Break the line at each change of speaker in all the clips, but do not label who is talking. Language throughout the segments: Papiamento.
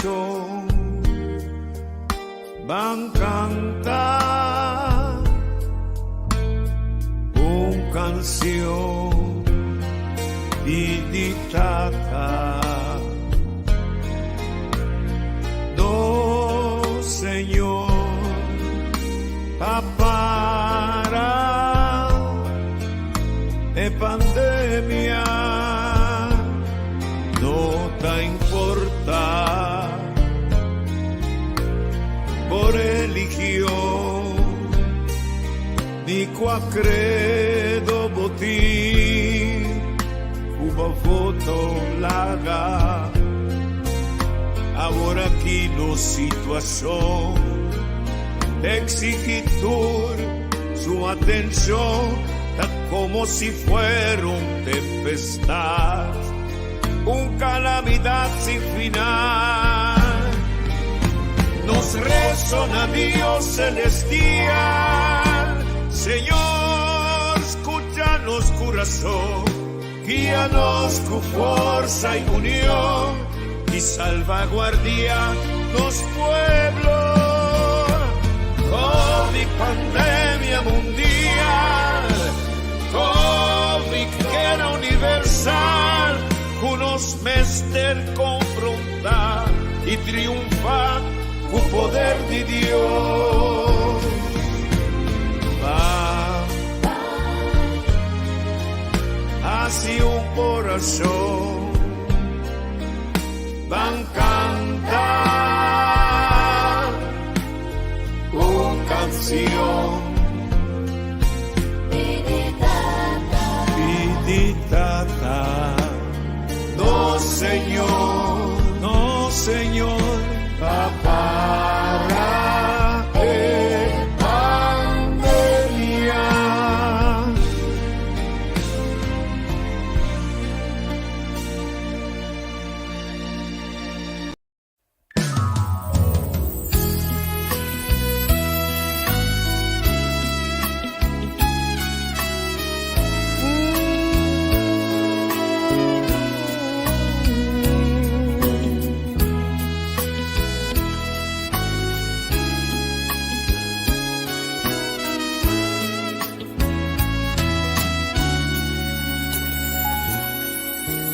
corazón van cantar un canción di tata. No, Señor, para e pandemia no ta importa bo religion ni cua credo bo tin bo voto laga. Awor aki nos situacion ta exigi tur su atencion, ta como si fuera un tempestad, un calamidad sin final. Nos reso na Dios celestial: Señor, scucha nos corazon, guia nos cu forsa y union y salvaguardia nos pueblo. COVID, pandemia mundial, COVID, guera universal, cu nos mester confronta y triunfa cu poder di Dios. Va hacia un corazón, van cantar un canción. Pidi tata, no Señor, no Señor, pa para e pandemia.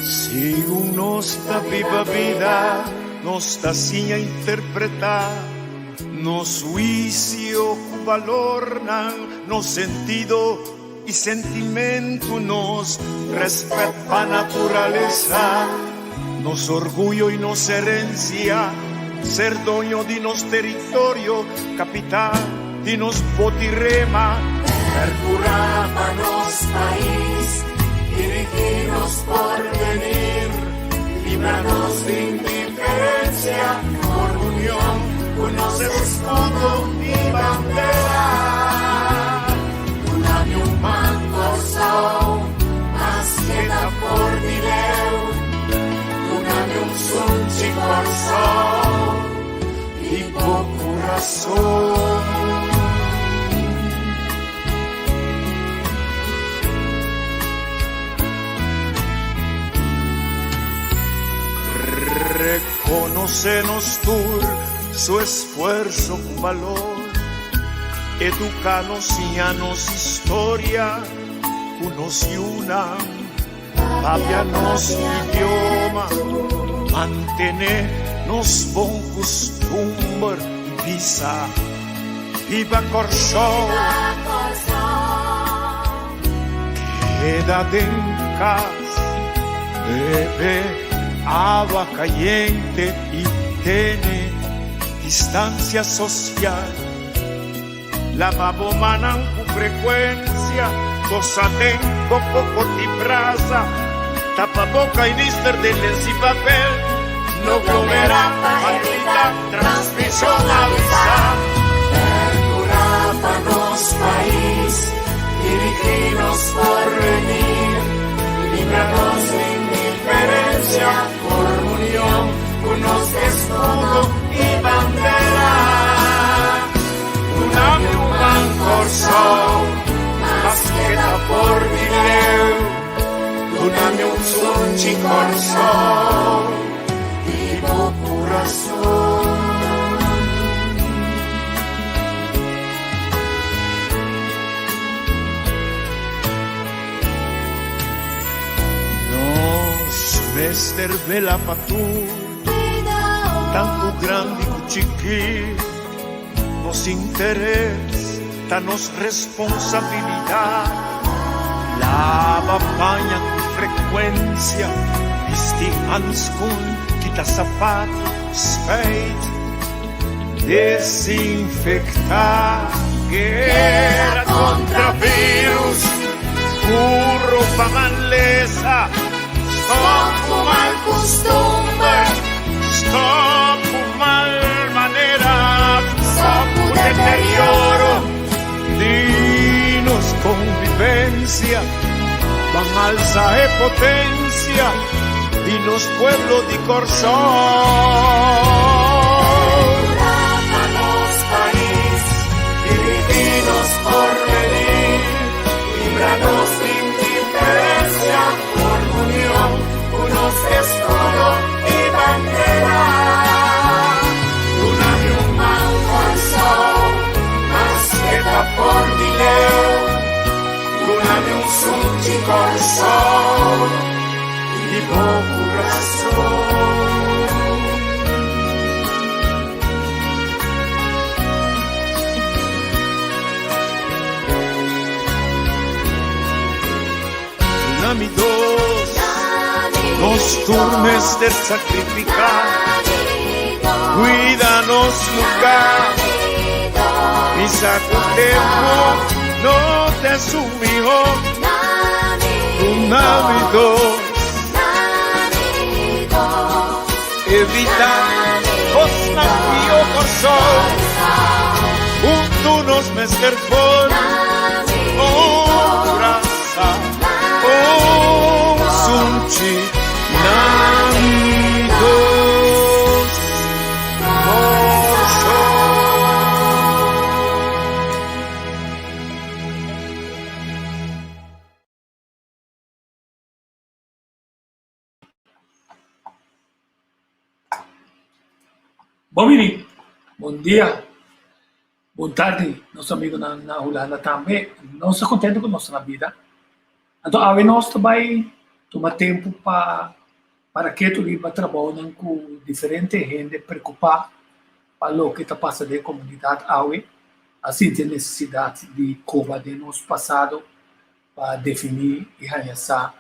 Segun nos ta biba bida, nos ta siña interpreta nos huicio cu balornan, nos sentido y sentimento, nos respet pa naturalesa, nos orguyo y nos herencia, ser doño di nos teritorio, capitan di nos boti rema.
Percura pa nos pais, dirigi nos porvenir, líbranos de indiferencia, por unión, con nos escudo y bandera. Duna mi un man Corsou, maske ta for di leu. Duna mi un sunchi Corsou,
y bo corazón. Reconoce nos tur su esfuerzo con valor. Educa nos, siña nos historia, cu nos yiunan, papia nos idioma, mantene nos bon custumber y bisa: Biba Corsou! Keda den cas, bebe awa cayente y tene distancia social. Laba bo mannan cu frecuencia, tosa den bo cocoti brasa, tapa boca y nister den lens y papel. No aglomera pa evita transmision, avisa.
Percura pa nos pais, dirigi nos porvenir, líbranos de indiferencia, por unión, con nos escudo y bandera.
Duna mi un man Corsou, maske ta for di leu. Duna mi un sunchi Corsou, y bo corazón. Mester vela pa tur, tantu grandi ku chikí. Nos interes ta nos responsabilidat. Laba paña ku frekuensia, bisti hanskun, kita sapatu, spuit, desinfektá. Guera kontra virus, puro pa malesa. Stop ku mal kustumber, stop ku mal manera, stop ku deterioro di nos konvivensia. Ban alsa e potensia di nos pueblo di Kòrsou.
Pa nos pais, dirigí nos porvenir, libra nos indiferencia, forma union ku nos escudo i bandera. Duna mi un man Kòrsou, maske ta for di leu. Duna mi un sunchi Kòrsou di bo kurason.
Duna mi dos, nos tur mester sacrifica, cuida nos lugar. Mi sa cu tempo no ta su miho. Duna mi dos, evita cosnan pio Corsou. Huntu nos mester forma un brasa, un sunchi na mi dos Corsou.
Bon bini, bon dia, bon tardi nos amigonan na Hulanda tambe. Nos ta contento cu nos ta na bida. Anto awe nos ta bay tuma tempo pa para ketu riba trabounan cu diferente hende preocupa pa loke ta pasa den comunidad awe a sinti e necesidad di coba den nos pasado pa definí i haña sa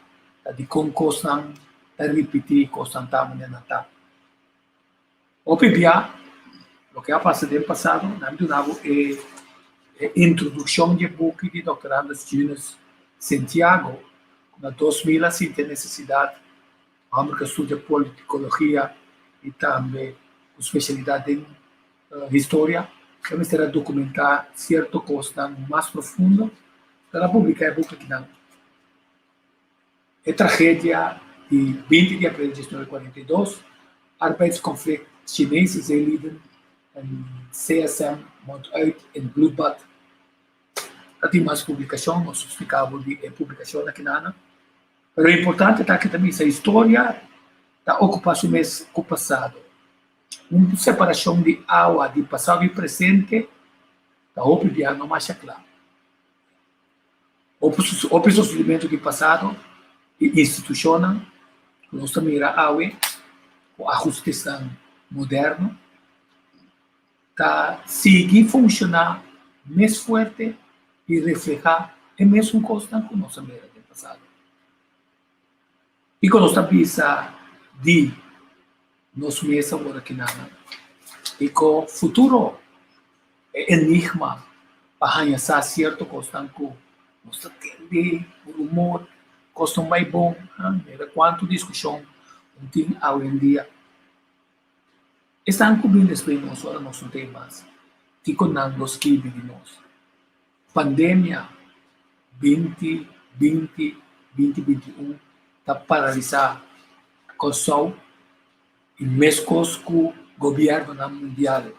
ta dikon kosnan ta ripití i kosnan ta manera nan ta. Hopi bia, loke a pasa den pasado, nan duna bo e introdukshon di e buki di Dòkter Anders Junes Sentiago, ku na 2000 a sinti e nesesidat, hòmber ku a studia politikologia i tambe ku spesialidat den historia, e mester a dokumentá sierto kosnan mas profundo. Ta na publiká e buki akinan. E tragedia di 20 di april 1942, Arbeidsconflict Chinese zeelieden en CSM mondt uit in bloedbad. Ta tin mas publikashon, nos ta splika bo di e publikashon akinana. Pero importante ta ke ta bisa historia ta okupá su mes ku pasado. Un separashon di awa di pasado i presente ta hopi bia no masha kla. Hopi sosodimentu di pasado i institushonnan ku nos ta mira awe ku ahustesnan moderno ta sigui funshoná mes fuerte i reflehá e mesun kosnan ku nos a mira den pasado. Kiko nos ta bisa di nos mes awor akinan? Kiko futuro e enigma pa haña sa sierto kosnan ku nos ta tende rumor, kos no bai bon, mira kuantu diskushon un tin awendia. Esnan ku bin despues di nos ora nos no tin mas, kiko nan lo skibi di nos? Pandemia 20 20 2021 ta paralisá Kòrsou i meskos ku gobièrnunan mundial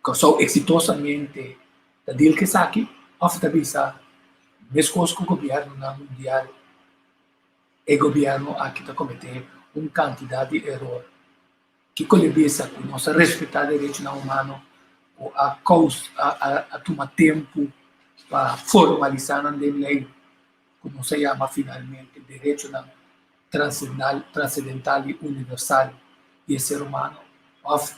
Kòrsou eksitosamente ta dil ku esaki òf ta bisa meskos ku gobièrnunan mundial e gobièrnu aki ta kometé un kantidat di eror. Kiko le bisa ku nos a respetá derechonan humano ku a kous a tuma tempu pa formalisá nan den lei ku nos a yama finalmente derechonan. transendental i universal di e ser humano òf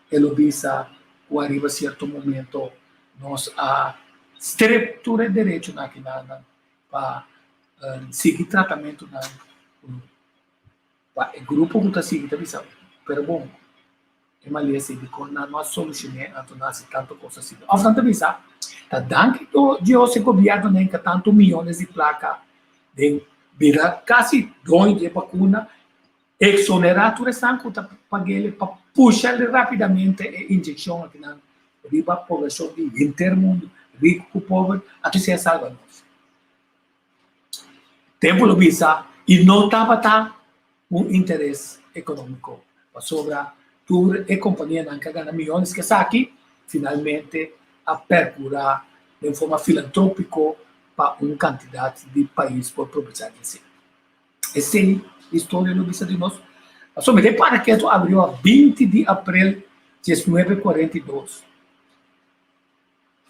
e lo bisa ku ariba sierto momento nos a strip tur e derechonan akinanan pa sigui tratamentunan pa e grupo ku ta sigui ta bisa pero bon e malesa ei dikon nan no a solushoné anto nan hasi tantu kos asina òf nan ta bisa ta danki Dios e gobièrnunan hinka tantu miyones di plaka den bira kasi doño di e bakuna eksonerá tur esnan ku ta pag'el pa pusha rapidamente e inyekshon akinan riba poblashon di henter mundu riku ku pober anto esei a salba nos. Tempu lo bisa i no tabata un interes ekonómiko pasobra tur e kompanianan ku a gana miyones ku esaki finalmente a perkurá den forma filantrópiko pa un kantidat di pais por probechá di esei. Esei historia lo bisa di nos. Pasobra mi ta para ketu abrió a 20 di aprel 1942.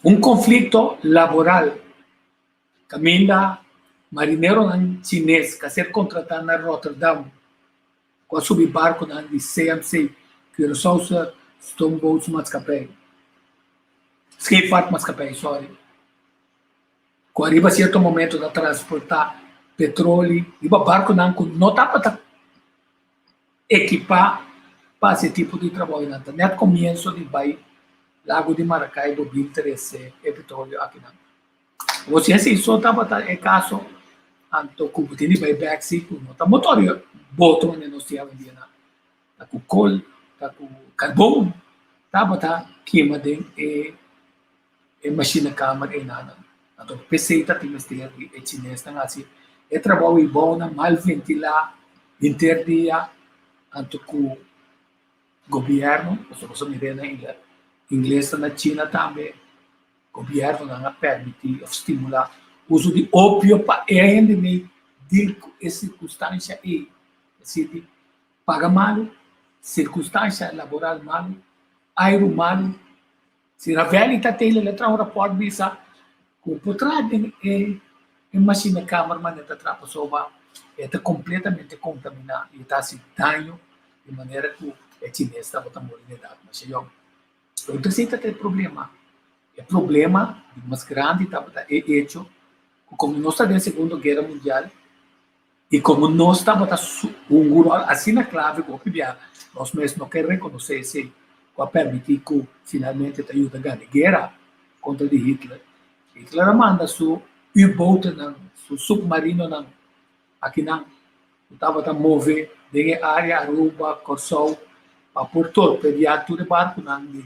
Un konflikto laboral Kaminda marineronan chines ka ser kontratá na Rotterdam ku a subi barkunan di CMC, Curaçaose Stoombootmaatschappij, Scheepvaartmaatschappij, sorry, ku ariba sierto momento ta transportá petroli riba barkunan ku no tabata ekipá pa hasi e tipo di trabounan. Ta nèt komienso di bai Lago di Maracaibo bin trese e petrolio akinan. Bo si esei so tabata e kaso, anto ku bo tin di bai bèk si ku no ta motor di boto manera nos tin awendia nan. Ta ku kol, ta ku karbon tabata kima den e e mashinekamer einanan. Anto p'esei ta tin mester di e chinesnan hasi e trabou ei bounan mal ventilá henter dia anto ku gobièrnu, pasobra bo sa mira na inglesnan na China tambe. Gobièrnunan a pèrmití òf stimulá uso di opio pa e hende mei dil ku e sirkunstansha ei, esei di paga malu, sirkunstansha laboral malu, airu malu. Si Ravelli ta tei lo traha un rapòrt bisa ku por traha den e mashinekamer manera ta traha pasobra e ta kompletamente kontaminá i e ta hasi daño di manera ku e chines tabata muri na edat masha yòn. Pero esei ta e problema. E problema di mas grandi tabata e echo ku komo nos ta den Segundo Guera Mundial i komo nos tabata un ròl asina klave ku hopi bia nos mes no ke rekonosé esei ku a permití ku finalmente ta yuda gana e guera kontra di Hitler. Hitler a manda su U-botennan, su supmarinonan Akinan ku tabata move den e área Aruba, Kòrsou pa por torpediá tur e barkunan di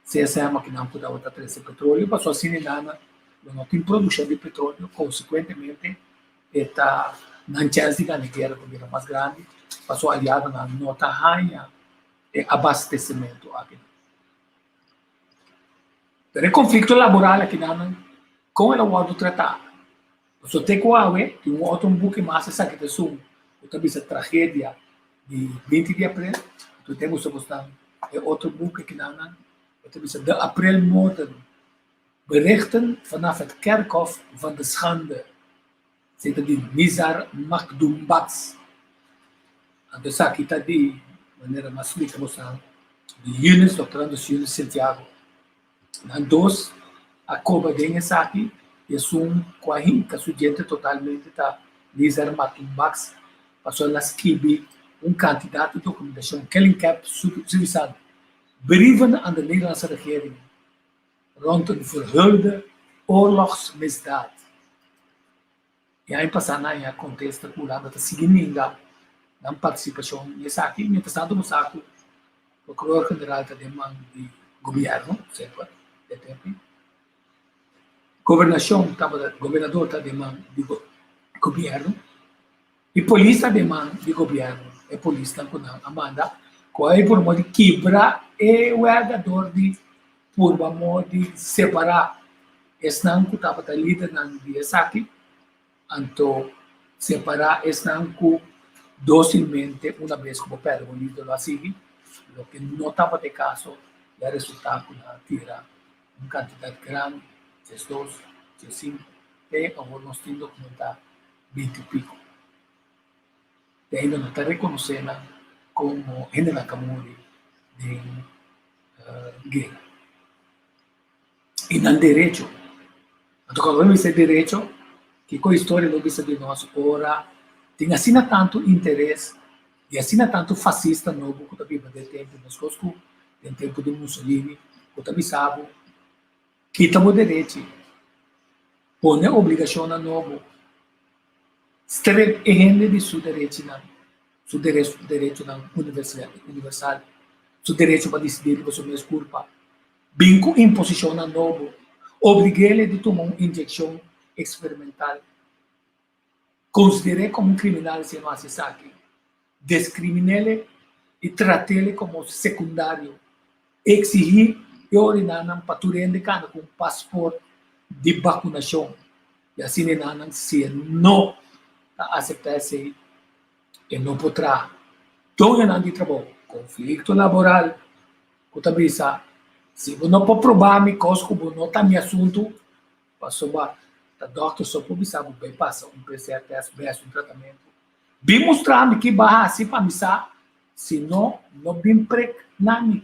CSM akinan ku tabata trese petroleo pasobra asina e nana lo no tin produkshon di petroleo konsekuentemente e ta nan chèns di gana e guera ta bira mas grandi pasobra aliadonan no ta haña e abastesimentu akinan. Pero e konflikto laboral akinan kon el a wòrdu tratá? Pasobra te ku awe tin un otro buki mas esaki ta esun ku ta bisa tragedia di 20 di aprel. Anto te gusta bosnan e otro buki kinan e ta bisa De Aprilmoorden, berichten vanaf het kerkhof van de schande. Esei ta di Nizar Makdoumbats. Anto esaki ta di manera mas splika bosnan di Yunis, Doctorandus Yunis Santiago. Nan dos a koba den esaki i esun ku a hinka su djente totalmente ta Nizar Makdoumbats pasobra el a skibi un kantidat di dokumentashon Kellinkep suvisando brieven aan de Nederlandse regering rond een verhulde oorlogsmisdaad. E aña pasá nan a kontesta ku Hulanda ta sigui ninga nan partisipashon den esaki. Mientrastanto bo sa ku Prokuror General ta den man di gobièrnu semper e tempu. Gobernashon tabata gobernador ta den man di gobièrnu i polis ta den man di gobièrnu. E polisnan ku nan a manda ku a por modo di kibra e wèlga dor di purba modo di separá esnan ku tabata lidernan di esaki, anto separá esnan ku dósilmente una bes ku bo pèrdè bo lider lo a sigui, loke no tabata e kaso i a resultá ku nan a tira un kantidat grandi, 12, 15, te awor nos tin dokumentá 20 i piko. Te ainda no ta rekonosé nan komo hendenan ku a muri den guera. I nan derecho. Anto cuando bo bisa derecho, kiko historia lo bisa di nos ora tin asina tantu interes i asina tantu fasista nobo ku ta biba den tempu meskos ku den tempu di Mussolini ku ta bisa bo kita bo derechi, pone obligashonnan nobo, strip e hende di su derechinan, su derechonan universal, su derecho pa disidí riba su mes kurpa. Bin ku imposishonnan nobo, oblig'é di tuma un inyekshon eksperimental, konsider'é komo un kriminal si e no hasi esaki, deskrimin'é i trat'é komo sekundario, eksihí i ordená nan pa tur hende kanda ku un pasport di bakunashon i asina e nan si e no ta aseptá esei e no por traha. Doñonan di trabou, konflikto laboral. Ku ta bisa, Si bo no por proba mi kos ku bo no ta mi asuntu, pasobra ta dòkter so por bisa bo bai pasa un PCR tèst, bai hasi un tratamentu. Bin mustra mi ki bo a hasi pa mi sa, si no, no bin prek na mi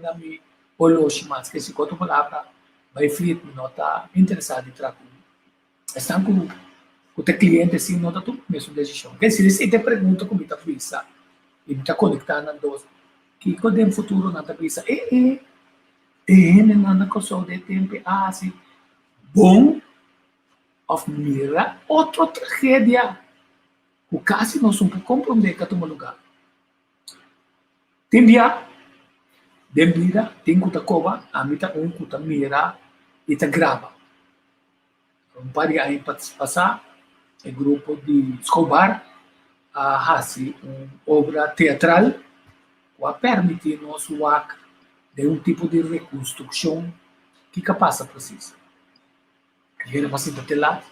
na mi oloshi mas. Ke si ku otro palabra, bai flit, mi no ta interesá di traha ku bo. Esnan ku ku ta kliente si no ta tuma mesun desishon. Ke si esei ta e pregunta ku mi ta bisa i mi ta konektá nan dos, kiko den futuro nan ta bisa, e e e hendenan na Kòrsou den e tempu a hasi bon òf mira otro tragedia ku kasi nos no por komprondé ku a tuma lugá. Tin bia den bida tin ku ta koba, ami ta un ku ta mira i ta graba. Un par di aña pasá e grupo di Scobar a hasi un obra teatral ku a permití nos wak den un tipo di rekonstrukshon kiko a pasa presis. Ayera mi a sinta te lat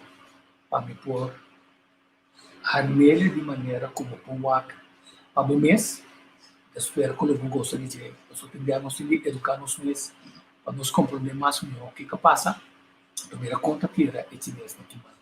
pa mi por Harmele di manera ku bo por wak pa bo mes. Ta spera ku lo bo gosta di dje. Pasobra tin bia nos tin di eduká nos mes pa nos komprondé mas mihó kiko a pasa. Lo mira kon ta tira e chines na ki banda.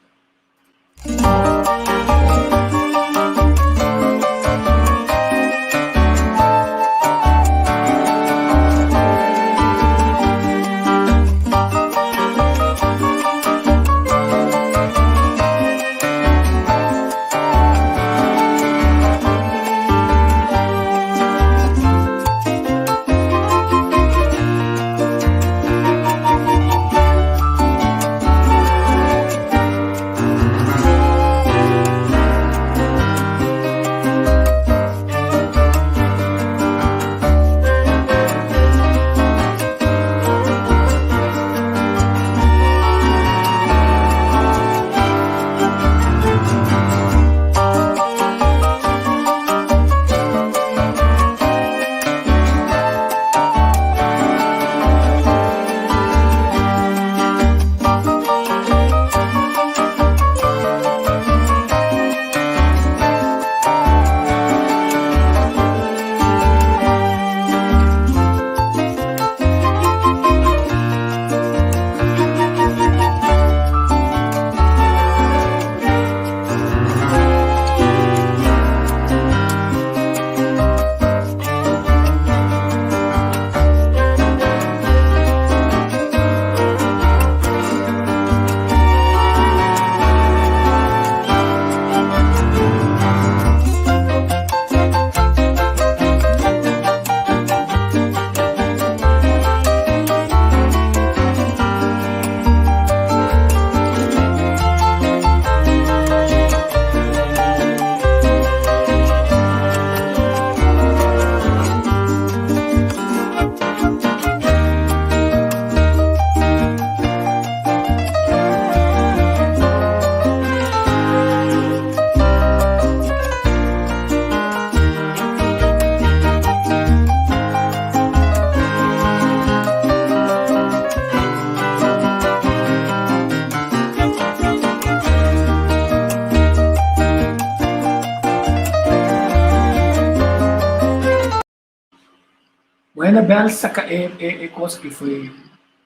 Bueno bel saca e e e cosa ki foi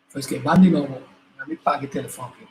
foi esque ban di nobo na mi paga e telefon aki.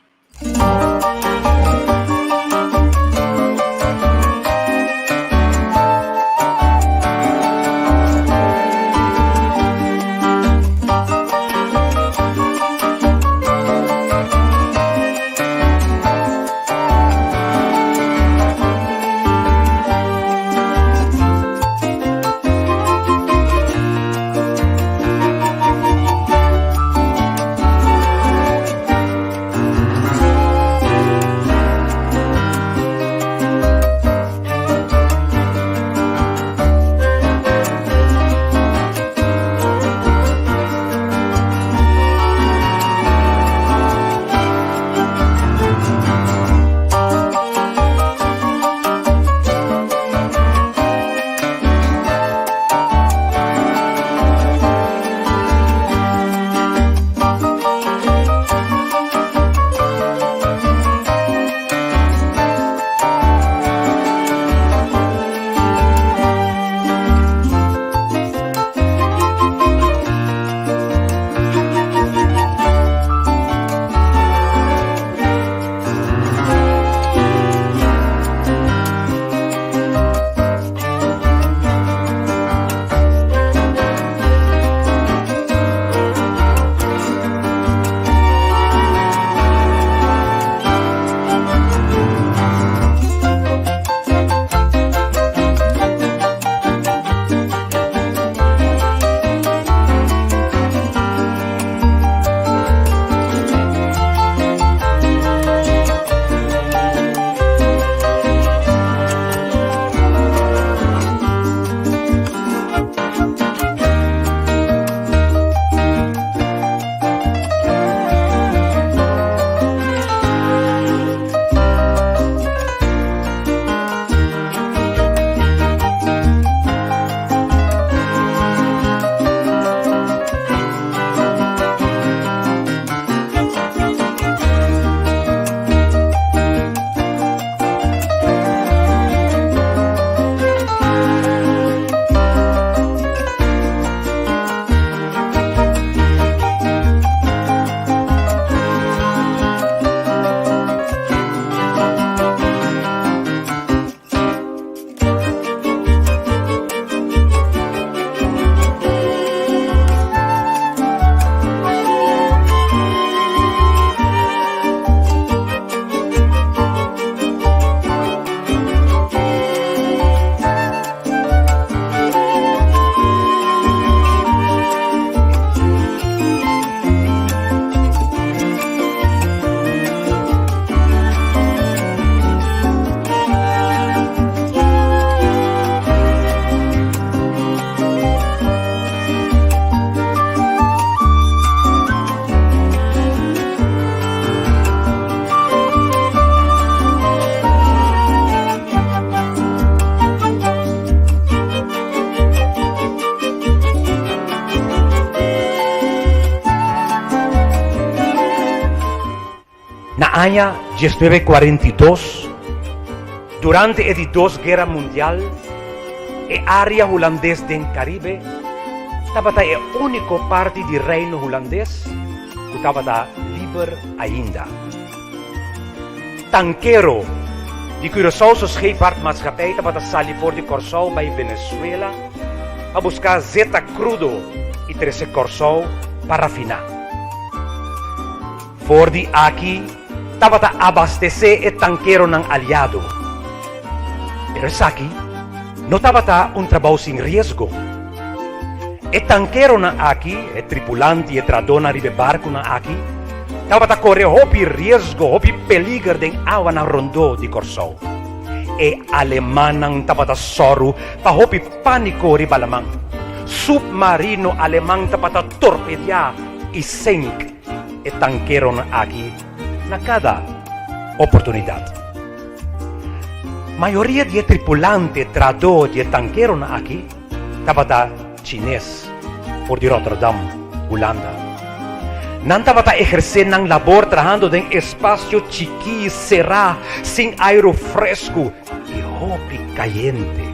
Na aña 1942, durante e di dos guera mundial, e área hulandes den Karibe tabata e úniko parti di Reino Hulandes ku tabata liber ainda. Tankero di Curaçaose Scheepvaartmaatschappij tabata sali for di Kòrsou bai Venezuela pa buska zeta krudo i trese Kòrsou pa rafiná. For di aki tabata abastesé e tankeronan aliado. Pero esaki no tabata un trabou sin riesgo. E tankeronan aki, e tripulante i e trahadónan riba e barkunan aki, tabata kore hopi riesgo, hopi peliger den awanan rondó di Kòrsou. E alemannan tabata sòru pa hopi pániko riba laman. Supmarino aleman tabata torpediá i senk e tankeronan aki na kada oportunidat. Mayoria di e tripulante trahadó di e tankeronan aki tabata chines for di Rotterdam, Hulanda. Nan tabata ehersé nan labor trahando den espasio chikí, será, sin airu fresku i hopi kayente.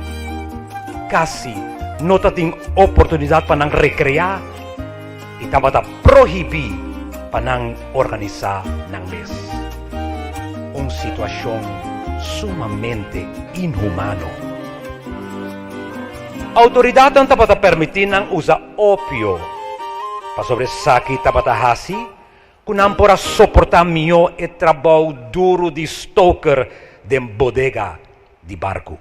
Kasi no ta tin oportunidat pa nan rekreá i tabata prohibí pa nan organisá nan mes. Un situashon sumamente inhumano. Outoridatnan tabata permití nan usa opio, pasobra esaki tabata hasi ku nan por a soportá mihó e trabou duru di stoker den bodega di barku.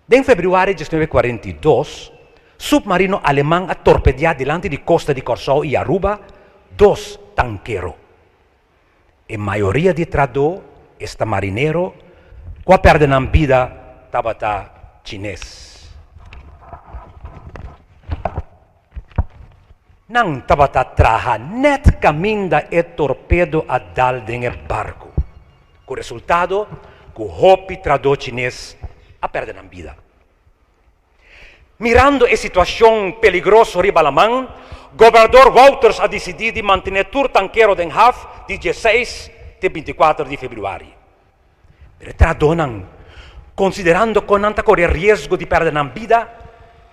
Den febrüari 1942, supmarino aleman a torpediá dilanti di kosta di Kòrsou i Aruba dos tankero. E mayoria di trahadó, esta marinero, ku a pèrdè nan bida tabata chines. Nan tabata traha nèt kaminda e torpedo a dal den e barku, ku resultado ku hopi trahadó chines a pèrdè nan bida. Mirando e situashon peligroso riba laman, Gobernador Wouters a disidí di mantené tur tankero den haf di dieseis te bintikuater di febrüari. Pero e trahadónan, konsiderando kon nan ta kore riesgo di pèrdè nan bida,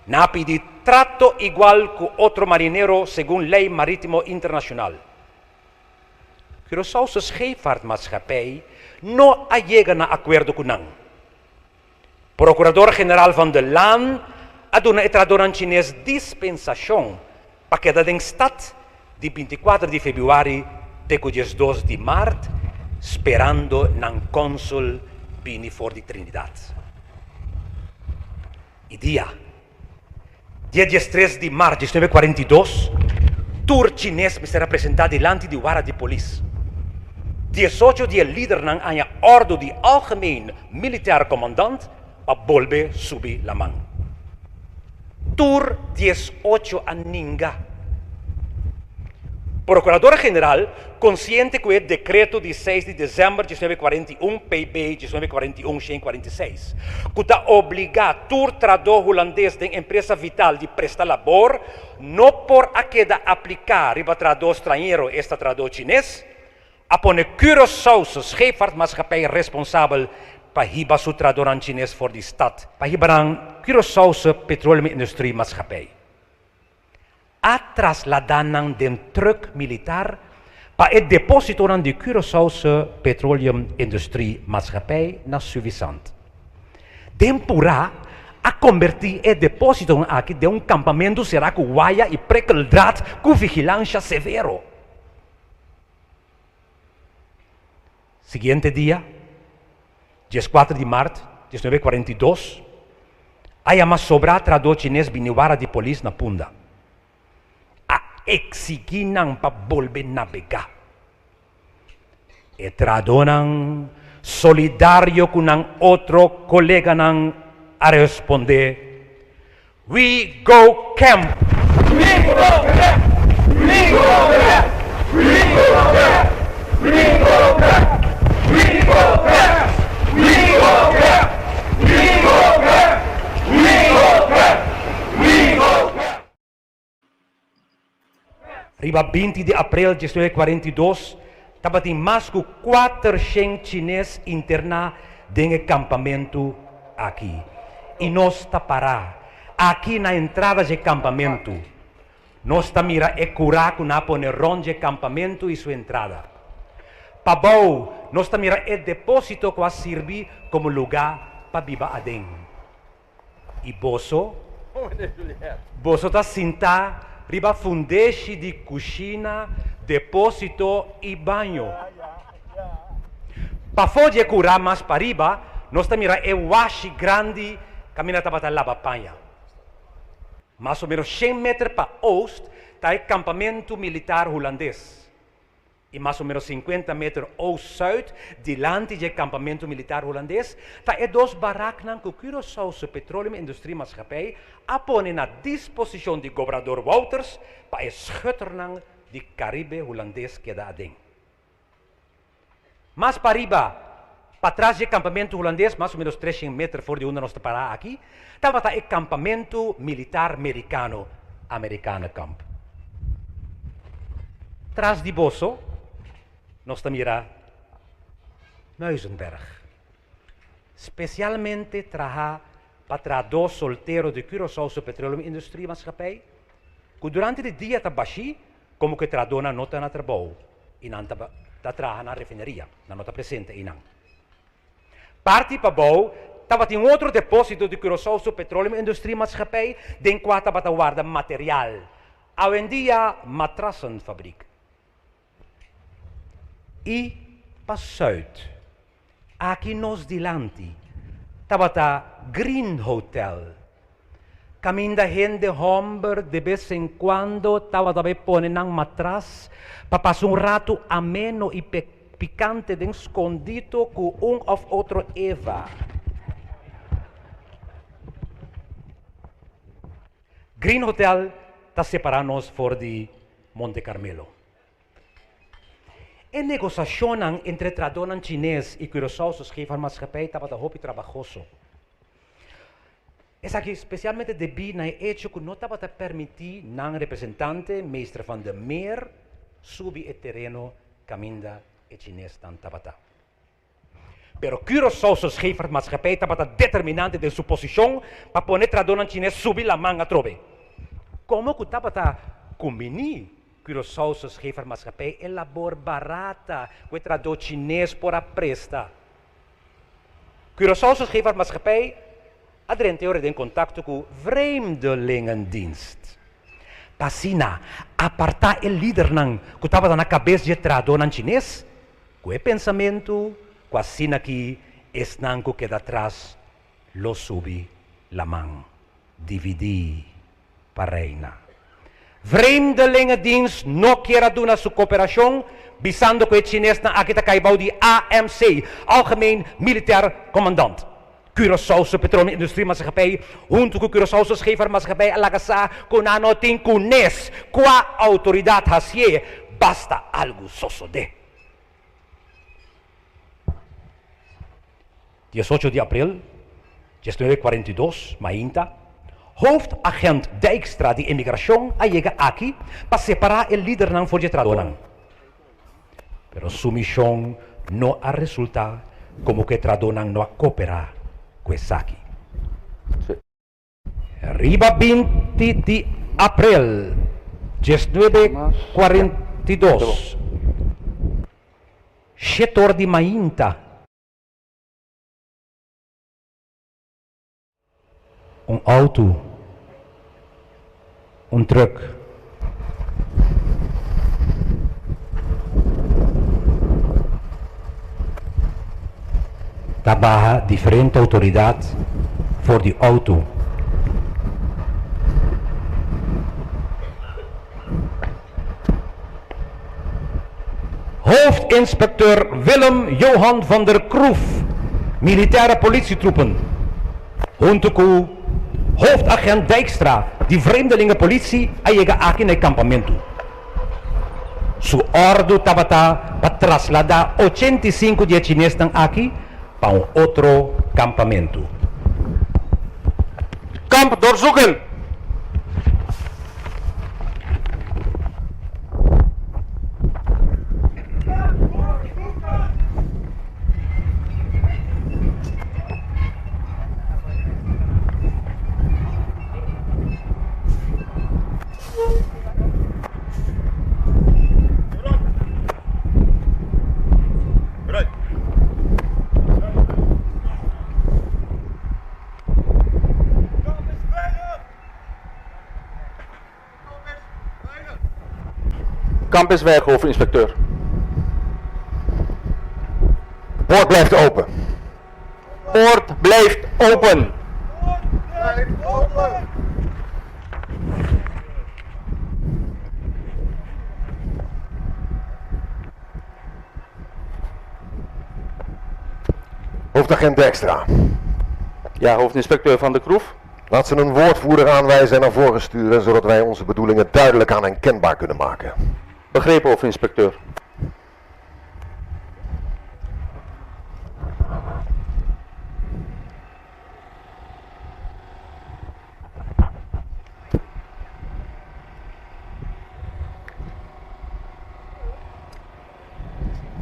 nan a pidi trato igual ku otro marinero segun lei marítimo internashonal. Curaçaose Scheepvaartmaatschappij no a yega na akuerdo ku nan. Procurador General Van der Laan a duna e trahadornan chines dispensashon pa keda den stad di 24 di febrüari te ku 12 di mart sperando nan kònsul bini for di Trinidad. E dia Dia 13 di mart 1942, tur chines mester a presentá dilanti di wara di polis. 18 di e lidernan a haña òrdu di Algemeen Militair Commandant pa bolbe subi laman. Tur 18 a ninga. Procurador General, konsiente ku e dekreto di seis di desèmber 1941, PB 1941 146, ku ta obligá tur trahadó hulandes den empresa vital di presta labor, no por a keda apliká riba trahadó strañero, esta trahadó chines, a pone Curaçaose Scheepvaartmaatschappij responsabel pa hiba su trahadónan chines for di stat pa hiba nan Curaçaose Petroleum Industrie Maatschappij. A trasladá nan den trùk militar pa e depósitonan di Curaçaose Petroleum Industrie Maatschappij na Suffisant. Den purá a kombertí e depósitonan aki den un kampamentu será ku waya i prikkeldraad ku vigilansha severo. Siguiente dia, 14 di mart 1942, a yama sobrá trahadó chines bini wara di polis na Punda. A eksigí nan pa bolbe nabegá. E trahadónan, solidario ku nan otro koleganan, a respondé, We go camp!
We go camp! We go camp! We go camp! We go camp! We go camp! We go camp! We go camp! We go camp! We go camp!
Riba 20 di aprel 1942 tabatin mas ku 400 chines interná den e kampamentu aki. I nos ta pará aki na entrada dje kampamentu. Nos ta mira e kurá ku nan a pone rònt dje kampamentu i su entrada. Pabou nos ta mira e depósito ku a sirbi komo lugá pa biba aden. I boso? Boso ta sintá riba fundeshi di kushina, depósito i baño. Pafó di e kurá mas pariba, nos ta mira e washi grandi kaminda tabata laba paña. Mas o ménos shen meter pa oost ta e kampamentu militar hulandes. I mas o ménos sinkuenta meter oost-zuid dilanti dje kampamentu militar hulandes ta e dos baraknan ku Curaçaose Petroleum Industrie Maatschappij a pone na disposishon di gobernador Wouters pa e schutternan di Karibe Hulandes keda aden. Mas pariba, patras dje kampamentu hulandes, mas o ménos treshen meter for di unda nos ta pará aki, tabata e kampamentu militar merikano, Amerikanekamp. Tras di boso nos ta mira Muizenberg, spesialmente trahá pa trahadó soltero di Curaçaose Petroleum Industrie Maatschappij, ku durante di dia ta bashí komo ku e trahadónan no ta na trabou. i nan ta ta traha na refineria, nan no ta presente einan. Parti pabou tabatin un otro deposito di Curaçao su Petroleum Industrie Maatschappij den kua tabata warda material, awendia matrassenfabriek. I pa sùit, aki nos dilanti, tabata Green Hotel, kaminda hende hòmber de bes en kuando tabata bai pone nan matras pa pasa un ratu ameno i pikante den skondito ku un òf otro Eva. Green Hotel ta separá nos for di Monte Carmelo. E negosashonnan entre trahadónan chines i Curaçaose Scheepvaartmaatschappij tabata hopi trabahoso. Esaki spesialmente debí na e echo ku no tabata permití nan representante, Meester van der Meer, subi e tereno kaminda e chinesnan tabata. Pero Curaçaose Scheepvaartmaatschappij tabata determinante den su posishon pa pone trahadónan chines subi laman atrobe. Komo ku tabata kumbiní Curaçaose Scheepvaartmaatschappij e labor barata ku e trahadó chines por a presta, Curaçaose Scheepvaartmaatschappij a drenta e ora den kontakto ku Vreemdelingendienst pa asina apartá e lidernan ku tabata na kabes dje trahadónan chines ku e pensamentu ku asina ki esnan ku keda atras lo subi laman dividí pa reina. Vreemdelingendienst no kier a duna su koperashon, bisando ku e chinesnan aki ta kai bou di AMC, Algemeen Militair Commandant. Curaçaose Petroleum Industrie Maatschappij huntu ku Curaçaose Scheepvaartmaatschappij a laga sa ku nan no tin kunes kua outoridat hasié basta algu sosodé. 18 di april, 1942, mainta, Hoofdagent Dijkstra di Emigrashon a yega aki pa separá e lidernan for dje trahadónan. Pero su mishon no a resultá komo ku e trahadónan no a koperá ku esaki. Riba 20 di aprel 1942, shetor di mainta, Un auto, un truck. Ta baha diferente autoridad for di auto. Hoofdinspecteur Willem Johan van der Kroef, Militaire Politietroepen, huntu ku Hoofdagent Dijkstra di Vreemdelingenpolitie a yega aki na e kampamentu. Su òrdu tabata pa trasladá 85 di e chinesnan aki pa un otro kampamentu.
Kamp doorzoeken! Kamp is weg, hoofdinspecteur.
De poort blijft open.
Poort blijft open.
Hoofdagent Dijkstra.
Ja, hoofdinspecteur Van der Kroef.
Laat ze een woordvoerder aanwijzen en naar voren sturen, zodat wij onze bedoelingen duidelijk aan hen kenbaar kunnen maken.
Begrepen, hoofdinspecteur.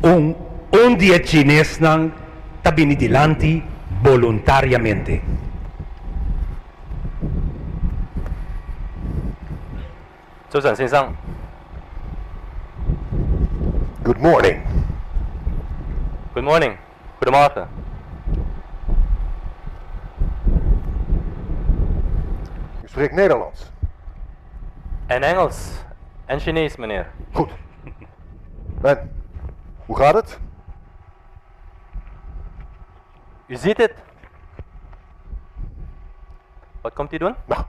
Un un di e chinesnan ta bini dilanti boluntariamente.
州长先生。
Good morning.
Good morning. Goedemorgen.
U spreekt Nederlands.
En Engels. En Chinees, meneer.
Goed. En, hoe gaat het?
U ziet het. Wat komt u doen?
Nou.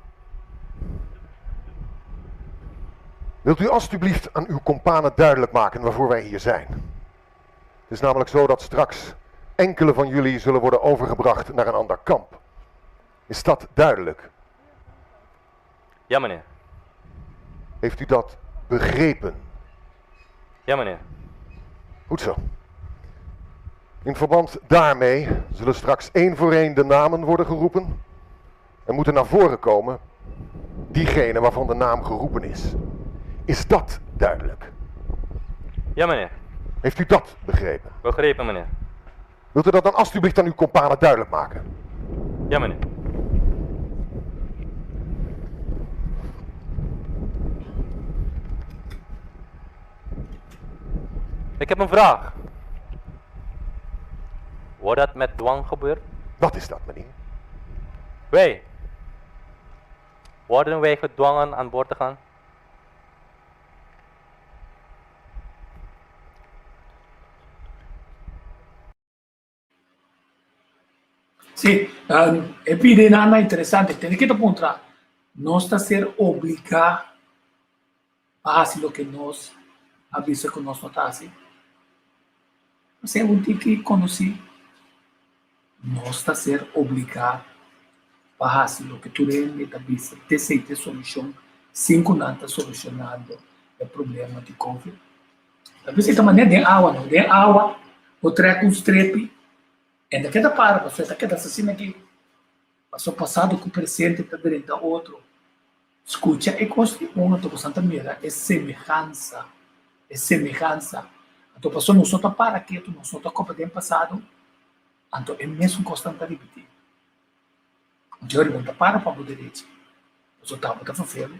Wilt u alstublieft aan uw kompanen duidelijk maken waarvoor wij hier zijn? Het is namelijk zo dat straks enkele van jullie zullen worden overgebracht naar een ander kamp. Is dat duidelijk?
Ja, meneer.
Heeft u dat begrepen?
Ja, meneer.
Goed zo. In verband daarmee zullen straks één voor één de namen worden geroepen en moeten naar voren komen diegene waarvan de naam geroepen is. Is dat duidelijk?
Ja, meneer.
Heeft u dat begrepen?
Begrepen, meneer.
Wilt u dat dan alstublieft aan uw kompanen duidelijk maken?
Ja, meneer. Ik heb een vraag. Wordt dat met dwang gebeurd?
Wat is dat, meneer?
Wij. Worden wij gedwongen aan boord te gaan?
Sí, e pide nana interesante. Tene ke ta puntra, nos ta ser obligá pa hasi loke nos a bisa ku nos no ta hasi? Esei un tiki konosí. Nos ta ser obligá pa hasi loke tur hende ta bisa t'esei ta e solushon sin ku nan ta solushonando e problema di Covid. Ta bisa ta manera den awa no, den awa bo trek un strepi en ta keda para pasobra e ta keda asina aki. Pasobra pasado ku presente ta drenta otro. Skucha e kos di un anto boso ta mira e semehansa, e semehansa. Anto pasobra nos no ta para ketu, nos no ta kopa den pasado, anto e mesun kosnan ta ripití. Jerry, bo no ta para pa bo derechi, pasobra ta bo ta ferfelu.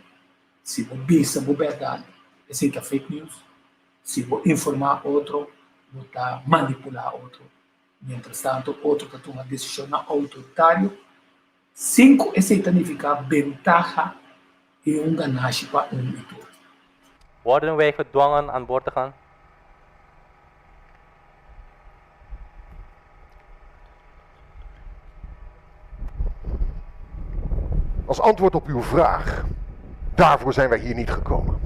Si bo bisa bo bèrdat, esei ta fake news. Si bo informá otro, bo ta manipulá otro. Mientrastanto otro ta tuma desishonnan outoritario sin ku esei ta nifiká bentaha i un ganashi pa un i tur.
Worden wij gedwongen aan boord te gaan?
Als antwoord op uw vraag, daarvoor zijn wij hier niet gekomen.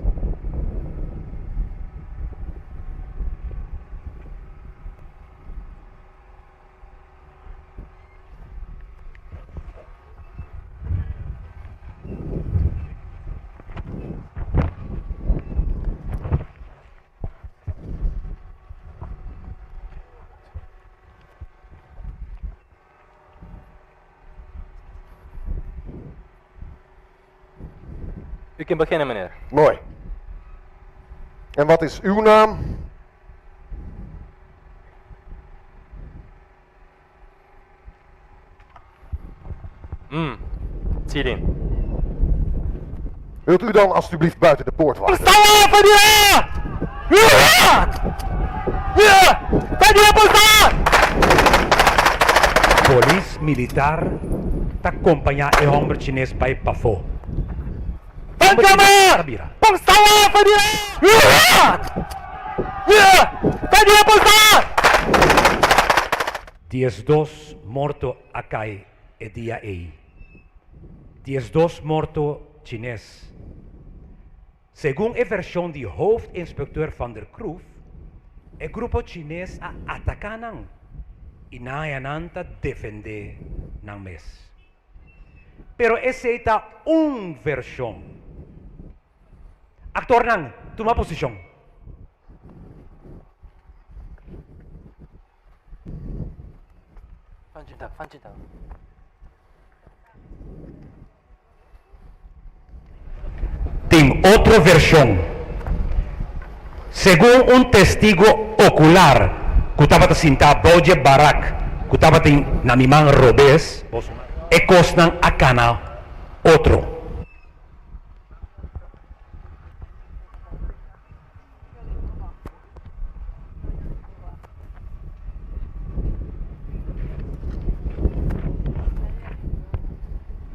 U kunt beginnen, meneer.
Mooi. En wat is uw naam?
Mm, Tsilin.
Wilt u dan alstublieft buiten de poort wachten?
Polis militar ta kompañá e hòmber chines bai pafó. hòmber chines ta bira. 12 morto a kai e dia ei. 12 morto chines. Segun e vershon di hoofdinspecteur Van der Kroef, e grupo chines a ataká nan i nan haña nan ta defendé nan mes. Pero esei ta un vershon. Aktornan, tuma posishon. Tin otro vershon. Segun un testigo okular ku tabata sintá bou dje barak ku tabatin na mi man robes, e kosnan a kana otro.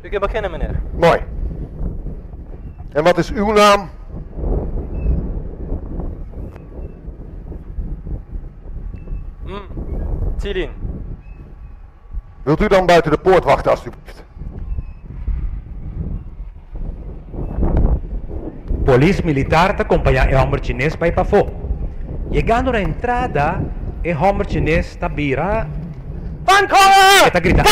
U kunt beginnen, meneer.
Mooi. En wat is uw naam?
Mm, Tilin.
Wilt u dan buiten de poort wachten, alstublieft?
Polis militar ta kompañá e hòmber chines bai pafó. Yegando na entrada, e hòmber chines ta bira e ta grita.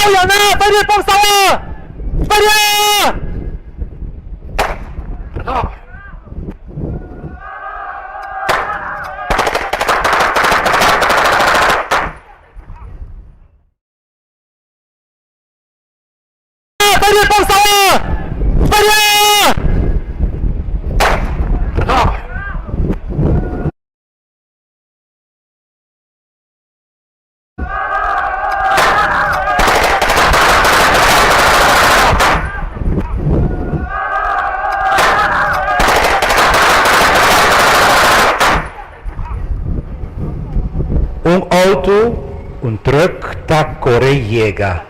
Un auto, un truck ta kore yega.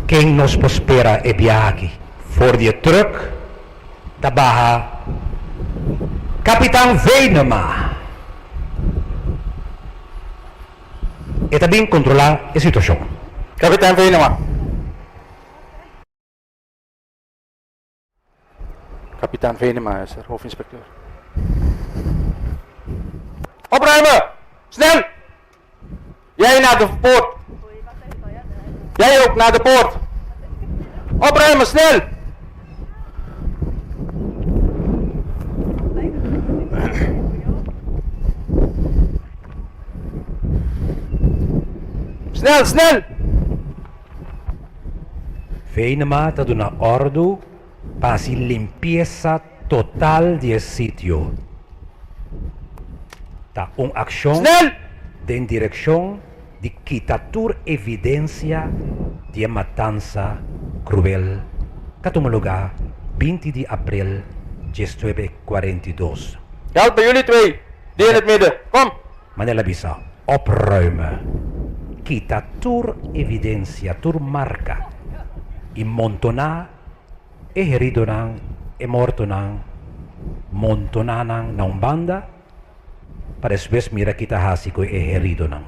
Ken nos por spera e biaha aki? For di e truck ta baha Kapitan Venema. E ta bin kontrolá e situashon.
Kapitan Venema. Kapitan Venema is er, hoofdinspecteur. Opruimen! Snel! Jij naar de poort. Jij ook naar de poort. Opruimen, snel! Snel, snel!
Venema ta duna òrdu pa hasi limpiesa total di e sitio. Ta un akshon den direkshon di kita tur evidensia di e matansa kruel ka tuma lugá 20 di aprel 1942.
Help jullie twee, die in het midden, kom!
Manera el a bisa, Opruimen, kita tur evidensia, tur marka, i montoná e heridonan, e mortonan, montoná nan na un banda, pa despues mira ki ta hasi ku e heridonan.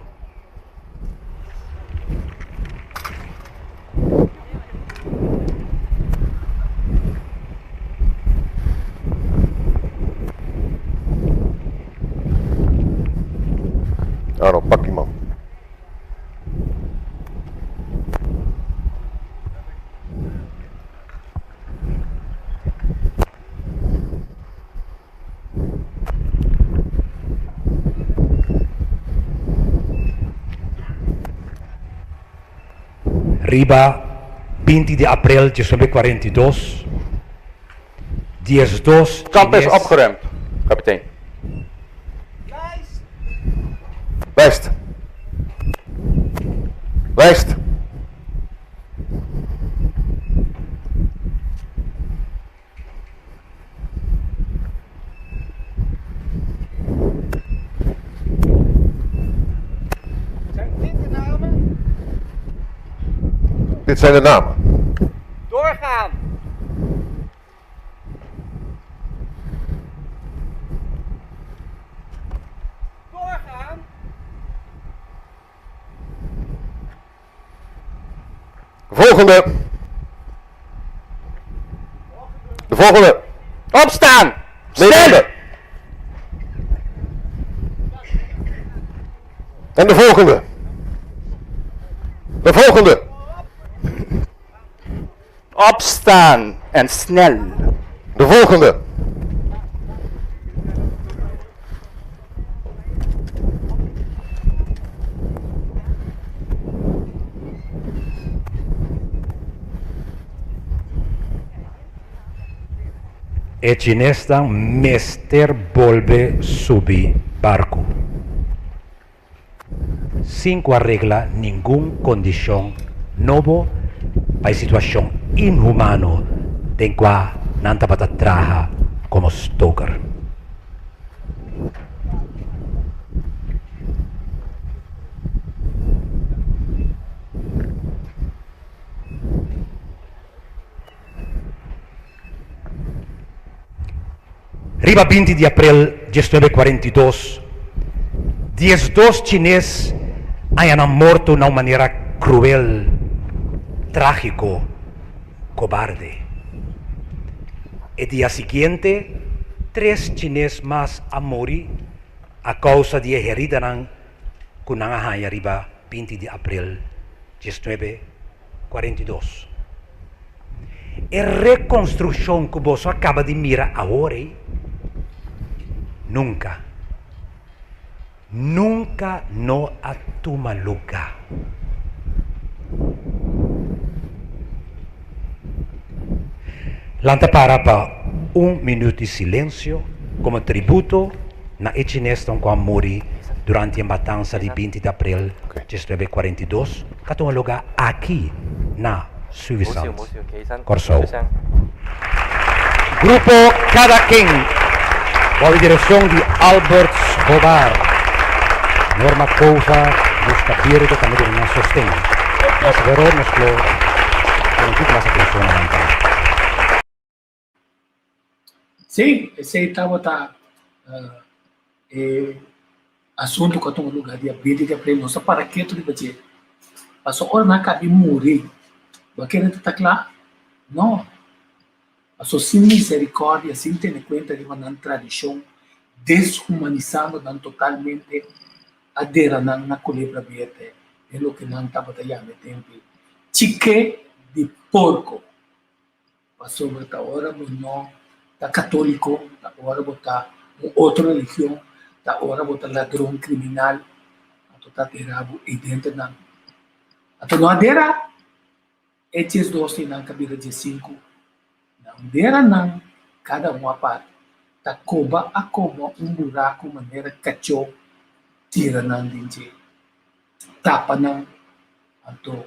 Aro, pak die man.
Riba 20 di aprel 1942, 12
Kamp is
chines.
opgeruimd, kapitein.
Lijst. Lijst.
Zijn dit de namen?
Dit zijn de namen.
Doorgaan!
Volgende. De volgende.
Opstaan! Snel!
En de volgende. De volgende.
Opstaan en snel.
De volgende.
E chinesnan mester bolbe subi barku. Sin ku a regla ningun kondishon nobo pa e situashon inhumano den kua nan tabata traha komo stoker. Riba 20 di aprel 1942, 12 chines haña nan morto na un manera kruel, trágiko, kobarde. E dia siguiente, tres chines mas a muri a kousa di e heridanan ku nan a haña riba 20 di aprel 1942. E rekonstrukshon ku boso a kaba di mira awor ei, nunka, nunka no a tuma lugá. Lanta para pa un minüt di silensio komo tributo na e chinesnan ku a muri durante e matansa di 20 di aprel 1942 ku a tuma lugá aki na Suffisant, Kòrsou. Grupo Kada Ken bou di direkshon di Albert Schobar, Norma Kousa, Gusta Birge tambe duna nan sosten. Mas wero nos lo pone un tiki mas atenshon na nan tambe.
Sí, esei tabata e asuntu ku a tuma lugá dia 20 di aprel. Nos a para ketu riba dje. Pasobra ora nan a kaba di muri, bo a kere ta ta kla? No. Pasobra sin miserikòrdia, sin tene kuenta riba nan tradishon, deshumanisando nan totalmente, a dera nan na Culebra Berde, den loke nan tabata yama e tempu ei, Chiké di Porko. Pasobra ta ora bo no ta católico, ta ora bo ta un otro religion, ta ora bo ta ladron, criminal, anto ta dera bo ei denter nan. Anto no a dera e 12 ei nan ka bira 15, nan dera nan cada un apart, ta coba a coba un buraco manera cachó tira nan den dje, tapa nan, anto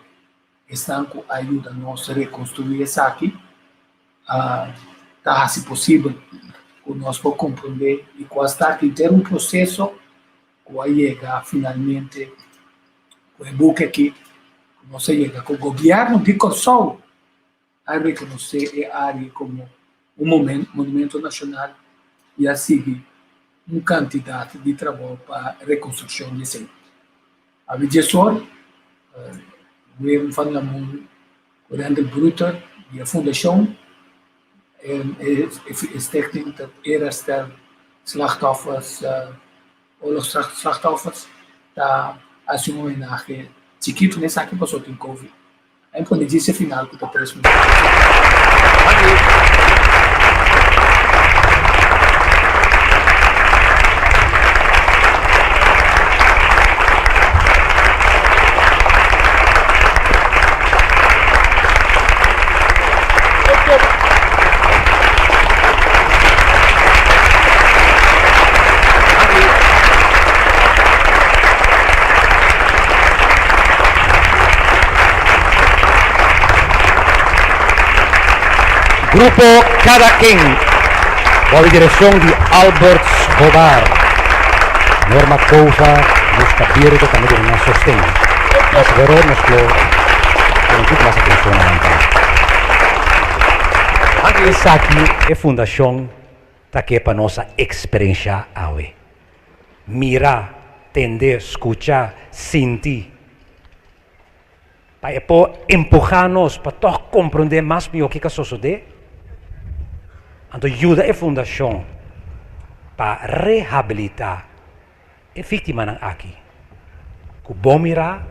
Esnan ku a yuda nos rekonstruí esaki a ta hasi posibel ku nos por komprondé i ku a start henter un proseso ku a yega finalmente ku e buki aki ku nos a yega ku gobièrnu di Kòrsou a rekonosé e área komo un monumento nashonal i a sigui un kantidat di trabou pa rekonstrukshon di esei. Abi djesor, Willem van Lamoen ku Randall Bruter di e fundashon e stichting tot eerherstel slachtoffers, oorlogsslachtoffers, ta hasi un homenahe chikitu na esaki pasobra tin covid. Ein pone djis e final ku ta tres minuut.
Grupo Kada Ken bou di direkshon di Albert Schobar. Norma Kousa, Gusta Birge tambe duna nan sosten. Mas wero nos lo pone un tiki mas atenshon na nan tambe. Esaki e fundashon ta ke pa nos a eksperenshá awe. Mira, tende, skucha, sinti. Pa e por empuhá nos pa tòg komprondé mas mihó kiko a sosodé, anto yuda e fundashon pa rehabilitá e víktimanan aki, ku bon mirá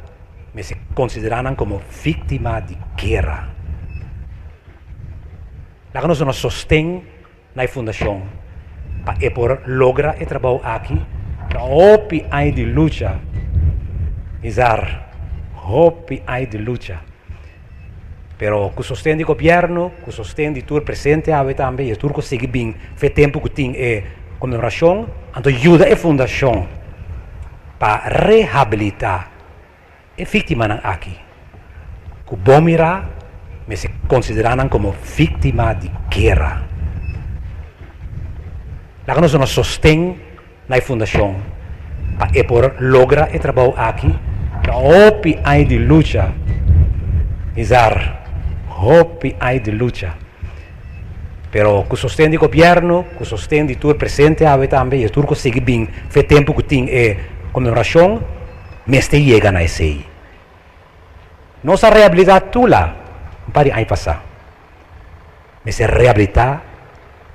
mester konsiderá nan komo víktima di guera. Laga nos duna sosten na e fundashon pa e por logra e trabou aki. Ta hopi aña di lucha, Nizar, hopi aña di lucha. Pero ku sosten di gobièrnu, ku sosten di tur presente awe tambe i e tur ku sigui bin fe tempu ku tin e konmemorashon, anto yuda e fundashon pa rehabilitá e víktimanan aki. Ku bon mirá mester konsiderá nan komo víktima di guera. Laga nos duna sosten na e fundashon pa e por logra e trabou aki. Ta hopi aña di lucha, Nizar, hopi aña di lucha. Pero ku sosten di gobièrnu, ku sosten di tur presente awe tambe i e tur ku sigui bin fe tempu ku tin e konmemorashon, mester yega na esei. Nos a rehabilitá Tula un par di aña pasá. Mester rehabilitá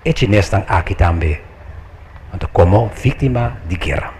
e chinesnan aki tambe, anto komo víktima di guera.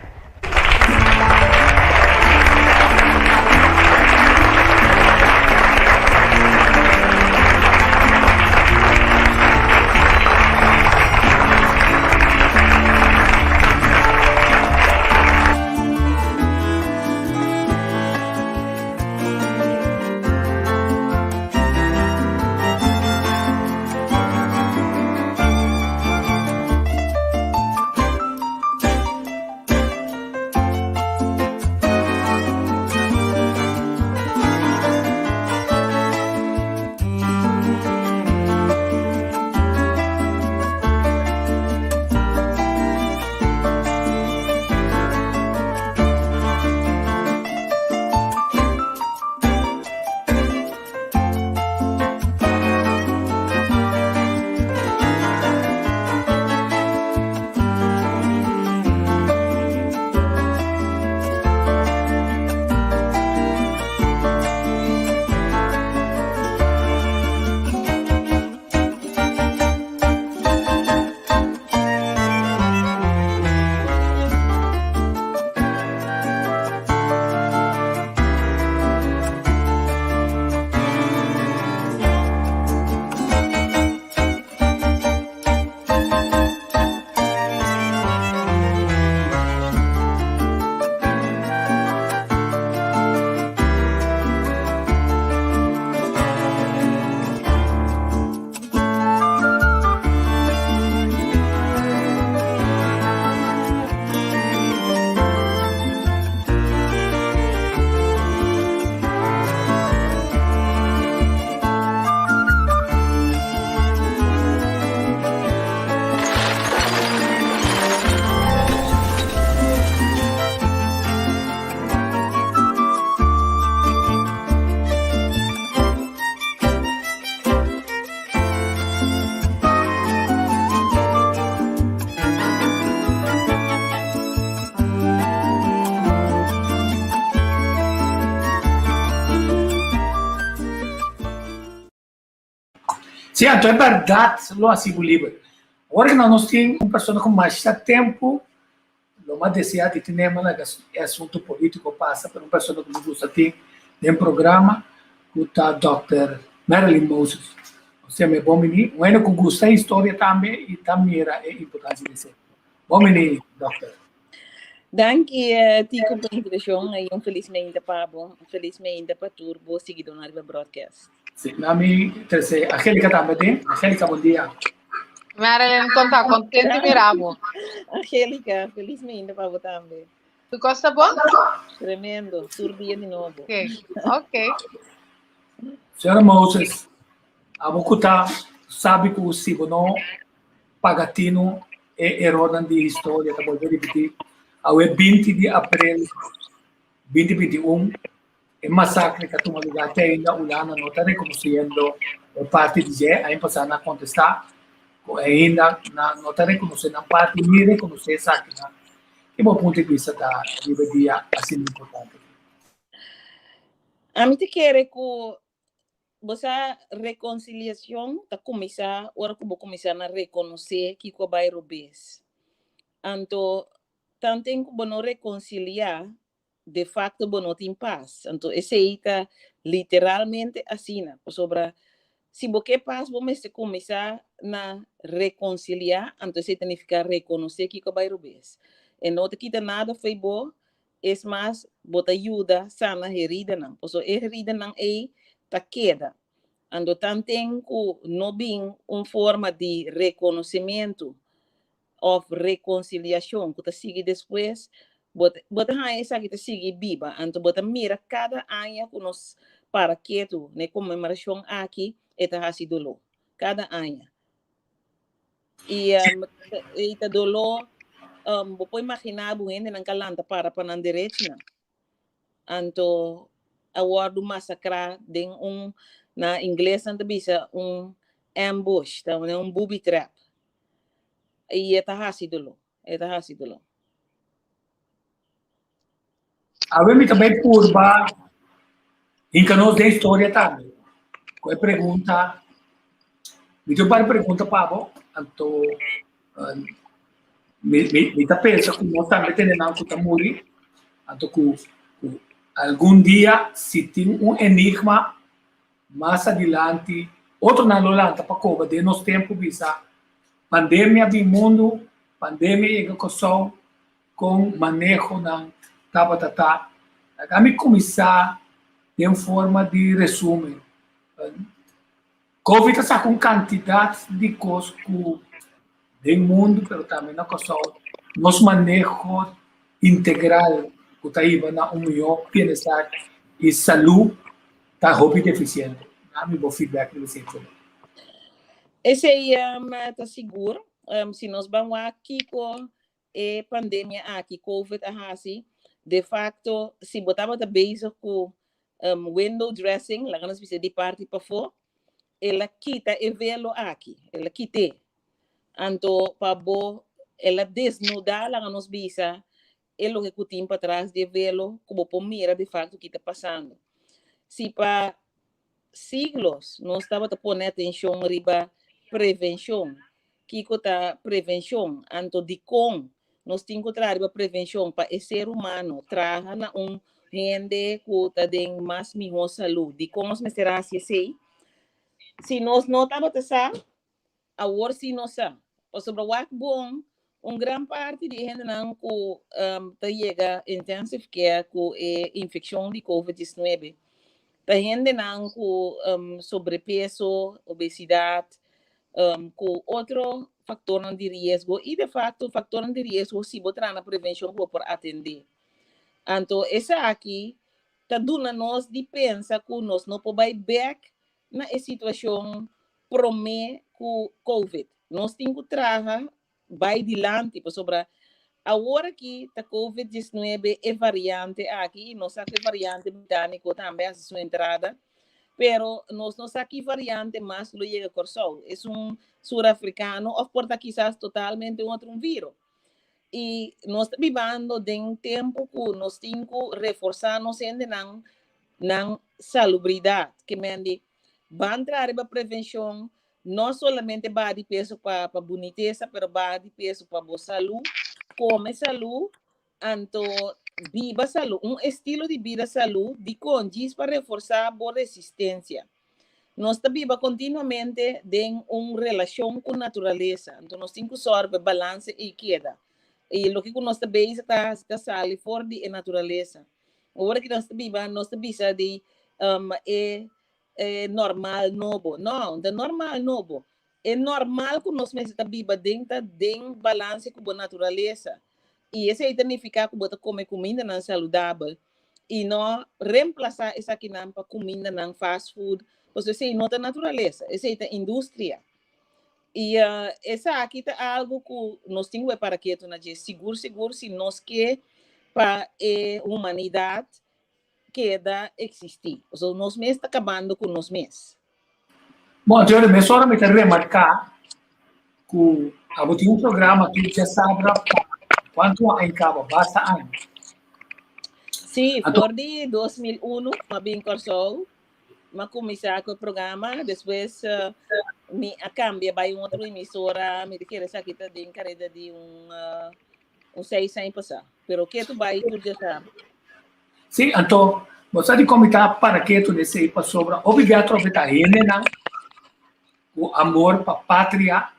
Sí, anto e bèrdat lo hasi bo liber. Ora ku nos tin un persona ku masha tempu Lo mas deseá di tene manera ku e asuntu polítiko pasa, pero un persona ku mi gusta tin den programa ku ta dòkter Marilyn Moses. Osea mi bon bini, un hende ku gusta historia tambe i ta mira e importansia di esei. Bon bini, dòkter.
Danki Tico pa invitashon i un felis meinta pa bo, un felis meinta pa tur bo siguidónan riba broadcast.
Sí, na mi trese Angélica tambe den. Angélica, bon dia.
Marilyn, konta, kontento mira bo.
Angélica, feliz meinta pa bo tambe.
Tu kosta bon?
Tremendo, tur dia di nobo.
Ok, ok.
Señora Moses, abo ku ta sabi ku si bo no paga tinu e erornan di historia ta bolbe ripití. Awe 20 di aprel 2021 E masakre ka tuma lugá te ainda Hulanda no ta rekonosiendo e parti di dje. Aña pasá nan a kontestá ku ainda nan no ta rekonosé nan parti ni rekonosé esakinan. Ki bo punto di bista ta riba e dia asina importante?
Ami ta kere ku bo sa rekonsiliashon ta kuminsá ora ku bo kuminsá na rekonosé kiko a bai robes. Anto tanten ku bo no rekonsiliá, de facto bo no tin pas. Anto esei ta literalmente asina, pasobra si bo ke pas bo mester kuminsá na rekonsiliá, anto esei ta nifiká rekonosé kiko a bai robes. E no ta kita nada fo'i bo, es mas bo ta yuda sana heridanan, pasobra e heridanan ei ta keda. Anto tanten ku no bin un forma di rekonosementu òf rekonsiliashon ku ta sigui despues, bo ta bo ta haña esaki ta sigui biba. Anto bo ta mira kada aña ku nos para ketu na e konmemorashon aki, e ta hasi doló. Kada aña. I i ta doló, bo por imaginá bo hendenan ka lanta para pa nan derechinan. Anto a wòrdu masakrá den un, na ingles nan ta bisa un ambush, ta un booby trap. I e ta hasi doló, e ta hasi doló.
Awe mi ta bai purba hinka nos den historia tambe. Ku e pregunta, mi tin un par di pregunta pa bo, anto mi mi mi ta pensa ku nos tambe tene nan ku ta muri, anto ku ku algun dia si tin un enigma mas adilanti otronan lo lanta pa koba den nos tempu bisa pandemia bin mundu, pandemia yega Kòrsou, kon manehonan tabata ta. Laga mi kuminsá den forma di resumen. Covid a saka un kantidat di kos ku den mundu pero tambe na Kòrsou nos maneho integral ku ta hiba na un mihó bienestar i salú ta hopi defisiente. Dami bo feedback riba esei por.
Esei ta sigur. Si nos ban wak kiko e pandemia aki, covid, a hasi, de facto, si bo tabata bezig ku window dressing, laga nos bisa di parti pafó, el a kita e velo aki, el a kit'é. Anto pa bo, el a desnudá, laga nos bisa, e loke ku tin patras di e velo, ku bo por mira de facto ki ta pasando. Si pa siglos nos tabata pone atenshon riba prevenshon, Kiko ta prevenshon? Anto dikon nos tin ku traha riba prevenshon pa e ser humano traha na un hende ku ta den mas mihó salú? Dikon nos mester hasi esei? Si nos no tabata sa, awor sí nos sa. Pasobra wak bon, un gran parti di e hendenan ku ta yega intensive care ku e infekshon di covid 19 ta hendenan ku sobrepeso, obesidat, ku otro faktornan di riesgo i de fakto faktornan di riesgo si bo traha na prevenshon ku bo por atendé. Anto esaki ta duna nos di pensa ku nos no por bai bèk na e situashon promé ku covid. Nos tin ku traha bai dilanti pasobra awor aki ta covid 19 e variante aki i nos sa ku e variante britániko tambe a hasi su entrada pero nos no sa ki variante mas lo yega Kòrsou esun surafrikano òf por ta kisas totalmente un otro un viro i nos ta bibando den tempu ku nos tin ku reforsá nos hendenan nan salubridat ke men di ban traha riba prevenshon No solamente baha di peso pa pa bunitesa, pero baha di peso pa bo salú, kome salú, anto biba salú. Un estilo di bida salú, dikon? Djis pa reforsá bo resistensia. Nos ta biba kontinuamente den un relashon ku naturalesa, anto nos tin ku sòru pa e balanse ei keda. I loke ku nos ta bezig ta hasi ta sali for di e naturalesa. Ora ku nos ta biba, nos ta bisa di e e normal nobo. No, ta normal nobo. E normal ku nos mester ta biba den ta den balanse ku bo naturalesa. I esei ta nifiká ku bo ta kome kumindanan saludabel i no remplasá esakinan pa kumindanan fast food, pasobra esei no ta naturalesa, esei ta industria. I esaki ta algu ku nos tin ku bai para ketu na dje, sigur sigur si nos ke pa e humanidat keda existi. Pasobra nos mes ta kabando ku nos mes.
Bon, anto mesora mi ta remarká ku abo tin un programa ku djasabra pa kuantu aña kaba? Basta aña.
Sí, for di 2001 m'a bin Kòrsou, m'a kuminsá ku e programa, despues uh, mi a kambia bai un otro emisora, mi ta kere esaki ta den kareda di un, uh, un seis aña pasá. Pero ketu bai tur dia sa.
Sí, anto, bo sa di kon mi ta para ketu nesei pasobra hopi bia atrobe ta hendenan ku amor pa patria,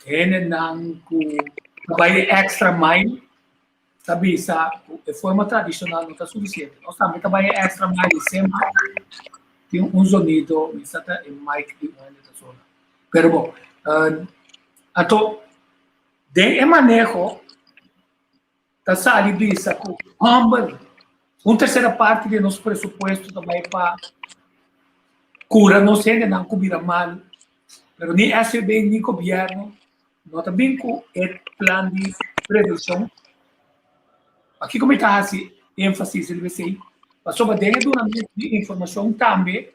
hendenan ku ta bai e extra mile, ta bisa ku e forma tradishonal no ta sufisiente. Nos tambe ta bai e extra mile semper tin un zonido, mi sa ta e mic di un hende ta sona. Pero bon, anto den e maneho ta sali bisa ku hòmber, un tersera parti di nos presupuesto ta bai pa kura nos hendenan ku bira malu, pero ni SVB ni gobièrnu no ta bin ku e plan di prevenshon. Pakiko mi ta hasi énfasis riba esei? Pasobra den e dunamentu di informashon tambe,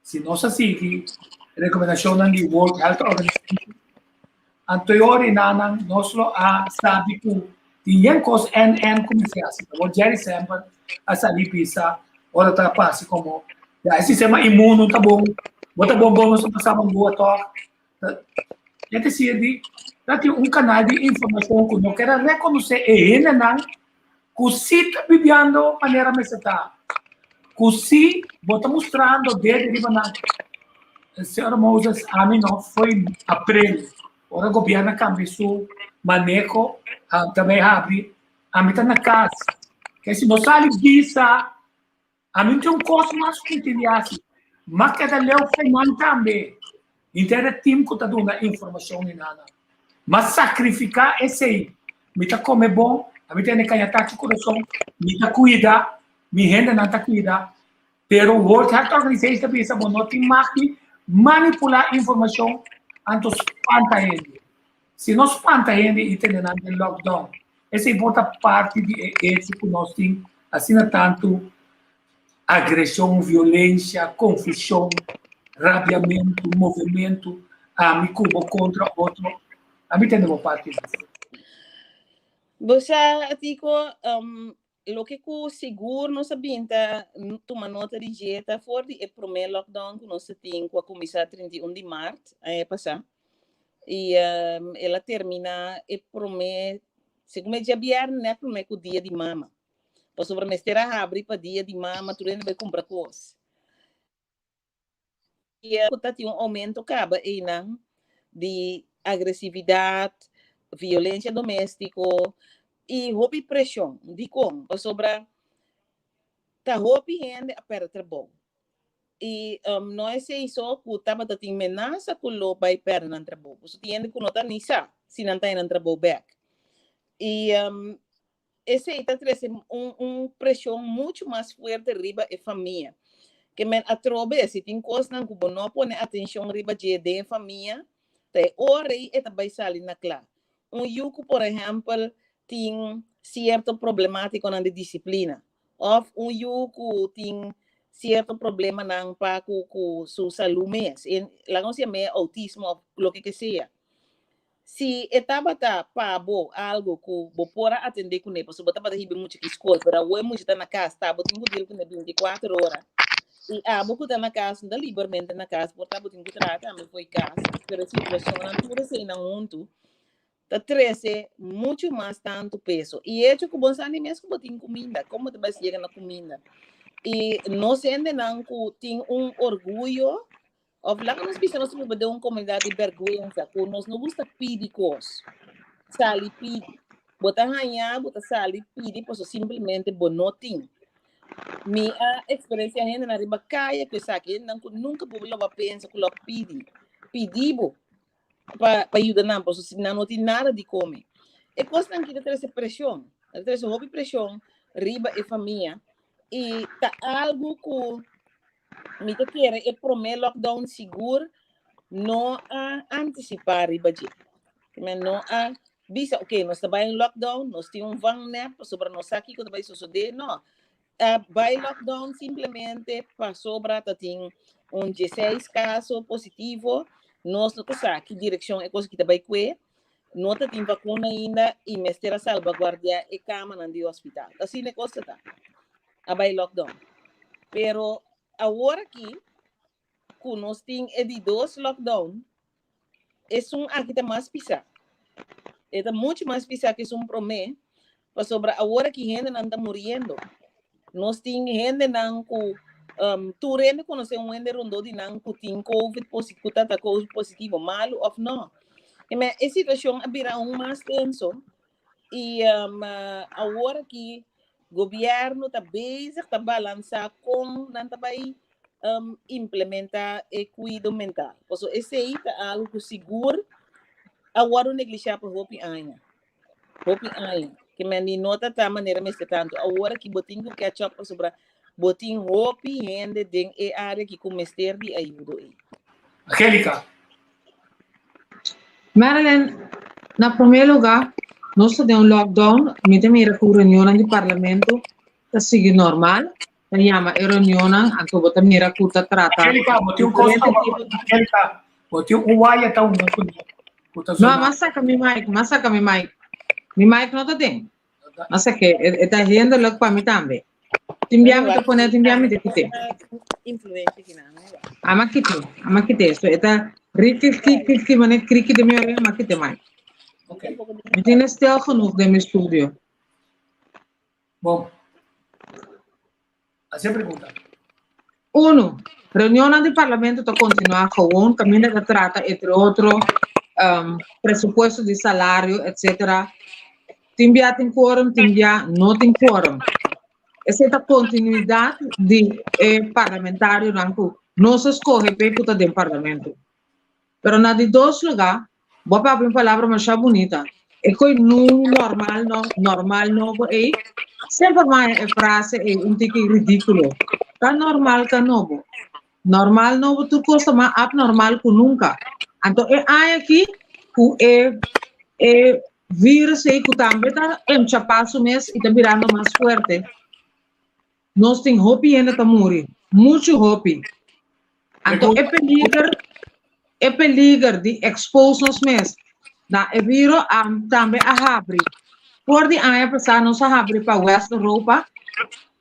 si nos a sigui rekomendashonnan di World Health Organization, anto e ora enanan nos lo a sabi ku tin yen kos NN ku mester hasi. Awor Jerry Semper a sali bisa ora ta parse komo ya e sistema inmuno ta bon, bo ta bon bon nos ta pasa mangoa tòg. Es decir, di ta tin un kanal di informashon ku no kere rekonosé e hendenan ku si ta bibiando manera mester ta, ku si bo ta mustrando dede riba nan. Señor Moses, ami no foi april, ora gobierno a cambia su maneho, ta bay habri, ami ta na cas. Ke si no sali bisa Ami no tin un kos mas ku mi tin di hasi. M'a keda leu for nan tambe. Henter e tim ku ta duna informashon i nada. M'a sakrifiká esei. Mi ta kome bon, ami tene kañatachi kurason, mi ta kuida, mi hendenan ta kuida. Pero World Health Organization ta bisa bo no tin mag di manipulá informashon anto spanta hende. Si no spanta hende i tene nan den lockdown, esei por ta parti di e echo ku nos tin asina tantu agreshon, violensia, konfushon, rabiamentu, movementu, ami ku bo kontra otro. Ami tende bo parti di.
Bo sa, Tico, loke ku sigur nos a bin ta tuma nota di dje ta for di e promé lockdown ku nos a tin ku a kuminsá 31 di mart aña pasá i el a terminá e promé segun mi djabièrnè nèt promé ku dia di mama pasobra mester a habri pa dia di mama tur hende bai kumpra kos. Ku ta tin un oumento kaba einan di agresividat, violensia doméstiko i hopi preshon. Dikon? Pasobra ta hopi hende a pèrdè trabou i no esei so ku tabata tin menasa ku lo bai pèrdè nan trabou. Pasobra tin hende ku no ta ni sa si nan ta haña nan trabou bèk. I Esei ta trese un, un preshon muchu mas fuerte riba e famia. Ke men atrobe, si tin kosnan ku bo no a pone atenshon riba dje den e famia, ta e ora ei e ta bai sali na kla. Un yu ku por ehèmpel tin sierto problemátikonan di disiplina, òf un yu ku tin sierto problemanan pa ku ku su salú mes, en laga nos yam'é outismo òf loke ke sea. Si e tabata pa bo algo ku bo por a atendé kuné, pasobra bo tabata hiba e mucha ki skol, pero awor e mucha ta na kas, ta bo tin ku deal kuné bintikuater ora. I abo ku ta na kas no ta libermente na kas, por ta bo tin ku traha tambe for e kas, pero e situashonnan tur eseinan huntu ta trese muchu mas tantu peso. I e echo ku bo no sa ni mes ku bo tin kuminda, kon bo ta bai yega na kuminda. I nos hendenan ku tin un orguyo Of laga nos bisa nos biba den un komunidat di bèrgwensa ku nos no gusta pidi kos. Sali pidi. Bo ta haña, bo ta sali pidi paso simplemente bo no tin. Mi a eksperensia hendenan riba kaya ku esaki, hendenan ku nunka bo lo a pensa ku lo a pidi. Pidi bo pa pa yuda nan paso si nan no tin nada di kome. E kosnan aki ta trese preshon, ta trese hopi preshon riba e famia i ta algu ku Mi ta kere e promé lockdown sigur no a antisipá riba dje. Men no a bisa, ok, nos ta bai un lockdown, nos tin un vangnet pasobra nos sa kiko ta bai sosodé. No, a bai lockdown simplemente pasobra ta tin un dieseis kaso positivo, nos no ta sa ki direkshon e kos aki ta bai kue. No ta tin vacuna ainda y mester a salvaguardia e camanan di hospital. Asina e cos ta ta. A bay lockdown. Pero awor aki cu nos tin e di dos lockdown, esun aki ta mas pisa. E ta mucho mas pisa cu esun prome, pasobra awor aki hendenan ta muriendo. Nos tin hendenan cu um, tur hende conoce un hende rondó di nan cu tin COVID cu ta ta COVID positivo, malo of no. E me, e situacion a bira aún mas tenso y um, awor aki gobierno ta bezig ta balansa con nan ta bay um, implementa e cuido mental. Paso esey ta algo cu sigur a wordo neglisha pa hopi aña. Hopi aña. Ke men di no ta ta manera mester tanto. Awor aki bo tin ku catch up pasobra bo tin hopi hende den e área ki ku mester di ayudo ei.
Angelica.
Marilyn, na promé lugá, nos ta den un lockdown, mi ta mira ku reunionnan di parlamento ta sigui normal, ta yama e reunionnan, anto bo ta mira ku ta trata
Angelica, bo tin un kos
diferente tipo di.
Angelica, bo tin un waya ta hunga ku no, ku ta
No,
zona.
m'a saka mi mic, m'a saka mi mic. Mi mic no ta den. M'a sak'é, e e ta hinderlijk pa mi tambe. Tin bia mi ta pone, tin bia mi ta kit'é.
Influencia ki nan, no?
A m'a kit'é, a m'a kit'é. So e ta riki, kiki, kiki, manera kriki den mi orea, m'a kit'é mic.
Okay.
Mi tin e stil genoeg den mi studio.
Bon. Hasi e pregunta.
Uno, reunionnan di Parlamento ta kontinuá gewoon kaminda ta trata entre otro presupuesto di salario etcetera. Tin bia tin quorum, tin bia no tin quorum. Esei ta kontinuidat di e parlamentarionan ku nos a skohe p'e ku ta den Parlamento. Pero na di dos lugá, bo a papia un palabra masha bunita. E koe nu normal no, normal nobo ei, semper mi haña e frase ei un tiki ridíkulo. Ta normal ka nobo. Normal nobo tur kos ta mas abnormal ku nunka. Anto e aña aki ku e e virus ei ku tambe ta enchapá su mes i ta birando mas fuerte, Nos tin hopi hende ta muri, muchu hopi. Anto e peliger, e peliger di expose nos mes na e viro a tambe a habri. For di aña pasá nos a habri pa West Europa.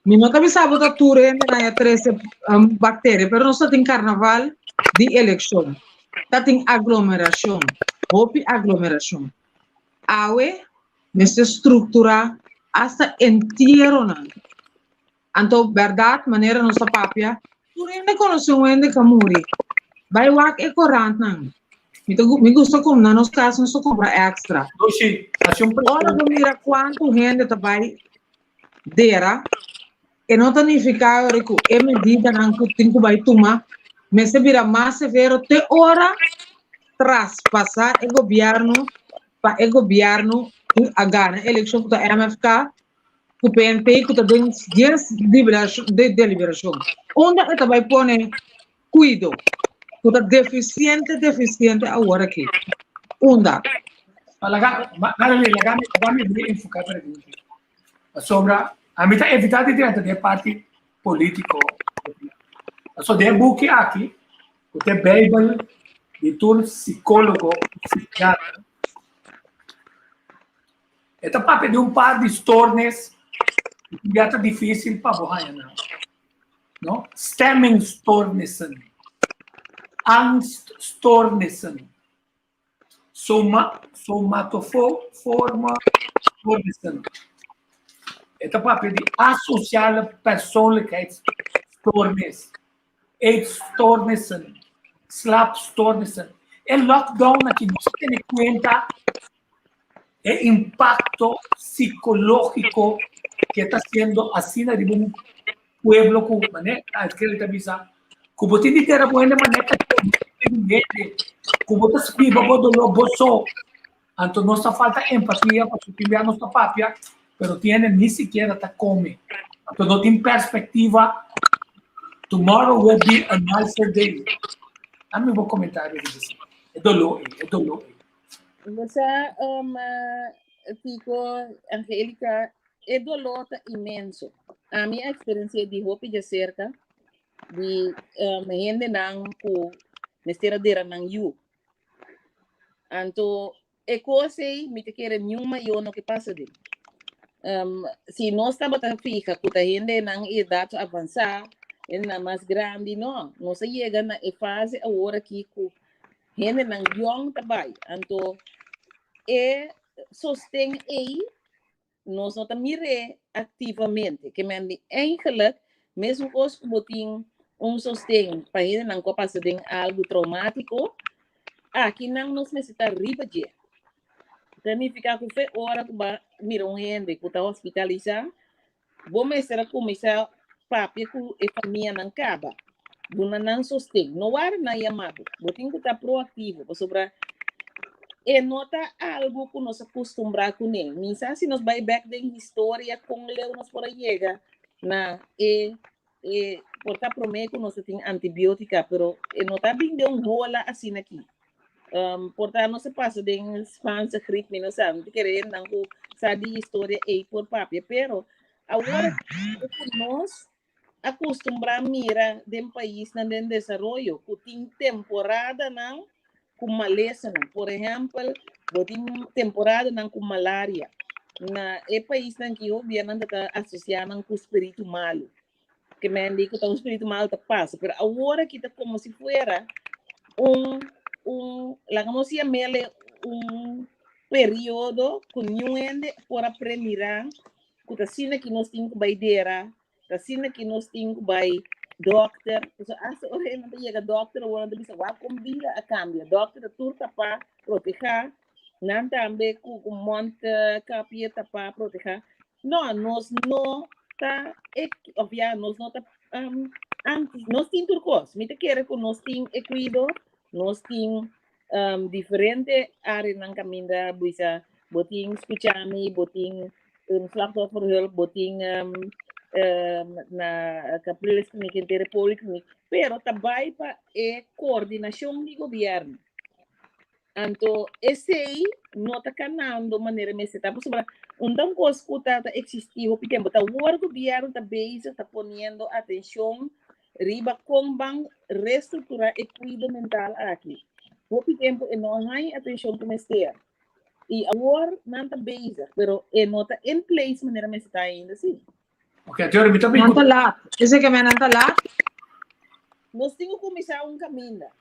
Mi no ta bisa bo ta tur hende nan a trese bacteria, pero nos ta tin carnaval di eleccion. Ta tin aglomeracion, hopi aglomeracion. Awe mester strukturá asta entieronan. Anto bèrdat manera nos ta papia, tur hende konosé un hende ku a muri. Bai wak e korantnan. Mi ta mi gusta kom na nos kas nos ta kumpra èkstra. Ora bo mira kuantu hende ta bai dera, e no ta nifiká ora ku e medidanan ku tin ku bai tuma mester bira mas severo te ora traspasá e gobièrnu pa e gobièrnu ku a gana elekshon ku ta MFK ku PNP ku ta den dies deliberashon. Unda e ta bai pone kuido ku ta defisiente defisiente awor aki? Unda?
Laga laga mi enfoká e pregunta. Pasobra ami ta evitá di drenta den e parti polítiko. Pasobra den e buki aki, ku ta e Beibel di tur sikólogo i sikiatra, e ta papia di un par di stornis ku ya ta difísil pa bo haña nan. No? Stemmingstoornissen, angststoornissen, Soma, somatoforme stoornissen. E ta papia di asociale persoonlijkheidsstoornis, eetstoornissen, slaapstoornissen. E lockdown aki nos a tene cuenta e impacto psicologico que ta haciendo asina riba un pueblo cu mane Kelly ta bisa cu bo tin di tera bo hende mane ta hende cu bo ta biba bo dolor bo so anto nos ta falta empatia pasobra tin bia nos ta papia pero tin hende ni sikiera ta come anto no tin perspectiva tomorrow will be a nicer day dame bo comentario riba esey e dolor ey e dolor ey.
Bo sa um, Tico, Angelica, e dolor ta inmenso. Ami a experiencié di hopi de cerca di um, hendenan ku mester a dera nan yu. Anto E kos ei mi ta kere niun mayor no ke pasa den. Si nos tabata fija ku ta hendenan edat avansá, hendenan mas grandi, no. Nos a yega na e fase awor aki ku hendenan yòn ta bai. Anto e sosten ei nos no ta mir'é aktivamente. Ke men di eigenlijk mesun kos ku bo tin un sosten pa hendenan ku a pasa den algu traumátiko, akinan nos mester ta riba dje. Ta nifiká ku fe ora ku bo a mira un hende ku ta hospitalisá, bo mester a kuminsá papia ku e famianan kaba, duna nan sosten. No wara nan yama bo, bo tin ku ta proaktivo pasobra e no ta algu ku nos a kustumbrá kuné. Mi sa si nos bai bèk den historia kon leu nos por a yega na e e por ta promé ku nos ta tin antibiótika, pero e no ta bin den un hola asina aki. Por ta nos a pasa den Spaanse griep, mi no sa, mi ta kere hendenan ku sa di historia ei por papia, pero awor ku nos a kustumbrá mira den paisnan den desaroyo ku tin temporadanan ku malesanan. Por ehèmpel, bo tin temporadanan ku malaria. Na e paisnan ki hopi nan ta asosiá nan ku spiritu malu. Ke men di ku ta un spiritu malu ta pasa, pero awor aki ta komo si fuera un un laga nos yam'el un periodo ku niun hende por a premirá ku ta asina ki nos tin ku bai dera, ta asina ki nos tin ku bai dòkter. Pasobra asta ora hende ta yega dòkter awor nan ta bisa wak kon bida a kambia. Dòkter ta tur tapá, protehá, nan tambe ku ku mondkapje tapá, protehá. No, nos no ta of ya, nos no ta anti, nos tin tur kos. Mi ta kere ku nos tin e kuido, nos tin diferente áreanan kaminda bisa bo tin Skuchami, bo tin un slachtofferhulp, bo tin na Capriles Kliniek, henter e polikliniek, pero ta bai pa e koordinashon di gobièrnu. Anto esei no ta kanando manera mester ta pasobra un ta un kos ku ta ta eksistí hopi tempu. Ta awor gobièrnu ta bezig ta poniendo atenshon riba kon ban restrukturá e kuido mental aki. Hopi tempu e no a haña atenshon ku mester i awor nan ta bezig pero e no ta in place manera mester ta ainda si.
Ok, anto mi ta
Nan ta laat. Esei ke men nan ta laat?
Nos tin ku kuminsá un kaminda.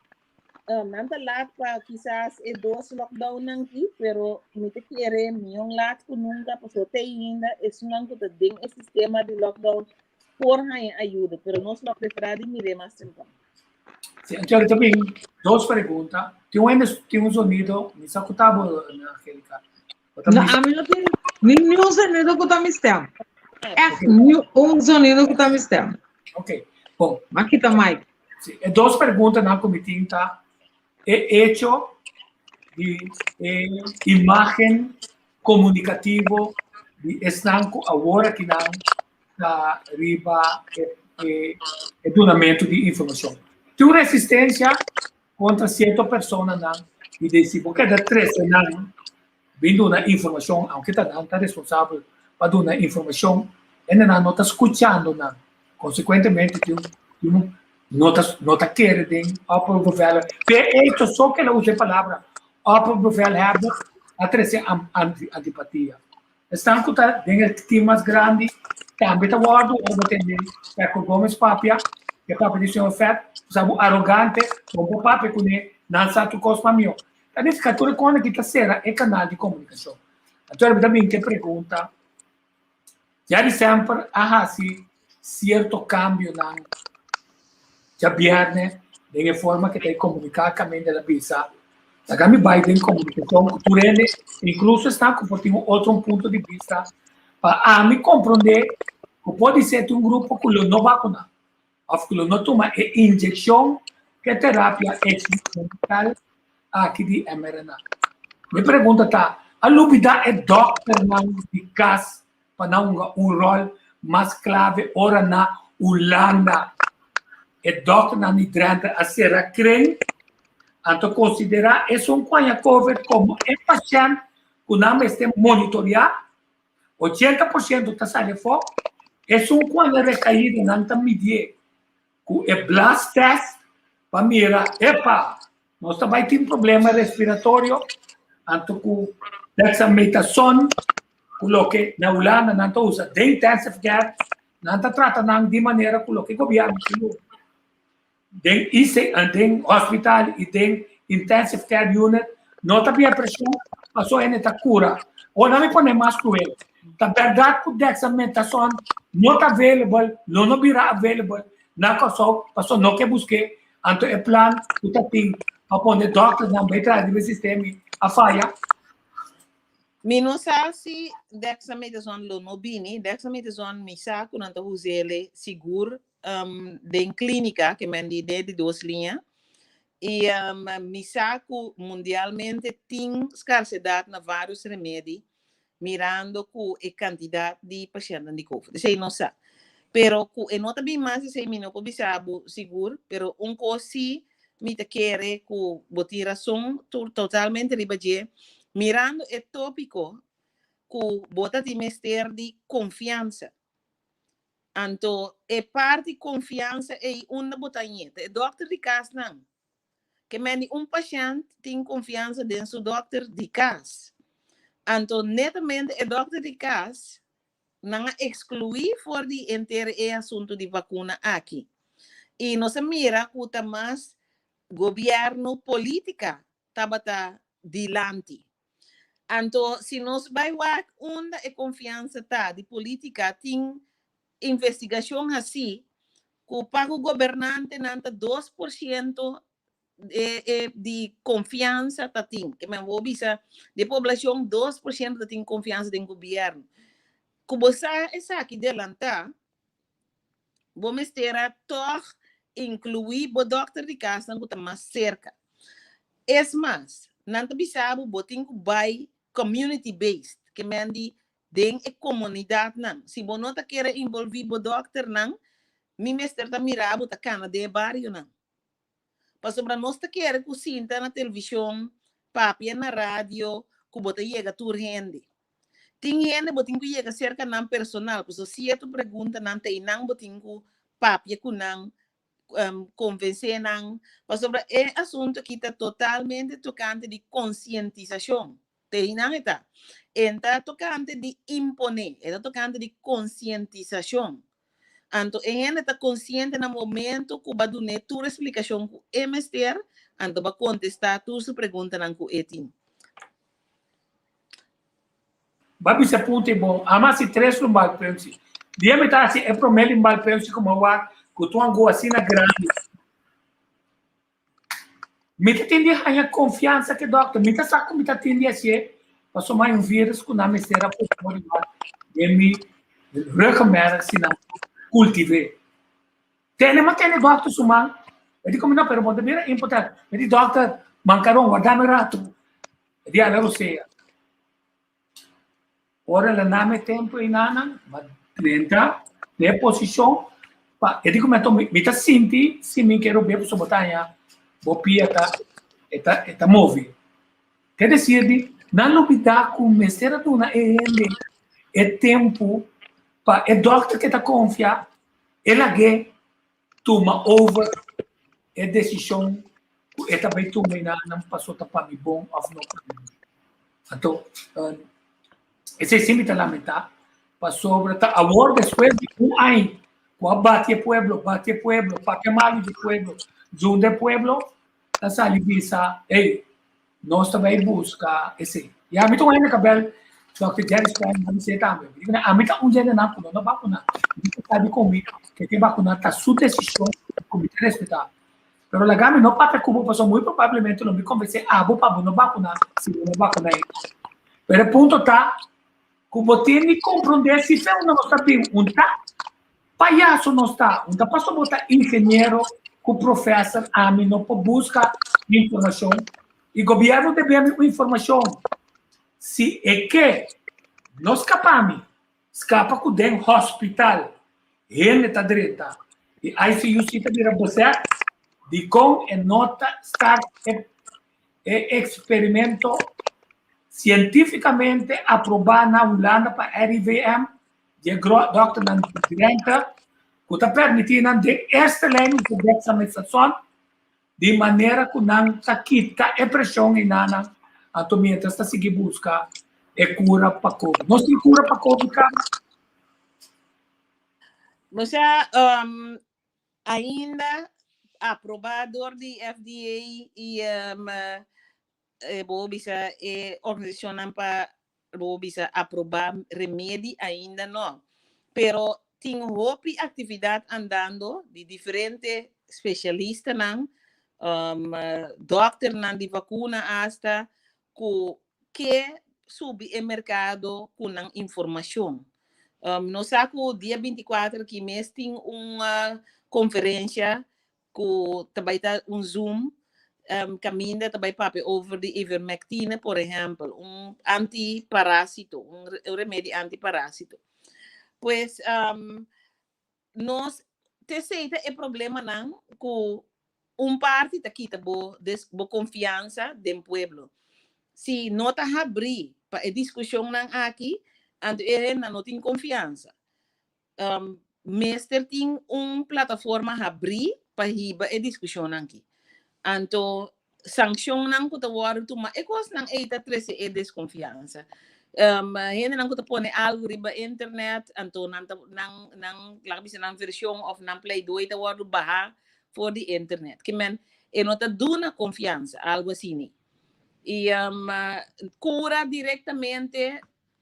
Nan ta laat pa kisas e dos lockdownnan ki, pero mi ta kere mion laat ku nunka, pasobra te ainda esunnan ku ta den e sistema di lockdown por haña ayuda, pero nos lo preferá di mir'é mas tempran.
Sí, anto ahorita bin dos pregunta. Tin un hende tin un sonido, mi sa ku ta bo, Angelica. Bo ta
No,
misa.
ami no tin ni ni un sonido ku ta mi stem. Echt, ni un sonido ku ta mi stem.
Ok, bon.
Ma kita mic.
Sí, e dos preguntanan ku mi tin ta e hecho di e imagen komunikativo di esnan ku awor akinan ta riba e e e dunamentu di informashon. Tin un resistensia kontra sierto personanan di desi bo keda trese nan bin duna informashon aunke ta nan ta responsabel pa duna informashon hendenan no ta skuchando nan konsekuentemente tin un no ta no ta kere den opperbeveler pe echo so ke la usa e palabra opperbevelhebber a trese antipatia. Esnan ku ta den e team mas grandi tambe ta wòrdu ora bo tende Pecco Gomez papia, e papia di señor Fed, bo sa bo arogante, bo por papia kuné, nan sa tur kos pa mihó. Ta nifiká tur e kòne ki ta sera e kanal di komunikashon. Anto mi ta bin ku e pregunta, ya di semper a hasi sierto kambionan djabièrnè den e forma ku ta e komuniká kaminda el a bisa laga mi bai den komunikashon ku tur hende inkluso esnan ku por tin un otro un punto di bista pa ami komprondé ku podisé tin un grupo ku lo no bakuná òf ku lo no tuma e inyekshon ku e terapia eksperimental aki di mRNA. Mi pregunta ta, a lubidá e dòkternan di kas pa nan hunga un ròl mas klave ora na Hulanda e dòkternan di Drenthe a sera kren? Anto konsiderá esun ku haña covid komo e pashènt ku nan mester monitoriá, 80% ta sali afó, esun ku haña rekaída nan ta midié ku e blaas test pa mira, epa, nos ta bai tin problema respiratorio. Anto ku dexamethason ku loke na Hulanda nan ta usa den intensive care, nan ta trata nan di manera ku loke gobièrnu sigur. Den IC, den hospital i den intensive care unit no ta bia preshon paso hende ta kura. Ora mi pone mas kruel, ta bèrdat ku dexamethason no ta available, lo no bira available na Kòrsou paso no ke busk'é, anto e plan ku ta tin pa pone dòkternan bai traha riba e sistema a faya.
Mi no sa si dexamethason lo no bini, dexamethason mi sa ku nan ta us'é sigur um, den klínika, ke men di den di dos liña. I um, mi sa ku mundialmente tin skarsedat na vários remedi, mirando ku e kantidat di pashèntnan di covid. Esei no sa. Pero ku e no ta bin mas esei mi no por bisa bo sigur, pero un kos si mi ta kere ku bo tin rason tur totalmente riba dje, mirando e tópiko ku bo ta tin mester di konfiansa. Anto e parti konfiansa ei unda bo ta ñe? Ta e dòkter di kas nan. Ke men di un pashènt tin konfiansa den su dòkter di kas. Anto netamente e dòkter di kas nan a ekskluí for di henter e asuntu di vakuna aki. I nos a mira ku ta mas gobièrnu polítika tabata dilanti. Anto si nos bai wak unda e konfiansa ta di politika tin investigashon hasí ku pa ku gobernantenan ta 2% di konfiansa ta tin. Ke men bo bisa di e poblashon 2% ta tin konfiansa den gobièrnu. Ku bo sa esaki delantá bo mester a tòg inkluí bo dòkter di kasnan ku ta mas serka. Es mas, nan ta bisa bo bo tin ku bai community based, ke men di den e komunidatnan. Si bo no ta kere involví bo dòkternan, mi mester ta mira bo ta kana den e barionan. Pasobra nos ta kere ku sinta na televishon, papia na radio, ku bo ta yega tur hende. Tin hende bo tin ku yega serka nan personal, pasobra sierto preguntanan ta einan bo tin ku papia ku nan, konvensé nan, pasobra e asuntu aki ta totalmente tokante di konsientisashon. Te einan e ta. E no ta tokante di imponé, e ta tokante di konsientisashon. Anto e hende ta konsiente na momento ku bo a dun'é tur e splikashon ku e mester, anto bo a kontestá tur su preguntanan ku e tin.
Ba bisa punto e bon. Ama hasi tres lumbalpunctie. Dia mi ta hasi e prome lumbalpunctie ku mi a wak ku ta un angu asina grandi. Mi ta tin di haña konfiansa ku e dòkter. Mi ta sa ku mi ta tin di hasié pasobra mi hay un virus ku nan mester a pone por riba den mi ruggenmerg si nan por kultiv'é. Tene ma tene dòkter su man. Mi di komo no pero bo ta bira impotent. Mi di dòkter mankaron warda mi ratu. E di ala rosea. Ora el a name tempu einanan, ma drenta den e posishon pa e di ku mi mi ta sinti si mi ke rob'é pasobra bo ta haña bo pia ta e ta e ta move. Ke desir di nan lubidá ku mester a duna e hende e tempu pa e dòkter ke ta konfia e lag'é tuma over e desishon ku e ta bai tuma i nan paso ta pa mi bon òf no pa mi bon. Anto, esei si mi ta lamentá, pasobra ta awor despues di un aña ku a bati e pueblo, bati e pueblo, papia malu di pueblo, zunda e pueblo, ta sali bisa, ey, Nos ta bai buska esei. I ami ta un hende kabel, Dòkter Jerry Span a bis'é tambe. Mi di kuné, ami ta un dje nan ku no ta bakuná. Mi ta sabi ku mi ke ke bakuná ta su desishon ku mi ta respetá. Pero laga mi no papia ku bo pasobra muy probablemente lo mi konvensé abo pa bo no bakuná si bo no bakuná ainda. Pero e punto ta ku bo tin di komprondé si fe unda nos ta bin un ta Payaso nos ta, un ta paso bo ta ingeniero ku professor ami no por buska informashon i gobierno debe mi un informashon si e ke no skapa mi skapa ku den hospital hende ta drenta i ICU si ta bira bezet dikon e no ta start e e eksperimento sientifikamente aproba na Hulanda pa RIVM Di e dòkternan di Drenthe ku ta permití nan den eerste lijn usa dexamethason di manera ku nan ta kita e preshon einanan. Anto mientras ta sigui buska e kura pa Covid. Nos tin kura pa Covid kaba?
Osea, ainda aprobá dor di FDA i bo bisa e organisashonnan pa bo bisa aprobá remedi ainda no. Pero tin hopi aktividat andando di diferente spesialistanan, dòkternan di vakuna asta ku ke subi e merkado ku nan informashon. Nos sa ku dia 24 aki mes tin un konferensha ku ta bai ta un Zoom kaminda ta bai papia over di ivermectine, por ehèmpel, un antiparásito, un remedi antiparásito. Pues nos t'esei ta e problemanan ku un parti ta kita bo des bo konfiansa den pueblo. Si no ta habrí pa e diskushonnan aki, anto e hendenan no tin konfiansa. Mester tin un plataforma habrí pa hiba e diskushonnan aki. Anto sankshonnan ku ta wòrdu tuma, e kosnan ei ta trese e deskonfiansa. Hendenan ku ta pone algu riba internet, anto nan ta nan nan laga bisa nan vershon òf nan pleidoi ta wòrdu bahá for di internet. Ke men e no ta duna konfiansa, algu asini. I kura direktamente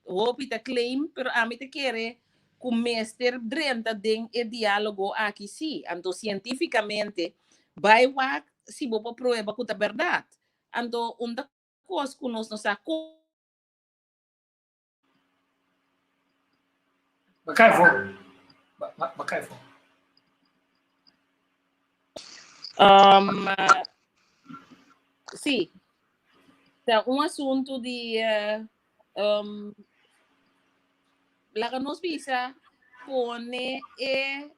Hopi ta claim, pero ami ta kere cu mester drenta den e dialogo aki si. Anto cientificamente bay wak si bo por prueba cu ta berdad. Anto un ta cos cu nos no sa con.
Ba kai afo. Ba kai afo.
Um, sí. Ta un asunto di um, laga nos bisa pone e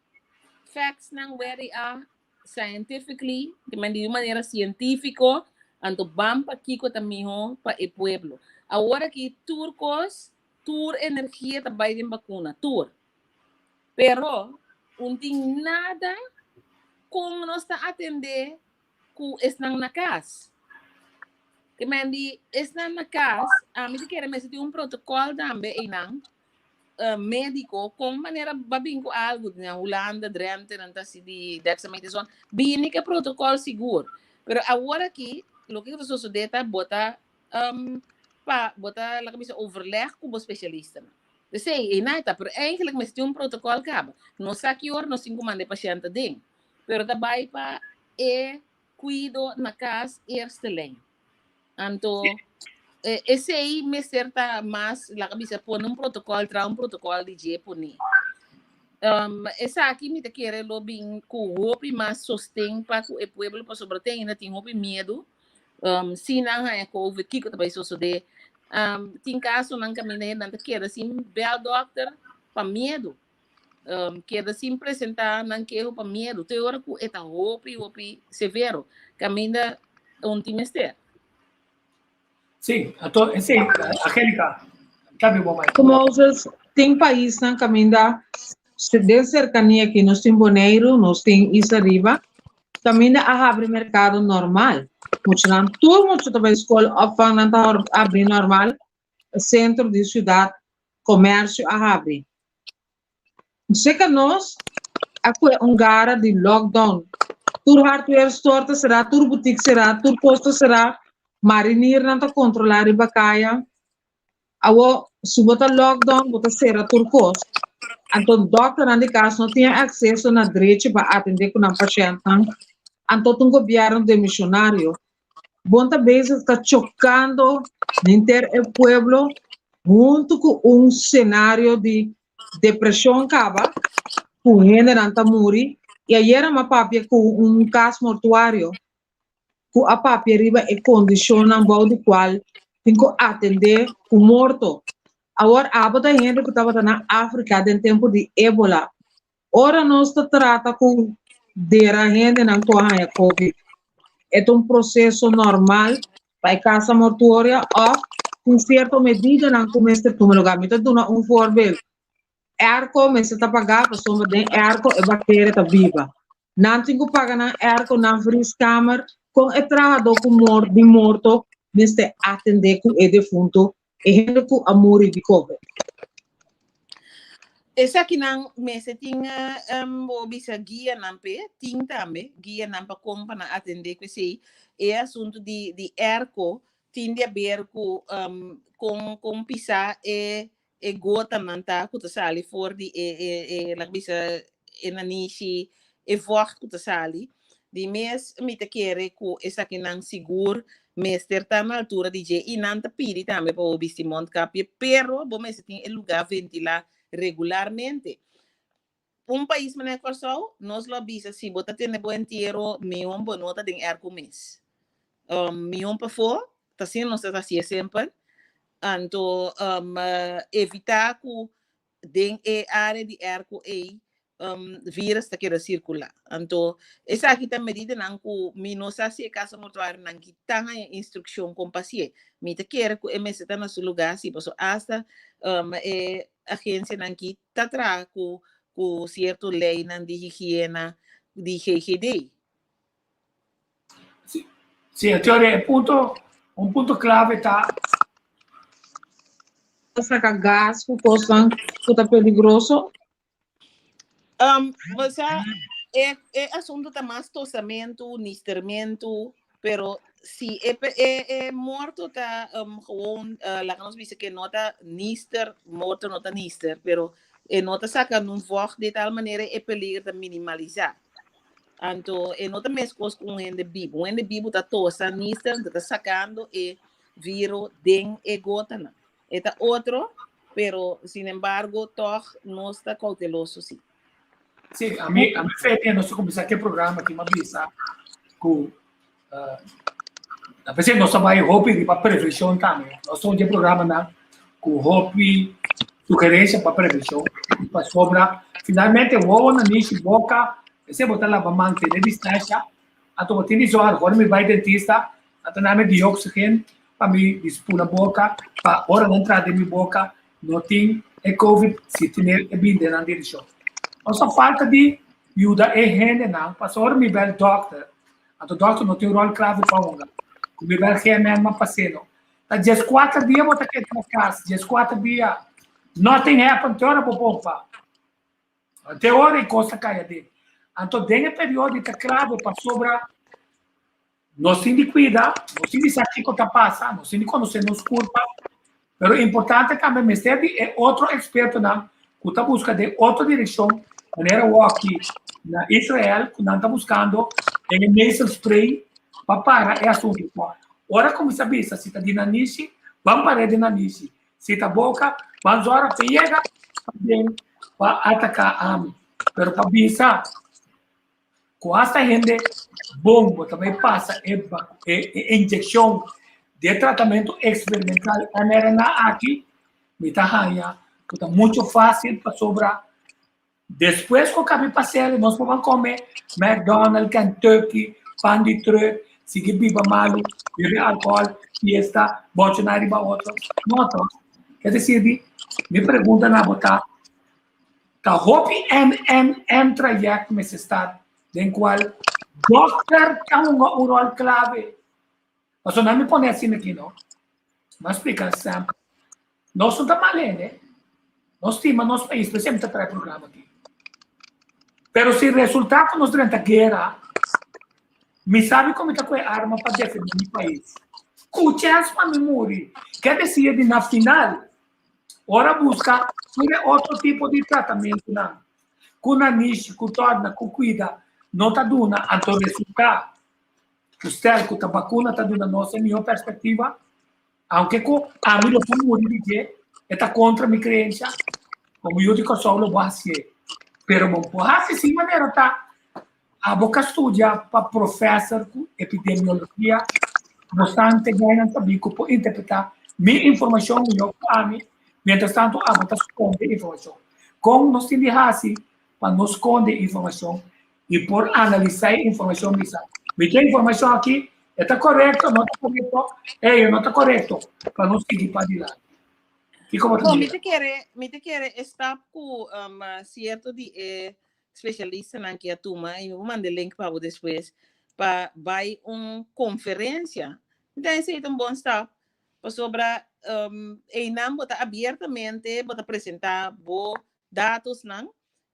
facts nan where they are scientifically, di men di un manera científico, anto ban pa kiko ta miho pa e pueblo. Awor aki tur kos, tur energia ta bai den bakuna, tur. Pero un tin nada kon nos ta atendé ku esnan na kas. Ke men di esnan na kas, ami ta kere mester tin un protokòl tambe einan médiko kon manera ba bin ku algu na Hulanda, Drenthe nan ta hasi di dexamethasone, bini ku e protokòl sigur. Pero awor aki loke ku ta sosodé ta bo ta pa bo ta laga bisa overleg ku bo spesialistanan. P'esei einan e ta, pero eigenlijk mester tin un protokòl kaba. No sa ki ora nos tin ku manda e pashènt aden. Pero ta bai pa e kuido na kas eerste lijn. Anto esei mester ta mas, laga bisa, pone un protokòl, traha un protokòl di dje pone. Esaki mi ta kere lo bin ku hopi mas sosten pa ku e pueblo pasobra te ainda tin hopi miedu. Si nan haña covid kiko ta bai sosodé. Tin kasonan kaminda hendenan ta keda sin bèl dòkter pa miedu. um, keda sin presentá nan keho pa miedu. Te ora ku e ta hopi, hopi severo. Kaminda un tin mester.
Sí, ato, sí, Angélica, cambio bo mic.
Moses, tin paisnan kaminda den serkania aki nos tin Boneiru, nos tin Isla Riba, kaminda a habri merkado normal. Muchanan tur mucha ta bai skol, opvangnan ta habri normal, sentro di siudat komersio a habri. Seka nos a kue un gara di lockdown. Tur hardware store ta será, tur butik será, tur kos ta será, marinirnan ta kontrolá riba kaya. Awor, si bo ta lockdown, bo ta sera tur kos. Anto dòkternan di kas no tin akseso na drechi pa atendé ku nan pashèntnan. Anto ta un gobièrnu demishonario. Bon ta bezig ta chocando henter e pueblo hunto cu un scenario di depresion caba cu hendenan ta muri y ayera mi a papia cu un cas mortuario cu a papia riba e condicionnan bou di cual tin cu atende cu morto. Awor abo ta hende cu tabata na Africa den tempo di Ebola. Ora nos ta trata ku dera hendenan ku a haña covid, e ta un proseso normal pa e kasa mortuoria òf tin sierto medidanan ku mester tuma lugá. Mi ta duna un voorbeeld, Airco mester ta pagá pasobra den airco e bakteria ta biba. Nan tin ku paga nan airco, nan vrieskamer, kon e trahadó ku mor di morto mester atendé ku e defunto, e hende ku a muri di covid.
Esakinan mester tin bo bisa guianan p'e, tin tambe guianan pa kon pa nan atendé ku esei. E asuntu di di airco tin di haber ku kon kon pisá e e gotanan ta ku ta sali for di e e e laga bisa e nanishi, e vocht ku ta sali. Di mes mi ta kere ku esakinan sigur mester ta na altura di dje i nan ta pidi tambe pa bo bisti mondkapje, pero bo mester tin e lugá ventilá regularmente. Un pais manera Kòrsou, nos lo a bisa si bo ta tene bo entiero mihó bo no ta den airco mes. Mihó pafó, ta asina nos ta hasié semper. Anto evitá ku den e área di airco ei virus ta keda sirkulá. Anto esaki ta medidanan ku mi no sa si e kasa mortuarionan ki ta haña instrukshon kon pa hasié. Mi ta kere ku e mester ta na su lugá si, pasobra asta e agensianan ki ta traha ku ku sierto leinan di higiena di GGD.
Sí, sí, teoria, e punto, un punto clave ta
saka gas ku kosnan ku ta peligroso?
Bo sa, e, e asunto ta mas tosamentu, nistermentu, pero si e, e, e morto ta gewoon, laga nos bisa ke no ta nister, morto no ta nister, pero e no ta saka nun vocht de tal manera e peligro ta minimalisá. Anto e no ta meskos ku un hende bibu. Un hende bibu ta tosa, nister, anto ta sakando e viro den e gotanan. E ta otro, pero sin embargo tog nos ta kouteloso si.
Sí, ami, ami fe que nos kuminsá ke programa aki, m'a bisa ku uh, a veces nos ta bai hopi riba prevenshon tambe. Nos ta un dje programanan ku hopi sugerencia pa prevenshon, pasobra finalmente wowo, nanishi, boka, esei bo ta laba man, tene distansha, anto bo tin di zorg, ora mi bai dentista, nan ta nami dioxygen pa mi dispuna boka, pa ora nan traha den mi boka no tin e covid si tin e bin den nan direkshon. Nos ta falta di yuda e hendenan, pasobra ora mi bel dokter, anto dokter no tin un ròl klave pa hunga, ku mi bel GMN man pas'é no. Ta dieskuater dia bo ta keda na kas, dieskuater dia, nothing happen te ora bo pompa. Te ora e kos ta kai aden. Anto den e periodo ta klave pasobra nos tin di kuida, nos tin di sa kiko ta pasa, nos tin di konosé nos kurpa, pero importante tambe mester di e otro ekspertonan ku ta buska den otro direkshon, manera awor aki na Israel ku nan ta buskando den e nasal spray pa para e asuntu. Ora kuminsá bisa si ta di nanishi, ban par'é di nanishi, si ta boka, ban zòrg pa yega den pa ataká ami. Pero pa bisa ku asta hende bon bo ta bai pasa e e inyekshon di e tratamentu eksperimental mRNA aki, mi ta haña ku ta muchu fásil pasobra despues ku kabi pasel nos por ban kome McDonald, Kentucky, pan di truk, sigui biba malu, bebe alkohòl, fiesta, bochona riba otro. No to. Ke ta sirbi? Mi pregunta na bo ta, Ta hopi NNN trayect mester start den cual dokter ta hunga un rol clave. Pasobra nan mi pone asina aki no. Mi a splica semper. Nos no ta mal hende. Nos stima nos pais, por esei mi ta trae programa aki. Pero si resulta cu nos drenta guera, mi sabi cu mi ta cu e arma pa defende mi pais. Cu chens pa mi muri. Ke decir di na final Ora buska tur e otro tipo di tratamentunan ku nanishi, ku tòrna, ku kuida no ta duna, anto resultá ku stel ku ta bakuna ta duna nos e mihó perspektiva, aunke ku ami lo por muri di dje, e ta kontra mi kreensia, komo yu di Kòrsou lo bo hasié. Pero bo por hasi sin manera ta Abo ka studia pa professor ku epidemiologia, bastante gainan sabí ku por interpretá mi informashon mihó ku ami, mientras tanto abo ta skonde informashon. Kon nos tin di hasi pa no skonde informashon i por analisá e informashon bisa, mi tin e informashon aki, e ta korekto, no ta korekto, ey e no ta korekto, pa nos sigui padilanti. Kiko bo ta
Bon, mi
mira?
ta kere, mi ta kere e stap ku sierto di e specialistanan ki a tuma, y mi por manda e link pa bo despues, pa bay un conferencia. Mi ta esei ta un bon stap pasobra einan bo ta abiertamente bo ta presentá bo datosnan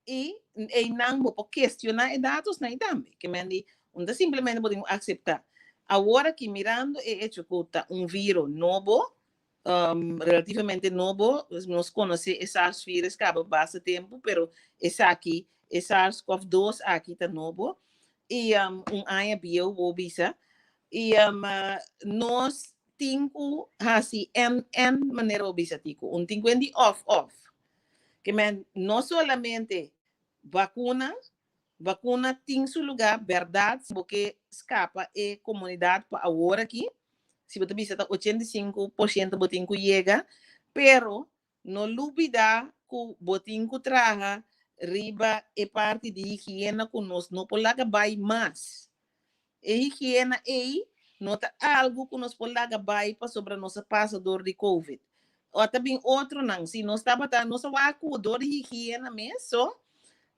i einan bo por kestioná e datosnan ei tambe. Ke men di un ta simplemente bo tin ku akseptá. Awor aki mirando e echo ku ta un viro nobo, relativamente nobo, nos konosé e SARS virus kaba basta tempu, pero esaki e SARS-CoV-2 aki ta nobo i un aña bieu bo bisa i nos tin ku hasi en en manera bo bisa Tico, un tin ku en di òf òf. Ke men no solamente vakuna, vakuna tin su lugá bèrdat si bo ke skapa e komunidat pa awor aki, si bo ta bisa ta 85% bo tin ku yega, pero no lubidá ku bo tin ku traha riba e parti di higiena ku nos no por laga bai mas. E higiena ei no ta algu ku nos por laga bai pasobra nos a pasa dor di covid. O ta bin otronan, si nos tabata, nos a wak ku dor di higiena mes so,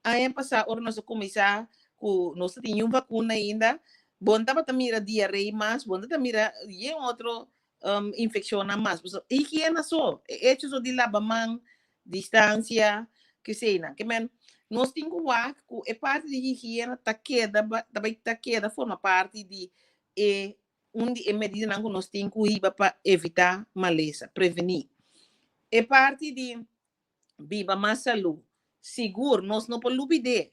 aña pasá ora nos a kuminsá ku nos ta tin un vakuna ainda, bo no tabata mira diarei mas, bo no tabata mira yen otro infekshonnan mas. Pasobra higiena so, e echo so di laba man, distansia, keseinan. Ke men, nos tin ku wak ku e parti di higiena ta keda ta bai ta keda forma parti di e un di e medidanan ku nos tin ku hiba pa evitá malesa, prevení. E parti di biba mas salú, sigur nos no por lubid'é.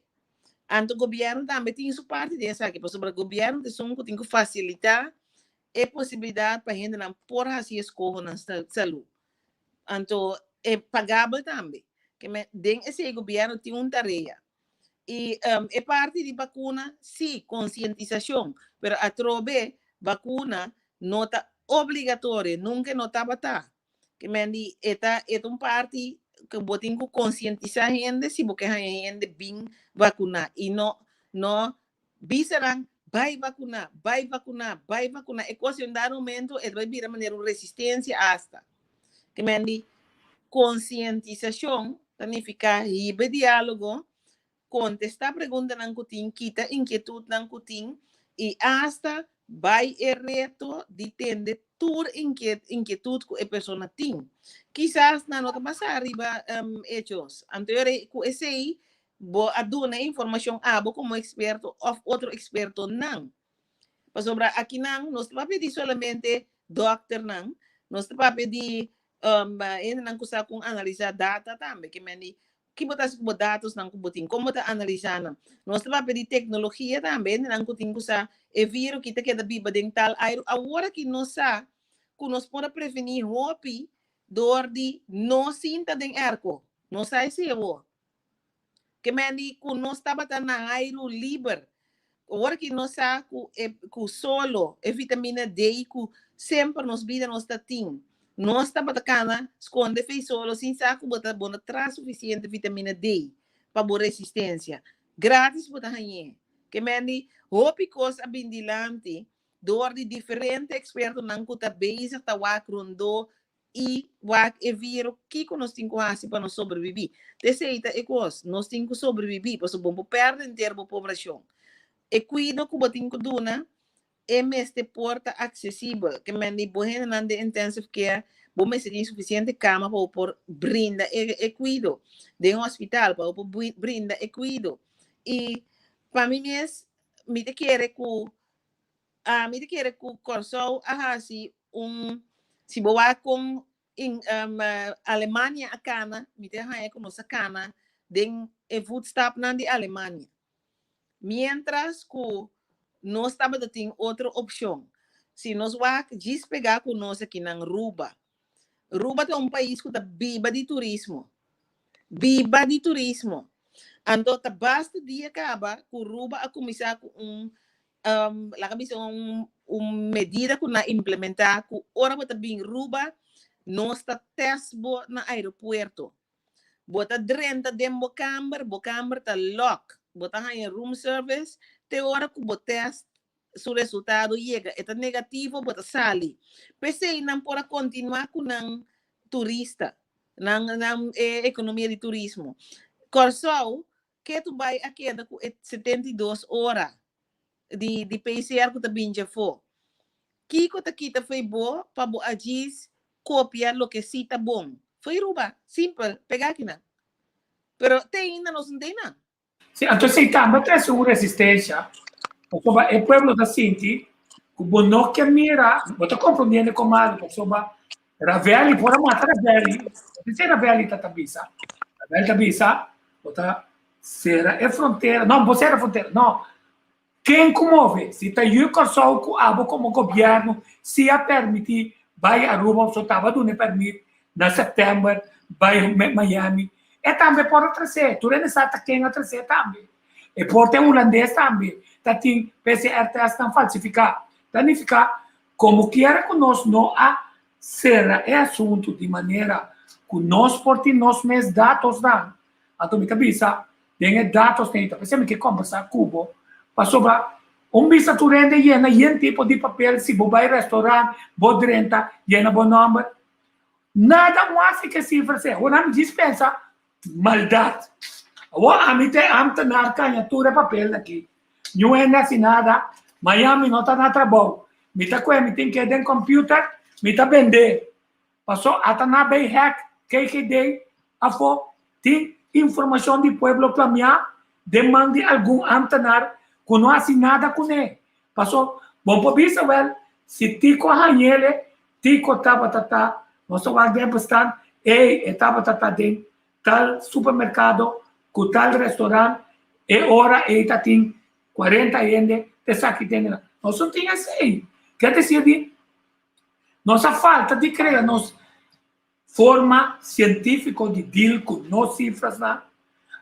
Anto gobièrnu tambe tin su parti den esaki, pasobra gobièrnu ta esun ku tin ku fasilitá e posibilidat pa hendenan por hasi eskoho nan salú. Anto e pagabel tambe. Ke men den esei gobièrnu tin un tarea. I e parti di bakuna, sí, konsientisashon, pero atrobe bakuna no ta obligatorio, nunka e no tabata. Ke men di e ta e ta un parti ku bo tin ku konsientisá hende si bo ke haña hende bin vakuná i no no bisa nan bai vakuná, bai vakuná, bai vakuná. E kos en dado momento e ta bai bira manera un resistensia asta. Ke men di konsientisashon ta nifiká hiba e diálogo, kontestá preguntanan ku tin, kita inkietutnan ku tin i asta bai e reto di tende tur inkietut ku e persona tin. Kisas nan no ta basá riba hechos. Anto ku esei bo a duna e informashon abo komo eksperto òf otro ekspertonan. Pasobra akinan nos ta papia di solamente dòkternan, nos ta papia di hendenan ku sa kon analisá data tambe, ke men di ki bo ta hasi ku bo datosnan ku bo tin, kon bo ta analisá nan. Nos ta papia di teknologia tambe, hendenan ku tin ku sa e viro ki ta keda biba den tal airu. Awor aki nos sa ku nos por a prevení hopi dor di no sinta den èrko. Nos sa esei awor. Ke men di ku nos tabata na airu liber. Ora ki nos sa ku e ku solo, e vitamina D ku semper nos bida nos ta tin. Nos tabata kana skonde fei solo sin sa ku bo ta bo no tra sufisiente vitamina D pa bo resistensia. Gratis bo ta hañ'é. Ke men di hopi kos a bin dilanti dor di diferente ekspertonan ku ta bezig ta wak rondó i wak e viro kiko nos tin ku hasi pa nos sobrebibí. T'esei ta e kos, nos tin ku sobrebibí, pasobra bo por pèrdè henter bo poblashon. E kuido ku bo tin ku duna, e mester por ta aksesibel. Ke men di bo hendenan den intensive care, bo mester tin sufisiente kama pa bo por brinda e e kuido. Den hospital, pa bo por brinda e kuido. I pa mi mes, mi ta kere ku Ami ta kere ku Kòrsou a hasi un, si bo wak kon in Alemania a kana, mi ta haña ku nos a kana den e voetstapnan di Alemania. Miéntras ku nos tabata tin otro opshon. Si nos wak djis pegá ku nos aki nan Ruba. Ruba ta un pais ku ta biba di turismo. Biba di turismo. Anto ta basta dia kaba ku Ruba a kuminsá ku un laga bisa un un medida ku nan implementá ku ora bo ta bin Ruba nos ta tèst bo na aeropuerto. Bo ta drenta den bo kamber, bo kamber ta lòk, bo ta haña room service te ora ku bo tèst su resultado yega, e ta negativo bo ta sali. P'esei nan por a kontinuá ku nan turista, nan nan e ekonomia di turismo. Kòrsou Ketu bai a keda ku e 72 ora di di PCR ku ta bin djafó. Kiko ta kita fo'i bo pa bo a djis kopia loke si ta bon? Fo'i Ruba, simpel, pega akinan. Pero te ainda nos no ta einan.
Si, anto esei tambe a trese un resistencia, pasobra e pueblo ta sinti ku bo no ke mira, bo ta komprondiendo kon malu, pasobra Ravelli por a mata Ravelli, esei Ravelli ta ta bisa, Ravelli ta bisa, bo ta sera e frontera, no, bo sera e frontera, no, Ken ku move? Si ta yu Kòrsou ku abo komo gobièrnu si a permití bai Aruba òf so taba duna e pèrmit na sèptèmber bai Miami, e tambe por a tres'é. Tur hende sa ta ken a tres'é tambe. E por ta e hulandes tambe ta tin PCR tèstnan falsifiká. Ta nifiká komo kiera ku nos no a sera e asuntu di manera ku nos por tin nos mes datosnan. Anto mi ta bisa den e datos nei ta p'esei mi ke kombersá ku bo pasobra un bisa tur hende yena yen tipo di papel si bo bai restaurant bo drenta yena bo nòmber nada un hasi ke sifra esei awor ami djis pensa maldat awor ami ta e amtenar kaña tur e papelnan aki niun hende hasi nada mañan mi no ta na trabou mi ta kohe mi tin ke den computer mi ta bende. Paso ata na bay hack KGD afo tin informacion di pueblo plamia den man di algun ambtenaar cu no haci nada cune. Paso bo por bisa wel si Tico hañele Tico tabata ta nos ta wak den bestaan ey e tabata ta den tal supermercado cu tal restaurant e ora ey ta tin cuarenta hende ta esaki tende nan. Nos no tin esey. Kier decir di Nos a falta di krea nos forma sientífiko di deal ku nos sifrasnan,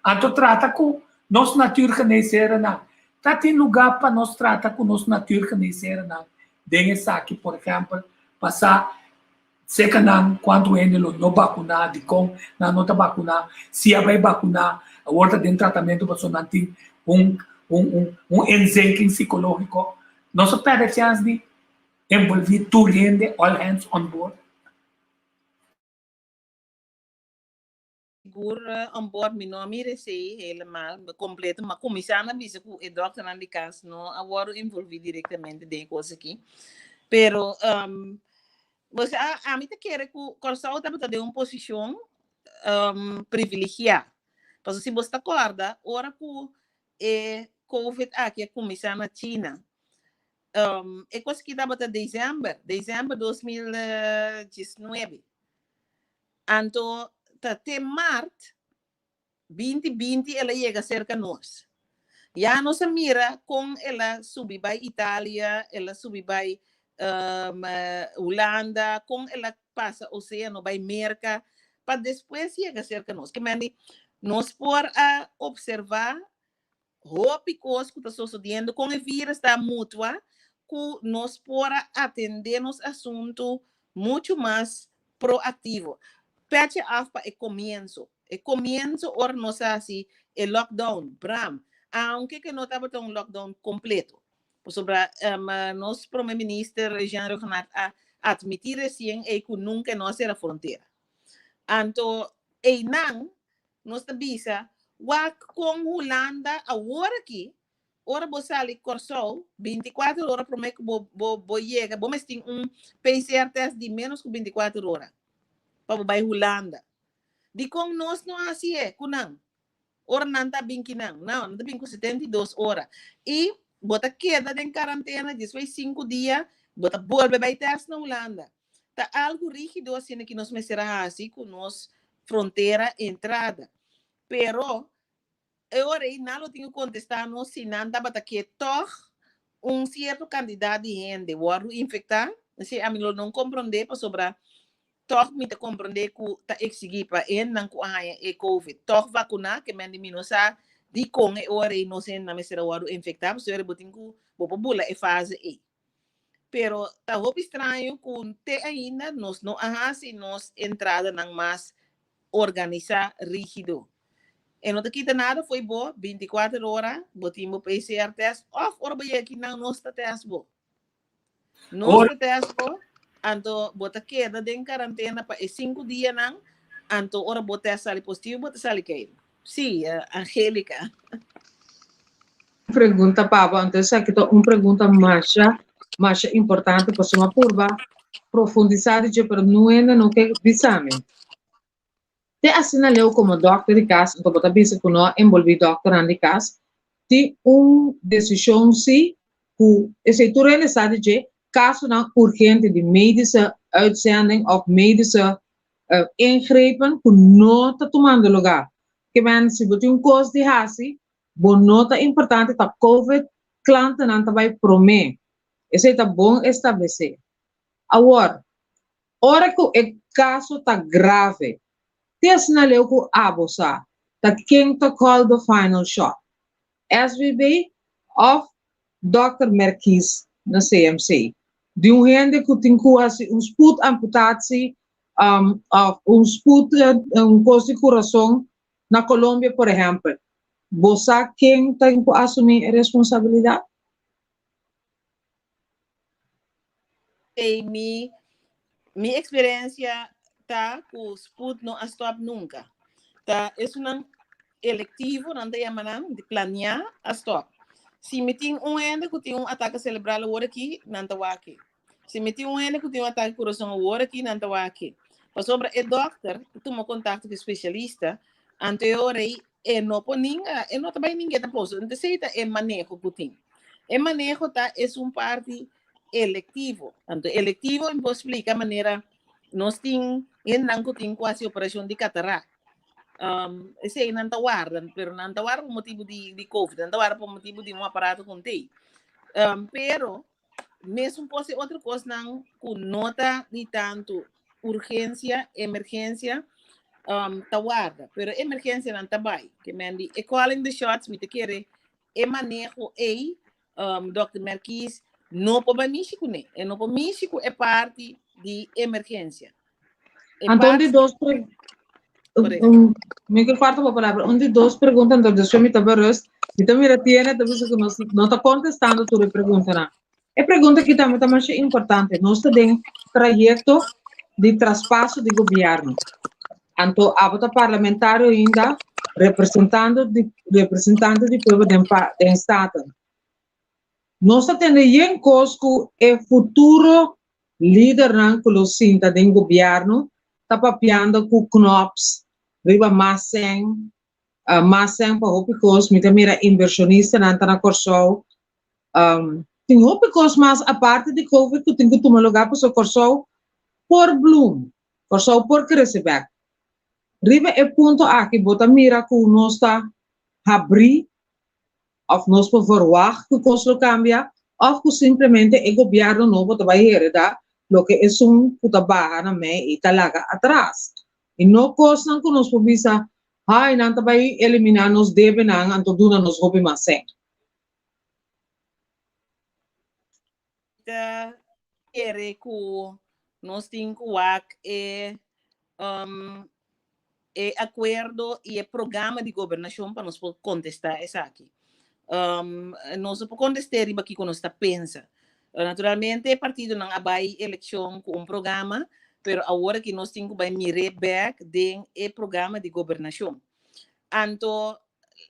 anto trata ku nos natuurgeneesherennan. Ta tin lugá pa nos trata ku nos natuurgeneesherennan den esaki, por ehèmpel, pa sa seka nan kuantu hende lo no bakuná, dikon nan no ta bakuná, si a bai bakuná awor ta den tratamentu pasobra nan tin un un un inzinking sikológiko. Nos a pèrdè chèns di Envolví tur hende, all hands on board.
Sigur on board mi no a mira esei helemaal completo, ma cuminsa na bisa cu e dokternan di cas no a wordo envolvi directamente den e cos aki. Pero um, bo sa, ami ta kere cu Corsou tabata den un posicion um, privilegia. Pasobra si bo ta corda, ora cu e covid aki a cuminsa na China, Um, e kos ki tabata december, december 2019. Anto ta te maart 2020 el a yega cerca nos. Ya nos a mira con el a subi bai Italia, el a subi bai um, Hulanda, con el a pasa oceano bai Merca, pa despues yega cerca nos. Ke mende, nos por a observa Hopi kos ku ta sosodiendo kon e virus ta mutua ku nos por a atendé nos asuntu muchu mas proaktivo. Peche af pa e komienso. E komienso ora nos a hasi e lockdown, bram, aunke ke no tabata un lockdown kompleto. Pasobra nos prome minister Jean Rhuggenaath a atmití resien ei ku nunka no a sera frontera. Anto einan Nos ta bisa, wak kon Hulanda awor aki, ora bo sali Kòrsou, bintikuater ora promé ku bo bo bo yega, bo mester tin un PCR test di ménos ku bintikuater ora pa bo bai Hulanda. Dikon nos no hasi e ku nan ora nan ta bin kinan? No, nan ta bin ku 72 ora. I bo ta keda den karantena despues sinku dia, bo ta bolbe bai test na Hulanda. Ta algu rígido asina ki nos mester a hasi ku nos frontera entrada. Pero e ora ei nan lo tin ku kontestá nos si nan tabata ke tòg un sierto kantidat di hende wòrdu infektá. Esei ami lo no komprondé pasobra tòg mi ta komprondé ku ta eksigí pa hendenan ku a haña e covid tòg vakuná, ke men di mi no sa dikon e ora ei nos hendenan mester a wòrdu infektá pasobra bo tin ku bo por bula e fase ei. Pero ta hopi straño ku te ainda nos no a hasi nos entradanan mas organisá, rígido. E no ta kita nada fo'i bo, bintikuater ora bo tin bo PCR test òf ora bo yega akinan nos ta test bo. Nos ta test bo, anto bo ta keda den karantena pa e sinku dianan, anto ora bo test sali positivo bo ta sali keiru. Sí, Angelica.
Pregunta pa bo, anto esaki ta un pregunta masha. masha importante pasobra mi a purba profundisá di dje pero no hende no ke bisa mi. Te asina leu komo dòkter di kas, anto bo ta bisa ku no a enbolbí dòkternan di kas, tin un desishon si ku esei tur hende sa di dje, kasonan urgente di medische uitzending òf medische ingrepen ku no ta tumando lugá. Ke men si bo tin un kos di hasi, bo no ta importante ta covid klantenan ta bai promé. Esei ta bon establesé. Awor, ora ku e kaso ta grave, te asina leu ku abo sa ta ken ta call the final shot, SVB òf Dòkter Merkies na CMC. Di un hende ku tin ku hasi un spoed amputatie òf un spoed un kos di kurason na Colombia por ehèmpel, bo sa ken ta ku asumí e responsabilidat?
Ey mi mi experiencia ta cu spoed no a stop nunca. Ta esunnan electivo nan ta yama nan di planea a stop. Si mi tin un hende cu tin un atake cerebral awor aki, nan ta wak. Si mi tin un hende cu tin un atake corazon awor aki, nan ta wak. Pasobra e dokter tuma contacto cu e specialista, anto e ora ey e no por ninga, e no ta bay ninga tampoco. Entonces esey ta e maneho cu tin. E maneho ta esun parti electivo. Anto electivo mi por splica manera nos tin hendenan cu tin cu haci operacion di cataract. Um, esey nan ta warda, pero nan ta warda por motibo di, di COVID, nan ta warda por motibo di un aparato con tei. Um, pero mesun pos e otro cosnan cu no ta di tanto urgencia, emergencia, um, ta warda. Pero emergencia nan ta bai. Ke men di, e calling the shots, mi ta kere e maneho ei, um, Dr. Merkies, no por bai mishi kuné. E no por mishi ku e parti di emergencia. E
Anto un di
parti
dos pre
Correcto.
un, mi ke kwarta bo palabra. Un di dos pregunta, anto despues mi ta berust. Mi ta mira tiene, ta bisa ku nos no ta kontestando tur e preguntanan. E pregunta aki tambe ta masha importante. Nos ta den trayekto di traspaso di gobièrnu. Anto abo ta parlamentario ainda representando di representante di pueblo den pa den Staten. Nos ta tende yen kos ku e futuro lidernan ku lo sinta den gobièrnu ta papiando ku Knops riba mas sèn, mas sèn pa hopi kos. Mi ta mira inbershonistanan ta na Kòrsou Um, tin hopi kos mas aparte di COVID ku tin ku tuma lugá pasobra Kòrsou por bloom, Kòrsou por krese bèk. Riba e punto aki bo ta mira ku nos ta habrí òf nos por verwagt ku kos lo kambia òf ku simplemente e gobièrnu nobo ta bai heredá loke esun ku ta baha na mei i ta laga atras. I no kosnan ku nos por bisa, hai nan ta bai eliminá nos debenan anto duna nos hopi mas sèn.
Ta kere ku nos tin ku wak e um, e akuerdo i e programa di gobernashon pa nos por kontestá esaki. Um, nos no por kontest'é riba kiko nos ta pensa. Naturalmente e partidonan a bai elekshon ku un programa, pero awor aki nos tin ku bai mir'é bèk den e programa di gobernashon. Anto,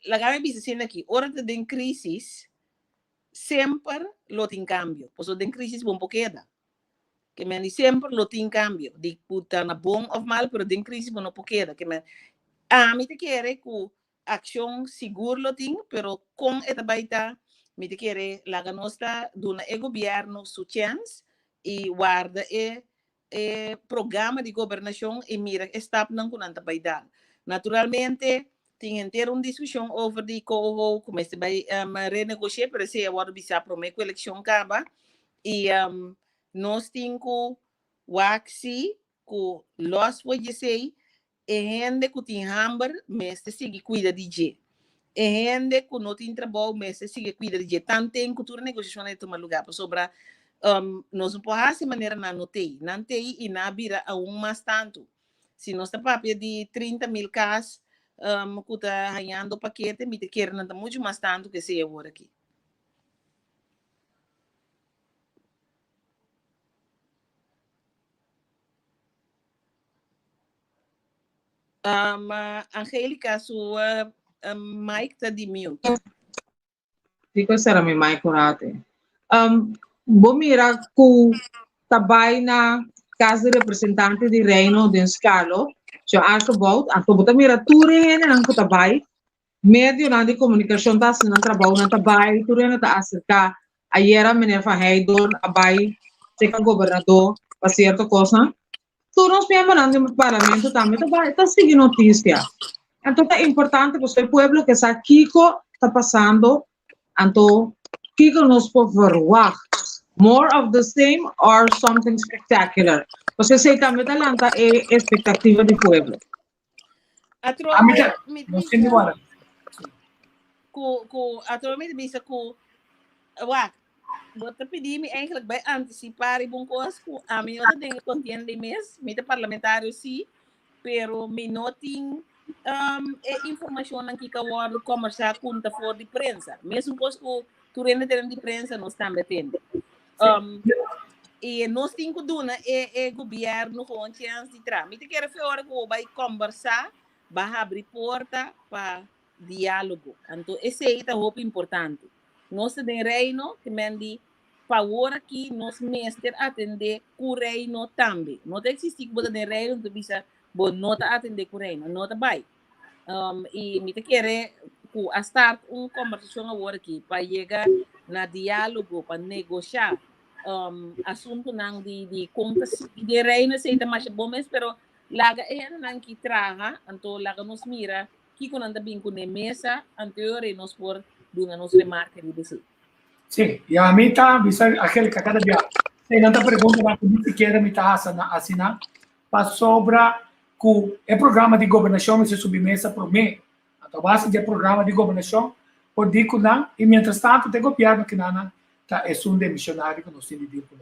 laga mi bisa asina aki, ora ta den crisis, semper lo tin cambio. Pasobra den crisis bon por keda. Ke men di semper lo tin cambio. Di ku ta na bon of mal, pero den crisis bo no por keda. Ke men, ami ta kere ku accion sigur lo tin, pero kon e ta bai ta, mi ta kere laga nos ta duna e gobierno su chance i warda e e programa di gobernashon i mira e stapnan ku nan ta bai dal. Naturalmente tin henter un diskushon over di coho ku mester bai um, renegoshé, pero esei a wòrdu bisá promé ku elekshon kaba. I um, nos tin ku wak si ku lòs for di esei E hende ku tin hamber mester sigui kuida di dje. E hende ku no tin trabou mester sigui kuida di dje. Tanten ku tur e negoshashonnan ei tuma lugá, pasobra nos no por hasi manera nan no t'ei. Nan t'ei i nan a bira aun mas tantu. Si nos ta papia di 30.000 kas ku ta hañando pakete, mi ta kere nan ta muchu mas tantu ku esei awor aki. Um, Angelica, su uh, um, mic ta di mute.
Kiko sera mi mic un rato. Um, Bo mira ku ta bai na Kas di Representante di Reino den Skalo, señor Archebout, anto bo ta mira tur e hendenan ku ta bai, medionan di komunikashon ta hasi nan trabou, nan ta bai, tur hende ta aserká. Ayera meneer Van Heydoorn a bai serka gobernador pa sierto kosnan. Tur nos miembronan di parlamento tambe ta bai, ta sigui notisia. Anto ta importante pasobra e pueblo ke sa kiko ta pasando. Anto, kiko nos por verwacht? More of the same or something spectacular? Pasobra esei tambe ta lanta e expectativa di pueblo.
Atrobe mi ta bisa ku ku atrobe mi ta bisa ku wak bo ta pidi mi eigenlijk bai anticipar riba un kos ku ami no ta den e kontienda mes, mi ta parlamentario si, pero mi no tin um, e informacionnan ki ka wordo conversá kun ta for di prensa. Mesun kos ku tur hende tenen di prensa, nos tambe tende. Um, e nos tin ku duna e, e gobierno gewoon chance di tra. Mi te kere fe ora ku bai conversá, ba habri porta pa diálogo. Anto esei ta hopi importante. Nos ta den reino, ke men di Pa awor aki nos mester atendé ku Reino tambe. No ta eksistí ku bo ta den Reino ta bisa bo no ta atendé ku Reino. No ta bai. Um, i mi ta kere ku a start un kombersashon awor aki pa yega na diálogo, pa negoshá um, asuntunan di, di kon ta sigui den Reino. Esei ta masha bon mes, pero laga e hendenan ki traha, anto laga nos mira kiko nan ta bin kuné mesa, anto e nos por duna nos remarke riba esei.
Sí, y a mi ta bisa Angélica cada dia. E nan ta pregunta nan ni siquiera mi ta hasa na asina pasobra ku e programa di gobernacion mester subi mesa prome. Anto a base di e programa di gobernacion por di ku nan y mientras tanto te gobierno kinanan ta esun demisionario ku nos tin di deal kuné.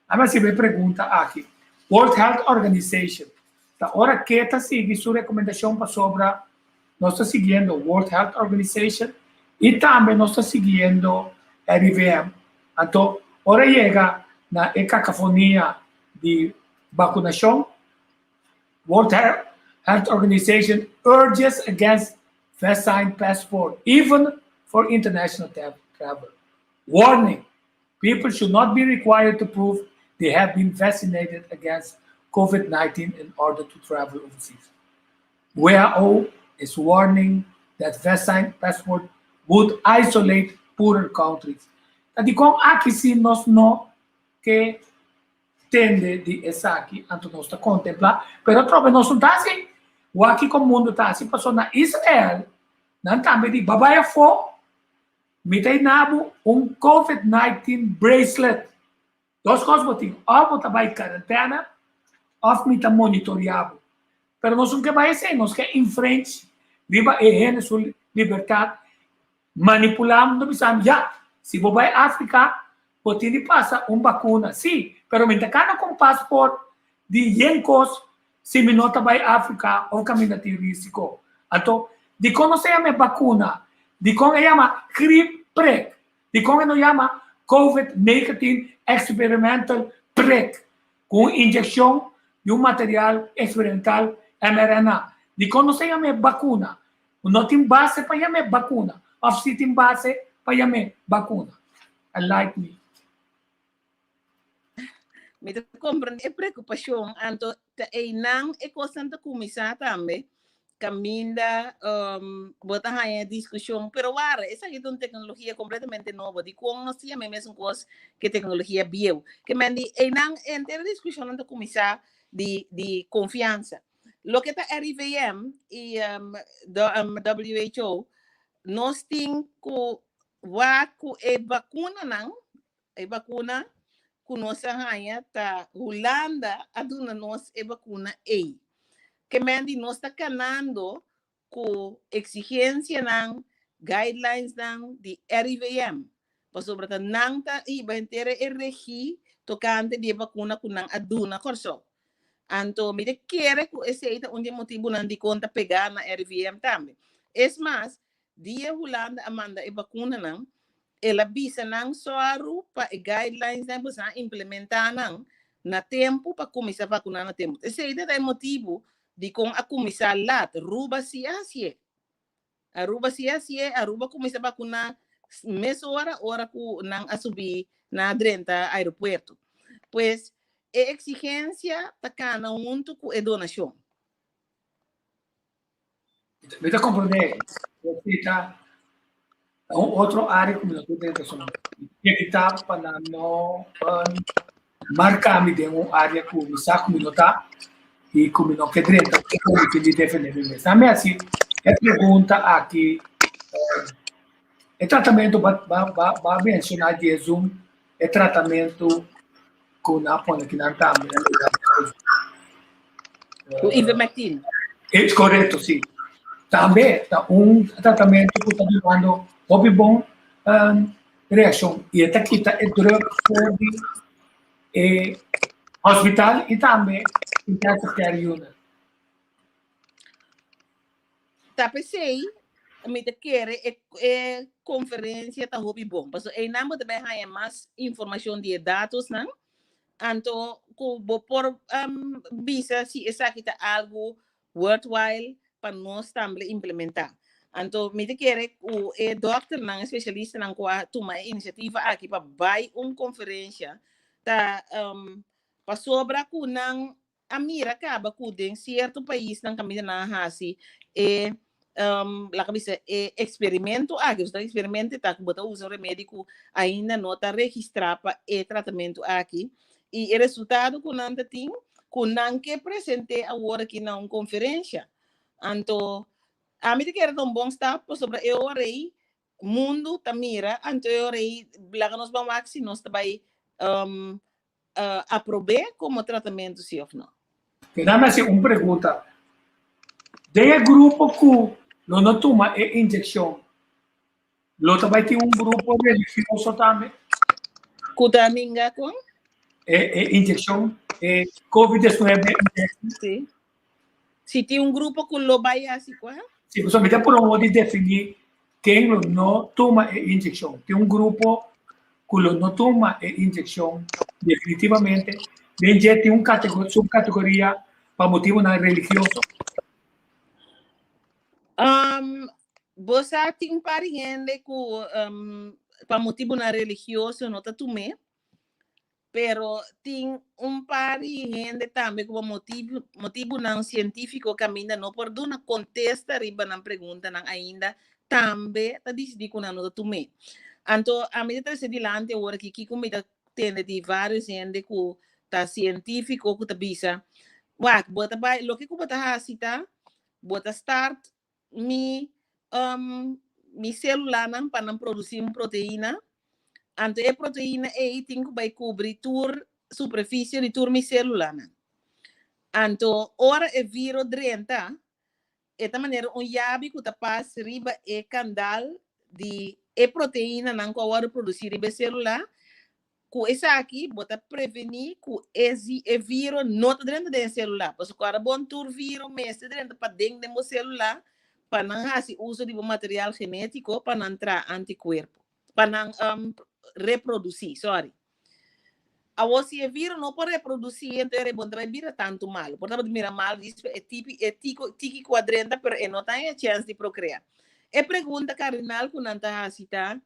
A mi a hasiba e pregunta aki. World Health Organization ta ora ke ta sigui su recomendacion pasobra Nos ta siguiendo World Health Organization y tambe nos ta siguiendo RIVM. Anto, ora yega na e cacafonia di vacunacion, World Health Organization urges against vaccine passport even for international travel. Warning, people should not be required to prove they have been vaccinated against COVID-19 in order to travel overseas. WHO is warning that vaccine passport would isolate poorer countries. Ta dikon aki si nos no ke tende di esaki, anto nos ta kontemplá, pero atrobe nos no ta hasi. Wak kiko mundu ta hasi, pasobra na Israel nan tambe di babai afó, mi ta duna bo un covid 19 bracelet. Dos kos bo tin, òf bo ta bai karentena òf mi ta monitoreá bo. Pero nos no ke bai esei, nos ke infringe riba e hende su libertat, manipulá bo, bisa ya, si bo bai Afrika bo tin di pasa un bakuna, sí, pero mi ta kana ku un pasport di yen kos si mi no ta bai Afrika òf kaminda tin risiko. Anto, dikon nos ta yama e bakuna? Dikon e yama grip prik? Dikon e no yama Covid 19 experimental prik ku un inyekshon di un material eksperimental mRNA? Dikon no sa yam'é bakuna? No tin base pa yam'é bakuna òf si tin base pa yam'é bakuna? Enlighten me.
Mi ta komprendé e preokupashon, anto ta einan e kosnan ta kuminsá tambe kaminda um, bo ta haña diskushon. Pero wara, esaki ta un teknologia kompletamente nobo. Dikon nos ta yama e mesun kos ke teknologia bieu? Ke men di einan entero diskushonnan ta kuminsá di di konfiansa. Loke ta RIVM i um, um, WHO, nos tin ku wak ku e bakunanan E bakuna ku nos a haña ta Hulanda a duna nos e bakuna ei. Ke men di nos ta kanando ku eksigensianan, guidelinesnan di RIVM. Pasobra ta nan ta hiba henter e regi tokante di e bakuna ku nan a duna Kòrsou. Anto mi ta kere ku esei ta un di e motibunan dikon ta pegá na RIVM tambe. Es mas, Dia Hulanda a manda e bakunanan, el a bisa nan sòru pa e guidelines-nan boso a implementá nan na tempu pa kuminsá vakuná na tempu. Esei ta e motibu dikon a kuminsá lat. Ruba si a hasié. Aruba si a hasié. Aruba kuminsá vakuná mesora ora ku nan a subi. Nan a drenta aeropuerto. Pues e eksigensia ta kana huntu ku e donashon.
Mi ta komprondé ku ta un otro área ku mi no tur drenta so. Mi ta evitá pa nan no marka mi den un área ku mi sa ku mi no ta i ku mi no ke drenta ku mi tin di defendé mi mes. Nan mi hasi e pregunta aki, e tratamentu ba ba ba menshoná di e Zoom, e tratamentu ku nan a pone kinan tambe.
Ku ivermectin.
Es korekto, si. Tambe ta un tratamentu ku ta dunando hopi bon reakshon i e ta kita e druk for di e hospital i tambe intensive care unit.
Ta p'esei mi ta kere e e konferensia ta hopi bon. Pasobra einan bo ta bai haña mas informashon di e datosnan. Anto ku bo por bisa si esaki ta algu worthwhile pa nos tambe implementá. Anto mi ta kere ku e dòkternan, e spesialistanan ku a tuma e inisiativa aki pa bai un konferensia ta pasobra ku nan a mira kaba ku den sierto paisnan kaminda nan a hasi e laga bisa e eksperimento aki, pasobra eksperimento ta ku bo ta usa un remedi ku ainda no ta registrá pa e tratamentu aki i e resultado ku nan ta tin ku nan ke present'é awor aki na un konferensha. Anto ami ta kere ta un bon stap pasobra e ora ei mundu ta mira anto e ora ei laga nos ban wak si nos ta bai aprob'é komo tratamentu si òf no.
Dame hasi un pregunta. Den e grupo ku lo no tuma e inyekshon, lo ta bai tin un grupo religioso tambe?
Ku ta ninga kon?
E e inyekshon, e covid 19 inyekshon.
Si. Si tin un grupo ku lo bai hasi kua?
Si, pasobra mi ta promo di definí ken lo no tuma e inyekshon. Tin un grupo ku lo no tuma e inyekshon definitivamente. Den dje tin un subkategoria pa motibunan religioso.
Um, bo sa tin un par di hende ku um, pa motibunan religioso no ta tum'é. Pero tin un par di hende tambe ku pa motibu motibunan sientífiko kaminda no por duna kontesta riba nan preguntanan ainda tambe ta disidí ku nan no ta tum'é. Anto ami ta trese dilanti awor aki kiko mi ta tende di vários hende ku ta sientífiko ku ta bisa, wak bo ta bai loke ku bo ta hasi ta bo ta start mi um, mi célulanan pa nan producí un proteína. Anto e proteína ei tin ku bai kubri tur superficie di tur mi célulanan. Anto ora e viro drenta, e ta manera un yabi ku ta pas riba e kandal di e proteínanan ku a wòrdu produsí riba e célula. Ku esaki bo ta prevení ku e e viro no ta drenta den e selula. Pasobra ku ora bon tur viro mester drenta paden den bo selula pa nan hasi uso di bo material genétiko pa nan traha antikuerpo, pa nan reprodusí, sorry. Awor si e viro no por reprodusí enton e rebon ta bai bira tantu malu. Por ta bo ta mira malu djis e tipi e tiko tiki ku a drenta pero e no ta haña chèns di prokreá. E pregunta kardinal ku nan ta hasi ta,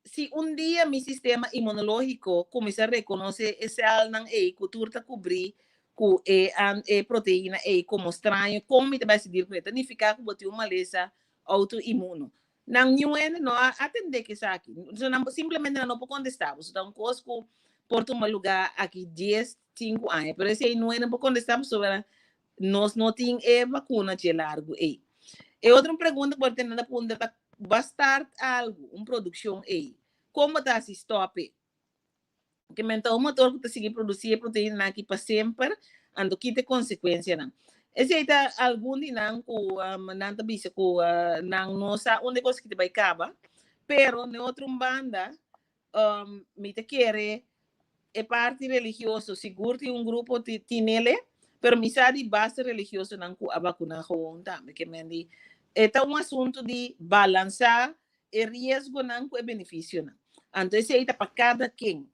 Si un dia mi sistema inmunológiko kuminsá rekonosé e sèlnan ei ku tur ta kubrí ku e e proteina ei komo straño, kon mi ta bai sidir kuné? Ta nifiká ku bo tin un malesa outoinmuno. Nan niun hende no a atendé ku esaki. So nan simplemente nan no por kontestá bo. So ta un kos ku por tuma lugá aki dies, sinku aña. Pero esei niun hende por kontestá pasobra nos no tin e vakuna dje largu ei. E otro pregunta ku bo tene na puntra ta, bo a start algu, un produkshon ei, kon bo ta hasi stòp e? Ke men ta un motor ku ta sigui produsí e proteinanan aki pa semper, anto ki ta e konsekuensianan? Esei ta algun di nan ku nan ta bisa ku nan no sa unda e kos aki ta bai kaba, pero na e otro un banda mi ta kere e parti religioso sigur tin un grupo tinele, pero mi sa di basta religiosonan ku a bakuna gewoon tambe. Ke men di e ta un asuntu di balansá e riesgonan ku e benefisionan. Anto esei ta pa kada ken.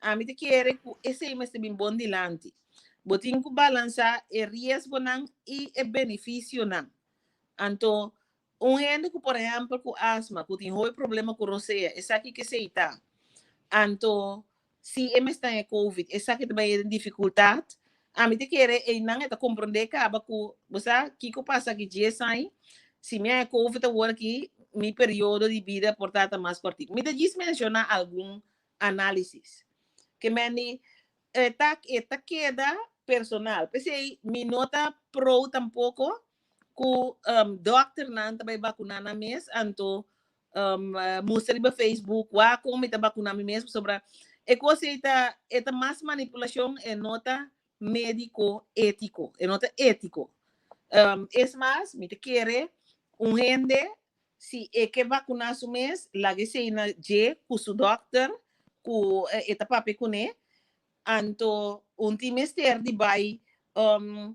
Ami ta kere ku esei mester bin bon dilanti. Bo tin ku balansá e riesgonan i e benefisionan. Anto Un hende ku por ehèmpel ku asma, ku tin hopi problema ku rosea, esaki kesei ta. Anto si e mes ta e Covid, esaki ta bai den difikultat. Ami ta kere einan e ta komprondé kaba ku, bo sa kiko pasa aki djes aña, si mi a e Covid awor aki, mi periodo di bida por ta ta mas kòrtiku. Mi ta djis menshoná algun análisis. Ke men di e ta e ta keda personal. P'esei mi no ta pro tampoko ku dòkternan ta bai bakuná nan mes, anto um, mustra riba Facebook, wak kon mi ta bakuná mi mes, pasobra e kos ei ta, e ta mas manipulashon, e no ta médiko étiko, e no ta étiko. Um, es mas, mi ta kere un hende, si e ke bakuná su mes, laga esei na dje ku su dòkter, ku e ta papia kuné, anto un tin mester di bai um,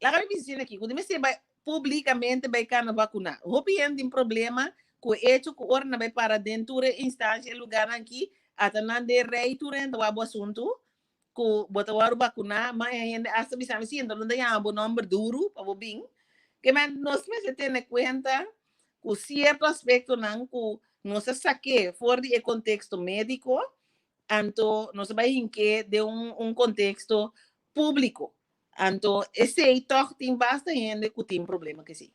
Laga mi bisa asina aki, ku di mester bai publikamente bai kana vakuná. Hopi hende tin problema ku e echo ku ora nan bai para den tur e instansha, e lugarnan aki, ata nan den rei tur hende ta wak bo asuntu ku bo ta wòrdu vakuná, ma e hende asta bisa mi, si, enton nan ta yama bo nòmber duru pa bo bin. Ke men nos mester tene kuenta ku sierto aspektonan ku nos a sak'é for di e konteksto médiko, anto nos a bai hink'é den un konteksto públiko. Anto esei tòg tin basta hende ku tin problema ku esei.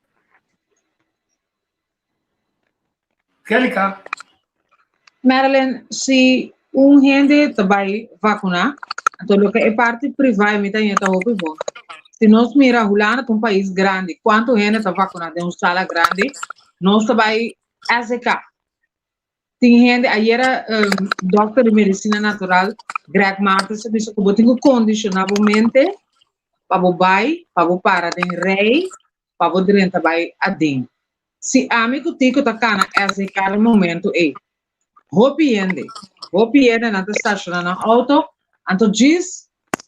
Angelica.
Marilyn, si un hende ta bai vakuná, anto loke e parti privá e mi ta yenta hopi bon. Si nos mira Hulanda ta un pais grandi, kuantu hende ta vakuná den un sala grandi? Nos ta bai SK. Tin hende, ayera dokter di medisina natural Greg Martens a bisa ku bo tin ku kondishoná bo mente pa bo bai, pa bo para den rei, pa bo drenta bai aden. Si ami ku Tico ta kana SDK den momento ei, hopi hende, hopi hende nan ta stashoná nan outo, anto djis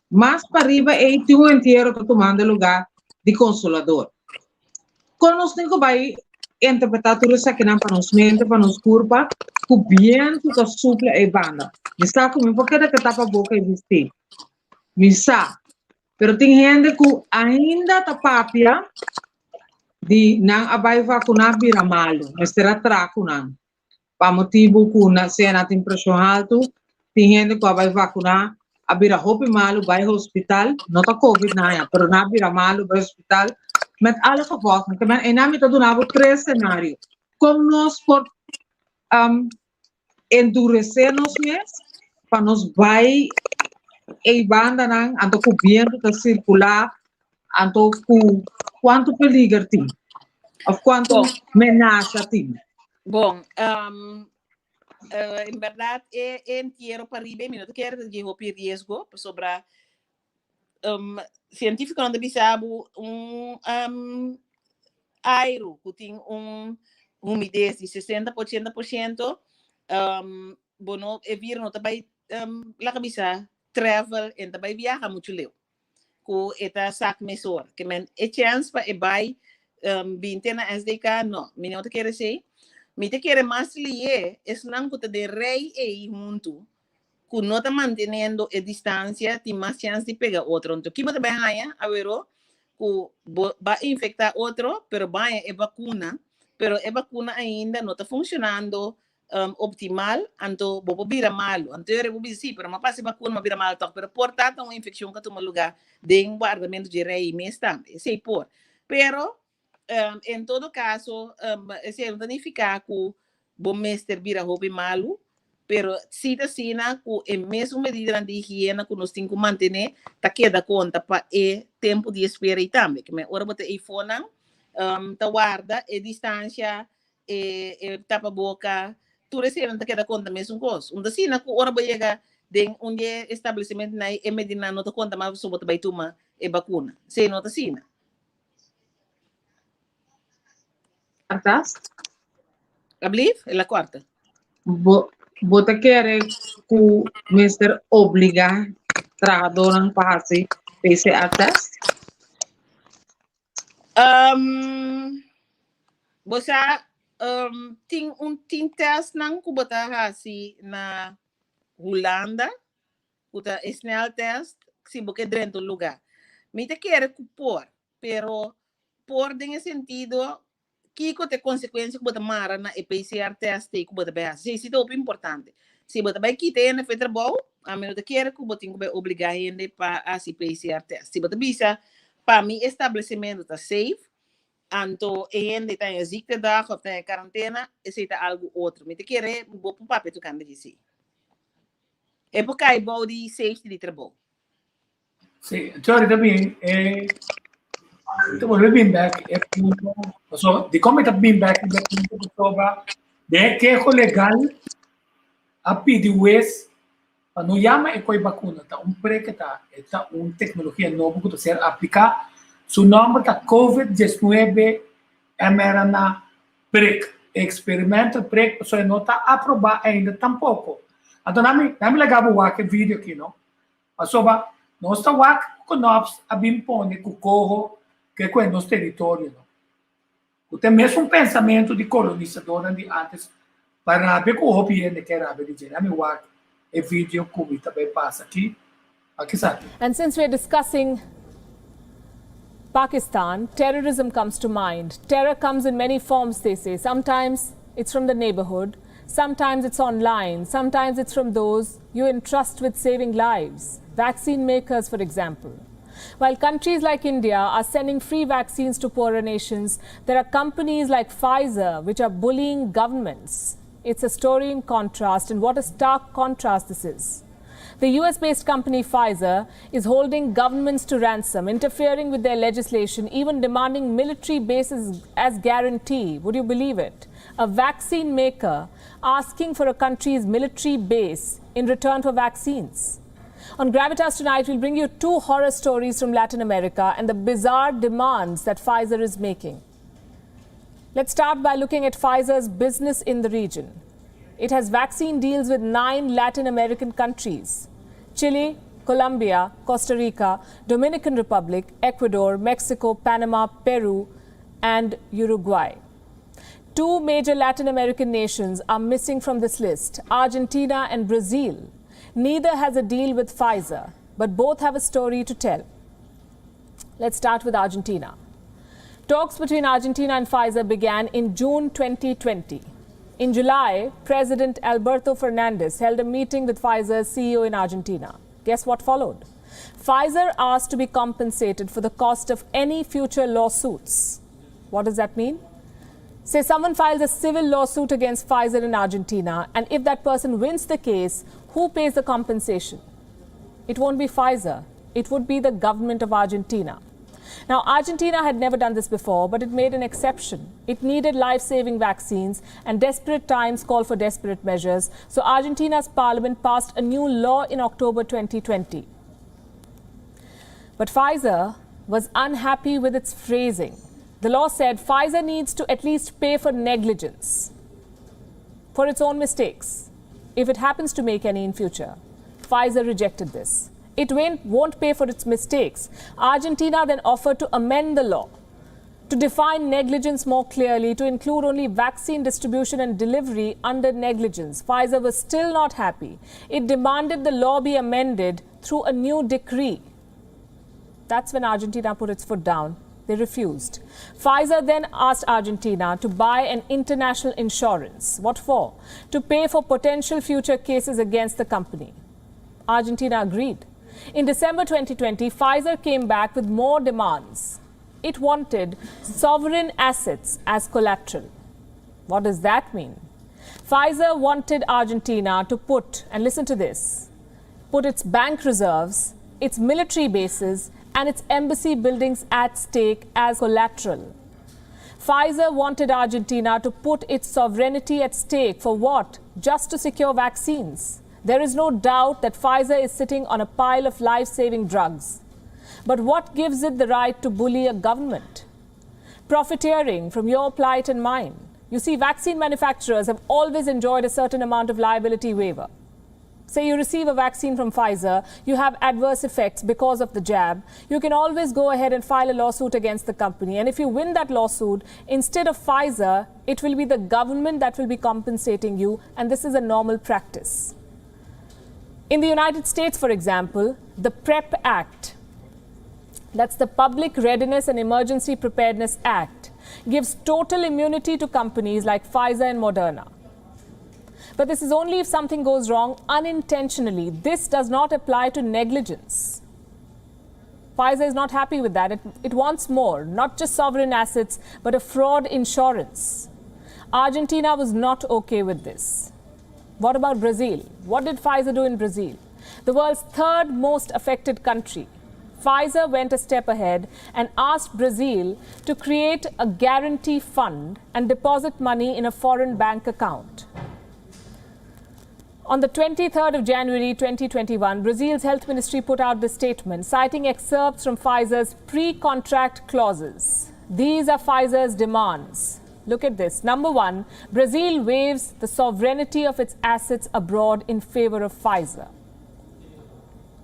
Mas pariba ei tin un entiero ta tumando lugá di Consolador. Kon nos tin ku bai interpretá tur esakinan pa nos mente, pa nos kurpa, ku bientu ta supla ei banda? Mi sa ku mi por keda ke tapa boka i bistí. Mi sa. Pero tin hende ku ainda ta papia di nan a bai vakuná bira malu. Mester a tra ku nan. Pa motibu ku na sea nan tin preshon haltu, tin hende ku a bai vakuná a bira hopi malu bai hospital, no ta covid nan ya, pero nan a bira malu bai hospital met alle gevolgen. Te men einan mi ta duna bo tres senario kon nos por enduresé nos mes pa nos bai ei bandanan anto ku bientu ta sirkulá anto ku kuantu peliger tin òf kuantu menasa tin.
Bon, um, uh, en berdad e, e entiero pa riba mi no te quiere di hopi riesgo, pasobra um, científico ta bisa bo un um, airu ku tin un humidez di 60 por 80%, um, bo no, e virus no ta bai um, laga bisa travel en ta bai viaja mucho leu. ku e ta sak mesora. Ke men e chèns pa e bai um, bin te na SDK, no. Mi no ta kere esei. Mi ta kere mas lié esnan ku ta den rei ei huntu, ku no ta manteniendo e distansia, tin mas chèns di pega otro. Anto, ki bo ta bai haña awero? Ku bo ba infektá otro, pero bo haña e bakuna, pero e bakuna ainda no ta funshonando um, optimal, anto bo por bira malo. Anto yo bo bisa, sí, pero ma pasa vacuna, ma bira malo toch. Pero por ta un infección que tuma lugar den guardamento de rei mes tambe. Esei por. Pero, um, en todo caso, um, esei no ta nifica ku bo mester bira hopi malo, pero si ta asina ku e mesun medidanan di higiena ku nos tin ku mantené ta keda konta pa e tempu di espera ei tambe. Ke men ora bo ta eifonan, um, ta warda e distancia e, e tapaboka, tur eseinan ta keda konta mesun kos. Un ta asina ku ora bo yega den un di e establesimentonan ei, e medinan no ta konta mas pasobra bo ta bai tuma e bakuna. Esei no ta asina.
Test?
Ablief? El a kòrta.
Bo, bo ta kere ku mester obligá trahadónan pa hasi PCR test?
Um, bo sa, um, tin un tin testnan ku bo ta hasi na Hulanda, ku ta e sneltest, si bo ke drenta un lugá. Mi ta kere ku por, pero por den e sentido kiko ta e konsekuensia ku bo ta mara na e PCR test ei ku bo ta bai hasi. Esei si ta hopi importante. Si bo ta bai kita hende for e trabou, ami no ta kere ku bo tin ku bai obligá hende pa hasi PCR test. Si bo ta bisa, pa mi establesimentu ta safe, anto e hende ta den ziektedag of ta den karantena, esei ta algu otro. Mi ta kere bo por papia tokante di esei. E por kai bou di safety di trabou.
Sí, entonces ahorita bin eh, te volve bin back e punto, so, di come ta bin back e punto pasobra den e keho legal a pidi hues pa no yama e koi bakuna, ta un preke ta, e ta un teknologia nobo ku ta ser apliká, su nòmber ta Covid 19 mRNA prik, experimental prik, pasobra e no ta aprobá ainda tampoko. Anto nami, nami laga bo wak e video aki no. Pasobra nos ta wak ku Knops a bin pone ku koho ke ku e nos teritorio no. Ku ta e mesun pensamentu di kolonisadornan di antes pa rabia ku hopi hende ke rabia di dje. Lami wak e video ku mi ta bai pasa aki. Wak esaki.
And since we are discussing Pakistan, terrorism comes to mind. Terror comes in many forms, they say. Sometimes it's from the neighborhood, sometimes it's online, sometimes it's from those you entrust with saving lives. Vaccine makers, for example. While countries like India are sending free vaccines to poorer nations, there are companies like Pfizer which are bullying governments. It's a story in contrast, and what a stark contrast this is. The US based company Pfizer is holding governments to ransom, interfering with their legislation, even demanding military bases as guarantee. Would you believe it? A vaccine maker asking for a country's military base in return for vaccines. On Gravitas tonight, we'll bring you two horror stories from Latin America and the bizarre demands that Pfizer is making. Let's start by looking at Pfizer's business in the region. It has vaccine deals with nine Latin American countries Chile, Colombia, Costa Rica, Dominican Republic, Ecuador, Mexico, Panama, Peru, and Uruguay. Two major Latin American nations are missing from this list Argentina and Brazil. Neither has a deal with Pfizer, but both have a story to tell. Let's start with Argentina. Talks between Argentina and Pfizer began in June 2020. In July, President Alberto Fernandez held a meeting with Pfizer's CEO in Argentina. Guess what followed? Pfizer asked to be compensated for the cost of any future lawsuits. What does that mean? Say someone files a civil lawsuit against Pfizer in Argentina, and if that person wins the case, who pays the compensation? It won't be Pfizer, it would be the government of Argentina. Now, Argentina had never done this before, but it made an exception. It needed life saving vaccines, and desperate times call for desperate measures. So, Argentina's parliament passed a new law in October 2020. But Pfizer was unhappy with its phrasing. The law said Pfizer needs to at least pay for negligence, for its own mistakes, if it happens to make any in future. Pfizer rejected this. It won't pay for its mistakes. Argentina then offered to amend the law to define negligence more clearly, to include only vaccine distribution and delivery under negligence. Pfizer was still not happy. It demanded the law be amended through a new decree. That's when Argentina put its foot down. They refused. Pfizer then asked Argentina to buy an international insurance. What for? To pay for potential future cases against the company. Argentina agreed. In December 2020, Pfizer came back with more demands. It wanted sovereign assets as collateral. What does that mean? Pfizer wanted Argentina to put, and listen to this, put its bank reserves, its military bases, and its embassy buildings at stake as collateral. Pfizer wanted Argentina to put its sovereignty at stake for what? Just to secure vaccines. There is no doubt that Pfizer is sitting on a pile of life saving drugs. But what gives it the right to bully a government? Profiteering from your plight and mine. You see, vaccine manufacturers have always enjoyed a certain amount of liability waiver. Say you receive a vaccine from Pfizer, you have adverse effects because of the jab. You can always go ahead and file a lawsuit against the company. And if you win that lawsuit, instead of Pfizer, it will be the government that will be compensating you. And this is a normal practice. In the United States, for example, the PREP Act, that's the Public Readiness and Emergency Preparedness Act, gives total immunity to companies like Pfizer and Moderna. But this is only if something goes wrong unintentionally. This does not apply to negligence. Pfizer is not happy with that. It, it wants more, not just sovereign assets, but a fraud insurance. Argentina was not okay with this. What about Brazil? What did Pfizer do in Brazil? The world's third most affected country. Pfizer went a step ahead and asked Brazil to create a guarantee fund and deposit money in a foreign bank account. On the 23rd of January 2021, Brazil's health ministry put out this statement citing excerpts from Pfizer's pre contract clauses. These are Pfizer's demands. Look at this. Number one, Brazil waives the sovereignty of its assets abroad in favor of Pfizer.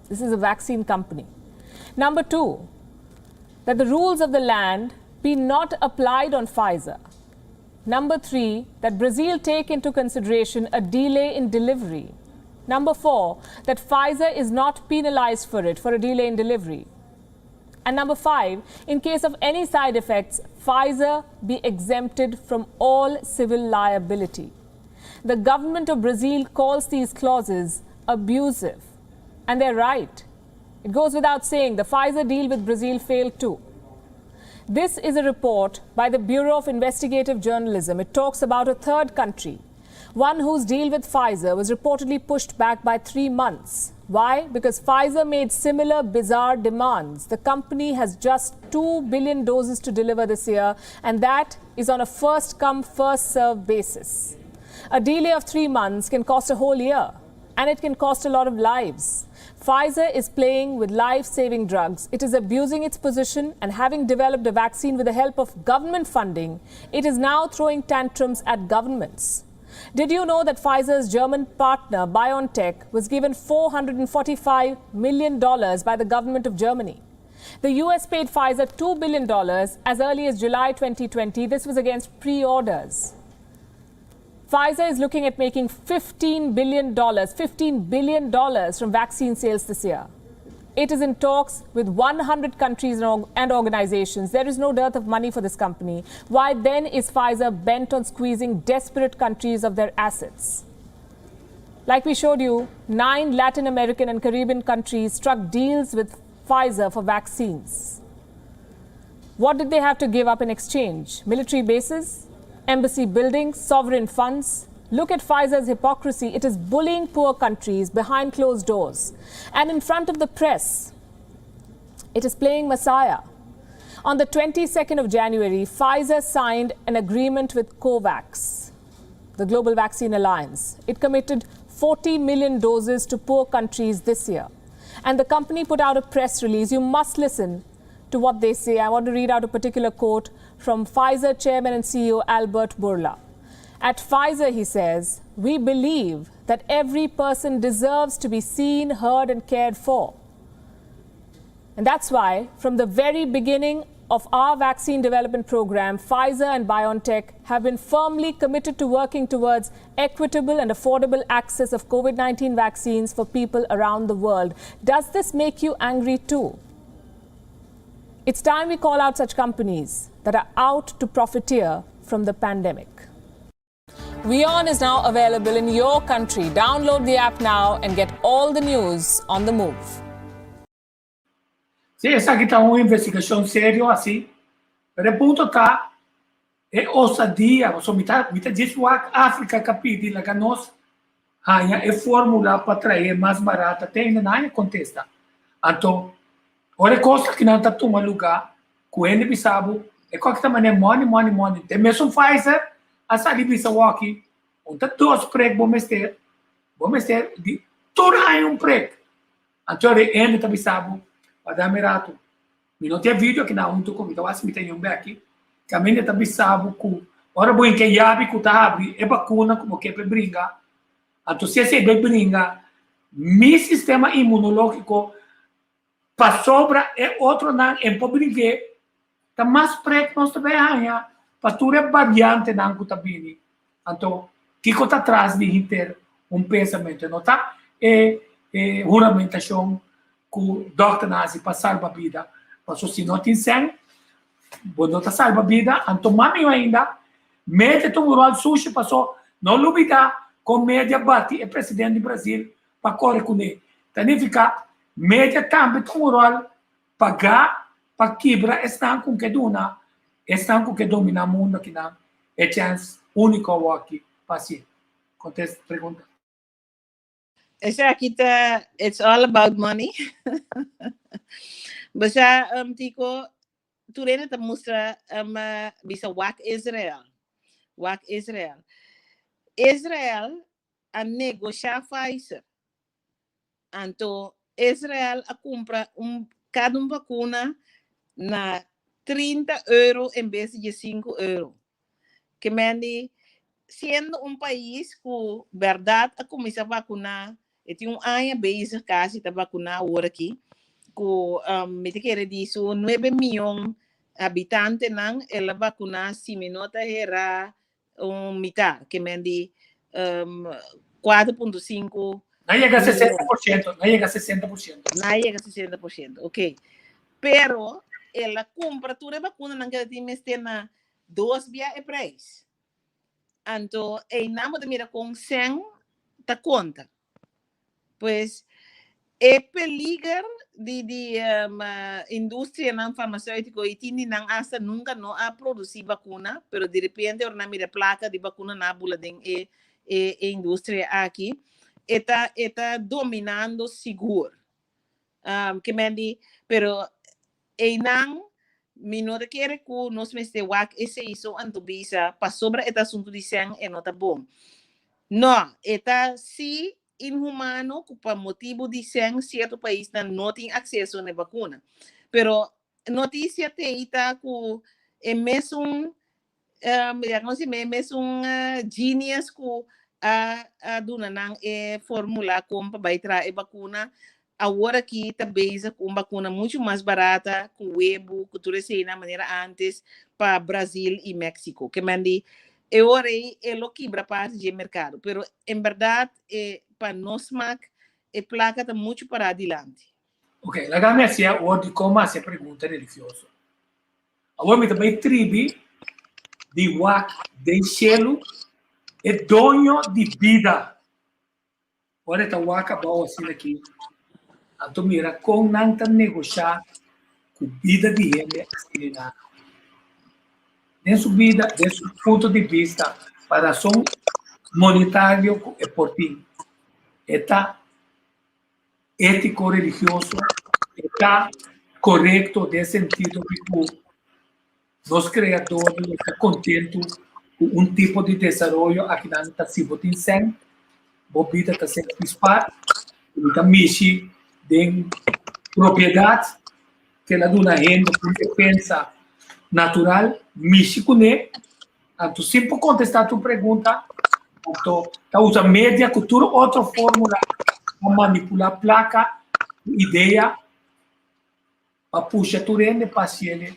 This is a vaccine company. Number two, that the rules of the land be not applied on Pfizer. Number three, that Brazil take into consideration a delay in delivery. Number four, that Pfizer is not penalized for it, for a delay in delivery. And number five, in case of any side effects, Pfizer be exempted from all civil liability. The government of Brazil calls these clauses abusive. And they're right. It goes without saying the Pfizer deal with Brazil failed too. This is a report by the Bureau of Investigative Journalism. It talks about a third country, one whose deal with Pfizer was reportedly pushed back by three months. Why? Because Pfizer made similar bizarre demands. The company has just 2 billion doses to deliver this year, and that is on a first come, first served basis. A delay of three months can cost a whole year, and it can cost a lot of lives. Pfizer is playing with life saving drugs. It is abusing its position and having developed a vaccine with the help of government funding, it is now throwing tantrums at governments. Did you know that Pfizer's German partner, BioNTech, was given $445 million by the government of Germany? The US paid Pfizer $2 billion as early as July 2020. This was against pre orders. Pfizer is looking at making $15 billion, $15 billion from vaccine sales this year. It is in talks with 100 countries and organizations. There is no dearth of money for this company. Why then is Pfizer bent on squeezing desperate countries of their assets? Like we showed you, nine Latin American and Caribbean countries struck deals with Pfizer for vaccines. What did they have to give up in exchange? Military bases? Embassy buildings? Sovereign funds? Look at Pfizer's hypocrisy. It is bullying poor countries behind closed doors and in front of the press. It is playing Messiah. On the 22nd of January, Pfizer signed an agreement with COVAX, the Global Vaccine Alliance. It committed 40 million doses to poor countries this year. And the company put out a press release. You must listen to what they say. I want to read out a particular quote from Pfizer chairman and CEO Albert Bourla. At Pfizer, he says, we believe that every person deserves to be seen, heard, and cared for. And that's why, from the very beginning of our vaccine development program, Pfizer and BioNTech have been firmly committed to working towards equitable and affordable access of COVID 19 vaccines for people around the world. Does this make you angry too? It's time we call out such companies that are out to profiteer from the pandemic. WION is now available in your country. Download the app now and get all the news on the move.
Sí, esaki ta un investigashon serio así. Pero e punto ta e osadia, pasobra mi ta mi ta djis wak Afrika ka pidi laga nos haña e formula pa trae mas barata te ainda nan haña kontesta. Anto ora e kos aki nan ta tuma lugá ku hende bisa bo e kos aki ta manera money money money. Te mesun Pfizer a sali bisa woki un ta dos prek bo mester, bo mester di tur aña un prek. Anto e hende ta bisa bo pa dame rato. Mi no tin e video aki na huntu ku mi ta wak si mi ta yun beki. Kaminda ta bisa bo ku ora bo hinka e yabi ku ta habri e bakuna ku bo ke pa e bringa, anto si esei bai bringa mi sistema imunologiko pasobra e otronan en por bring'é, ta mas prek nos ta bai haña pa tur e variantenan ku ta bini. Anto kiko ta tras di henter un pensamentu? No ta e huramentashon ku dòkternan hasi pa salba bida, pasobra si no tin sèn bo no ta salba bida. Anto mas mihó ainda, mete ta un ròl sushi pasobra no lubidá. Kon media bati e president di Brazil pa kore kuné. Ta nifiká media tambe ta un ròl pagá pa kibra esnan ku ke duna esnan ku ke dominá mundu akinan e chèns úniko awòki pa hasié. Kontesta pregunta.
Esaki ta it's all about money. Bo sa um, Tico, tur hende ta mustra um, bisa wak Israel. Wak Israel. Israel a negosha Pfizer. Anto Israel a kumpra un kada un vakuna na 30 euro en bes di 5 euro. Ke men di, siendo un pais ku bèrdat a kuminsá vakuná, e tin un aña bezig kasi ta vakuná awor aki, ku mi ta kere di su nuebe mion habitantenan el a vakuná si mi no ta herá un mitar, ke men di 4.5
Na yega 60%, na yega 60%.
Na yega 60%, ok. Pero el a kumpra tur e vakunanan ku el a tin mester na dos bia e prijs. Anto einan bo ta mira kon sèn ta konta. Pues e peliger di di um, industrianan farmacéutico i tin di nan hasta nunca no a produci vacuna, pero di repente ora nan mira placa di vacuna nan a bula den e e, e industria aki, e ta e ta dominando sigur. Um, ke men di, pero einan mi no ta kere ku nos mester wak esei so anto bisa pasobra e ta asuntu di sèn e no ta bon. No, e ta si inhumano ku pa motibu di sèn sierto paisnan no tin akseso na e bakuna. Pero notisia t'ei ta ku e mesun um, ya como si me mesun uh, genius ku a, a duna nan e formula kon pa bai traha e bakuna awor aki ta bezig ku un bakuna mucho mas barata ku webu ku tur esei na manera antes pa Brasil i Mexico ke men di e ora ei e lo kibra parti dje merkado pero en berdad e pa nos smak e plaka ta mucho pará dilanti.
Ok, laga mi hasi awor dikon mi hasi e pregunta religioso. Awor mi ta bai tribi di wak den shelu e doño di bida. Ora e ta wak abou asina aki, anto mira kon nan ta negoshá ku bida di hende asina nan. Den su bida, den su punto di bista, pa rason monetario ku e por tin, e ta étiko religioso e ta korekto den sentido di ku nos Kreador lo ta kontentu ku un tipo di desaroyo akinan ta si bo tin sèn, bo bida ta ser pispar, i ta mishi den propiedat ku el a duna hende ku defensa natural, mishi kuné. Anto sin por kontestá tur pregunta, anto ta usa media ku tur otro fórmula pa manipulá plaka ku idea pa pusha tur hende pa hasiel.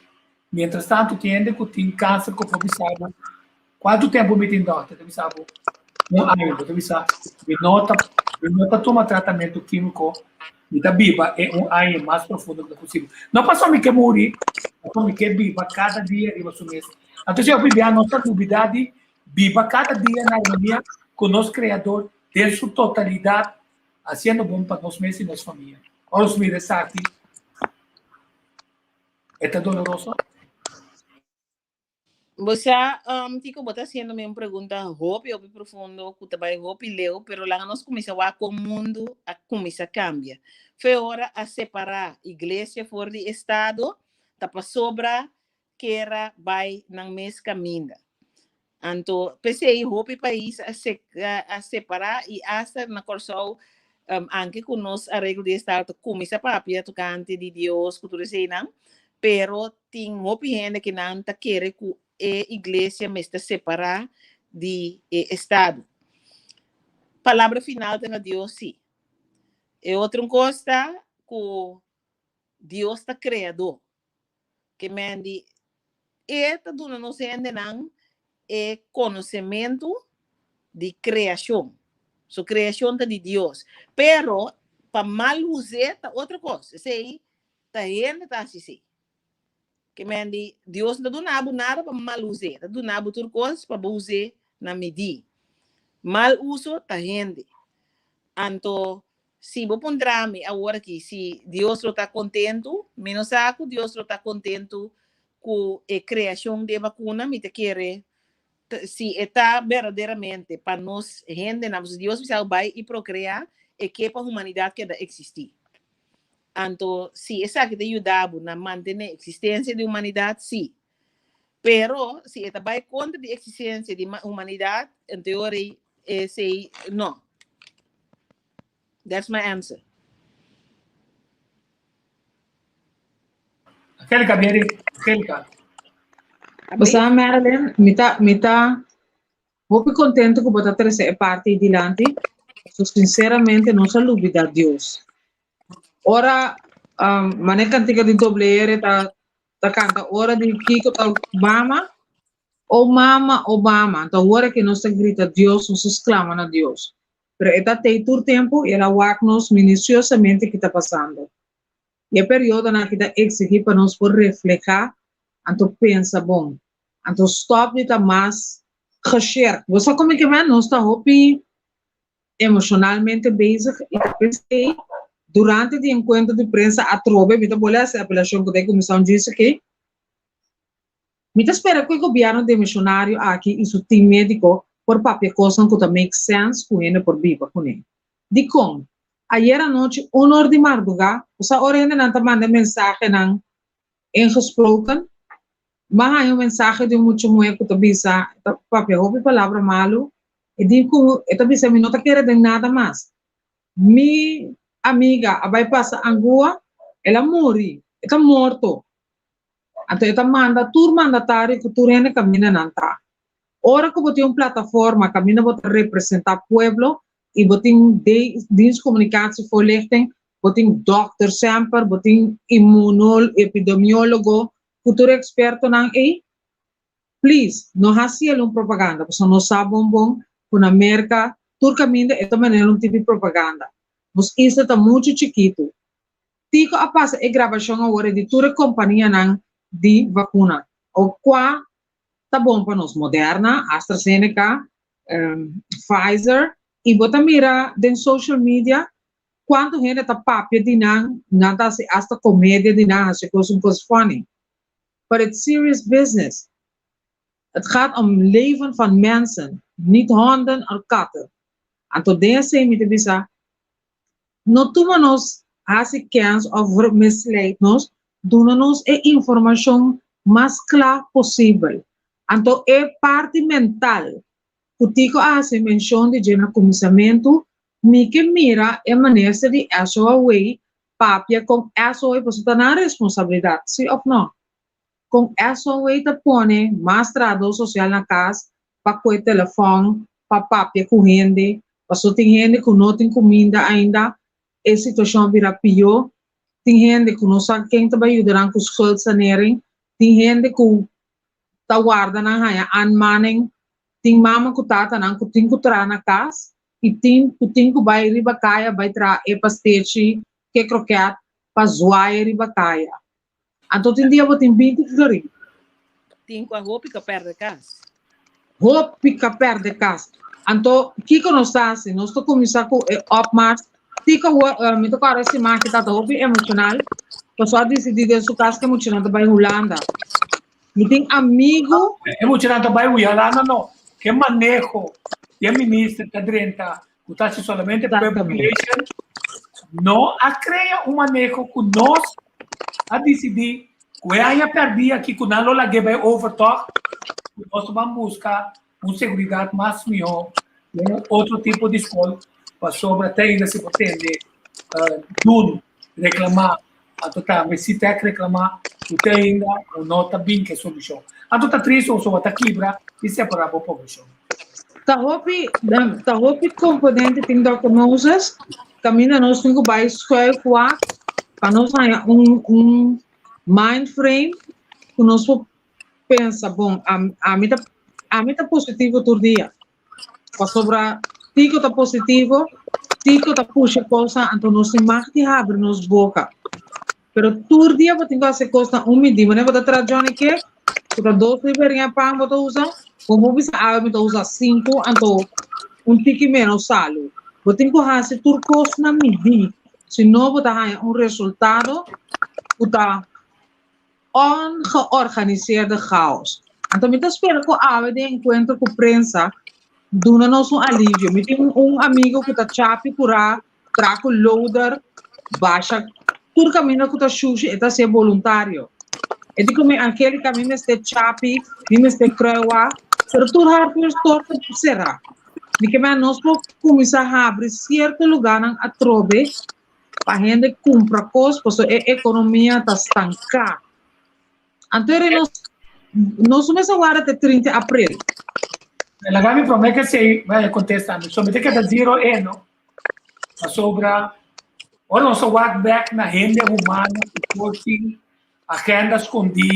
Mientras tanto tin hende ku tin kanser ku por bisa bo kuantu tempu mi tin dòkter? Ta bisa bo un aña. Bo ta bisa mi no ta mi no ta tuma tratamentu kímiko, mi ta biba e un aña mas profundo ku ta posibel. No pasobra mi ke muri, pasobra mi ke biba kada dia riba su mes. Anto si hopi bia nos ta dubida di biba kada dia na armonia ku nos Kreador den su totalidat, hasiendo bon pa nos mes i nos famia. Ora nos mira esaki, e ta doloroso.
Bo sa, um, Tico, bo ta haciendo mi un pregunta hopi, hopi profundo, ku ta bai hopi leu, pero laga nos kuminsa wak kon mundu a kuminsa kambia. Fe ora a separá iglesia for di estado, ta pasobra kera bai nan mes kaminda. Anto p'esei hopi pais a se a separá i asta na Kòrsou um, anke ku nos areglo di estado ta kuminsá papia tokante di Dios ku tur eseinan, pero tin hopi hende ku nan ta kere ku e iglesia mester separá di e estado. Palabra final ta na Dios sí. E otro un kos ta ku Dios ta kreadó. Ke men di e ta duna nos hendenan e konosementu di kreashon. So kreashon ta di Dios. Pero pa mal us'é ta otro kos. Esei ta hende ta hasi esei. Ke men di Dios no ta duna bo nada pa mal us'é. Ta duna bo tur kos pa bo us'é na midí. Mal uso ta hende. Anto si bo puntra mi awor aki si Dios lo ta kontentu, mi no sa ku Dios lo ta kontentu ku e kreashon di e bakuna, mi ta kere si e ta berdaderamente pa nos hendenan, pasobra Dios bisa bai i prokreá, e ke pa humanidat keda eksistí. Anto si esaki ta yuda bo na mantené eksistensia di humanidat, sí. Pero si e ta bai kontra di eksistensia di humanidat, anto e ora ei esei no. That's my answer.
Angelica, Mary, Angelica.
Bo sa Marilyn, mi ta mi ta hopi contento cu bo ta trece e parti ei dilanti, pasobra sinceramente nos a lubida Dios. Ora um, mane cantica di doble R ta ta canta ora di kico ta mama, o mama, o mama, anto awor ke nos ta grita Dios, nos ta sclama na Dios. Pero e ta tei tur tempu i el a wak nos minuciosamente ki ta pasando. I e periodonan aki ta exigí pa nos por reflehá anto pensa bon, anto stòp di ta mas gesherk. Bo sa kon mi ke men? Nos ta hopi emoshonalmente bezig i ta p'esei durante di enkuentro di prensa atrobe mi ta bole hasi apelashon ku ta e kuminsá un djis aki. Mi ta spera ku e gobièrnu demishonario aki i su tim médiko por papia kosnan ku ta make sense ku hende por biba kuné. Dikon? Ayer anochi un or di mardugá, bo sa ora hendenan ta manda e mensahenan ingesproken? M'a haña un mensahe di un mucha muhé ku ta bisa, e ta papia hopi palabra malu, e di ku e ta bisa mi no ta kere den nada mas. Mi amiga a bai pasa angua, el a muri, e ta morto. Anto e ta manda tur mandatario ku tur hende kaminda nan ta. Ora ku bo tin un plataforma kaminda bo ta representá pueblo i bo tin Dienst Communicatie Voorlichting, bo tin dòkter semper, bo tin immunol, epidemiólogo ku tur ekspertonan ei, please no hasi el un propaganda pasobra nos sa bon bon ku na Merka tur kaminda e ta manera un tipo di propaganda. Nos isla ta muchu chikitu. Tiko a pasa e grabashon awor e di tur e kompanianan di vakuna o kua ta bon pa nos, Moderna, AstraZeneca, Pfizer, i bo ta mira den social media kuantu hende ta papia di nan, nan ta hasi asta komedia di nan, hasi kos un kos funny. But it's serious business. Het gaat om leven van mensen, niet honden or katten. Anto den esei mi ta bisa, No tuma nos hasi kens of misleid nos, duna nos e informashon mas kla posibel. Anto e parti mental ku Tico a hasi menshon di dje na kuminsamentu, mi ke mira e minister di SOAW papia kon SOAW, pasobra ta nan responsabilidat, si of no? Kon SOAW ta pone mas trahadó sosial na kas pa koe telefòn pa papia ku hende, paso tin hende ku no tin kuminda ainda, e situashon a bira pió, tin hende ku no sa ken ta bai yuda nan ku schuldsanering, tin hende ku ta warda nan haña aanmaning, tin mama ku tatanan ku tin ku traha na kas i tin ku tin ku bai riba kaya bai traha e pastechi ke kroket pa zwaai riba kaya. Anto tin dia bo tin 20 florin.
Tin kua hopi ka perde kas.
Hopi ka perde kas. Anto kiko nos ta hasi? Nos ta kuminsá ku e opmars. Tiko uh, mi ta kòrda e siman ki tata hopi emoshonal. Pasobra a disidí den su kas ku e muchanan ta bai Hulanda. Mi tin amigu.
E muchanan ta bai Hulanda no. Ke maneho di e minister ta drenta ku ta hasi solamente public relation, no a krea un maneho ku nos a disidí ku e aña pèrdí aki ku nan lo lag'é bai over tòg, ku nos ta ban buska un seguridat mas mihó den un otro tipo di skol pasobra te ainda si bo tende Dun reklamá anto tambe Sitec reklamá ku te ainda no ta bin ku e solushon. Anto ta tristu pasobra ta kibra i separá bo poblashon.
Ta hopi, ta hopi komponente tin Dòkter Moses, kaminda nos tin ku bai schuif wak pa nos haña un un mind frame ku nos por pensa bon ami ta ami ta positivo tur dia. Pasobra Tiko ta positivo, Tiko ta pusha kosnan, anto nos tin mag di habri nos boka. Pero tur dia bo tin ku hasi kosnan un midí. Manera bo ta traha Johnny Cake, ku ta dos liberiña pan bo ta usa, bo por bisa awe mi ta usa sinku, anto un tiki ménos salu. Bo tin ku hasi tur kos na midí, si no bo ta haña un resultado ku ta ongeorganiseerde chaos. Anto mi ta spera ku awe den enkuentro ku prensa duna nos un alivio. Mi tin un amigo ku ta chapi kurá, tra ku loader, basha tur kaminda ku ta shushi e ta hasié boluntario. E di ku mi, Angelica, mi mester chapi, mi mester kruiwa, pero tur hardware store ta será. Mi ke mea nos por kuminsá habri sierto lugánan atrobe pa hende kumpra kos pasobra e ekonomia ta stanká. Anto eri nos nos mester warda te 30 april.
Laga mi promé ke esei bai kontesta mi. So mi ta keda zero e no. Pasobra ora nos a wak bek na hende humano ku por tin agenda skondí,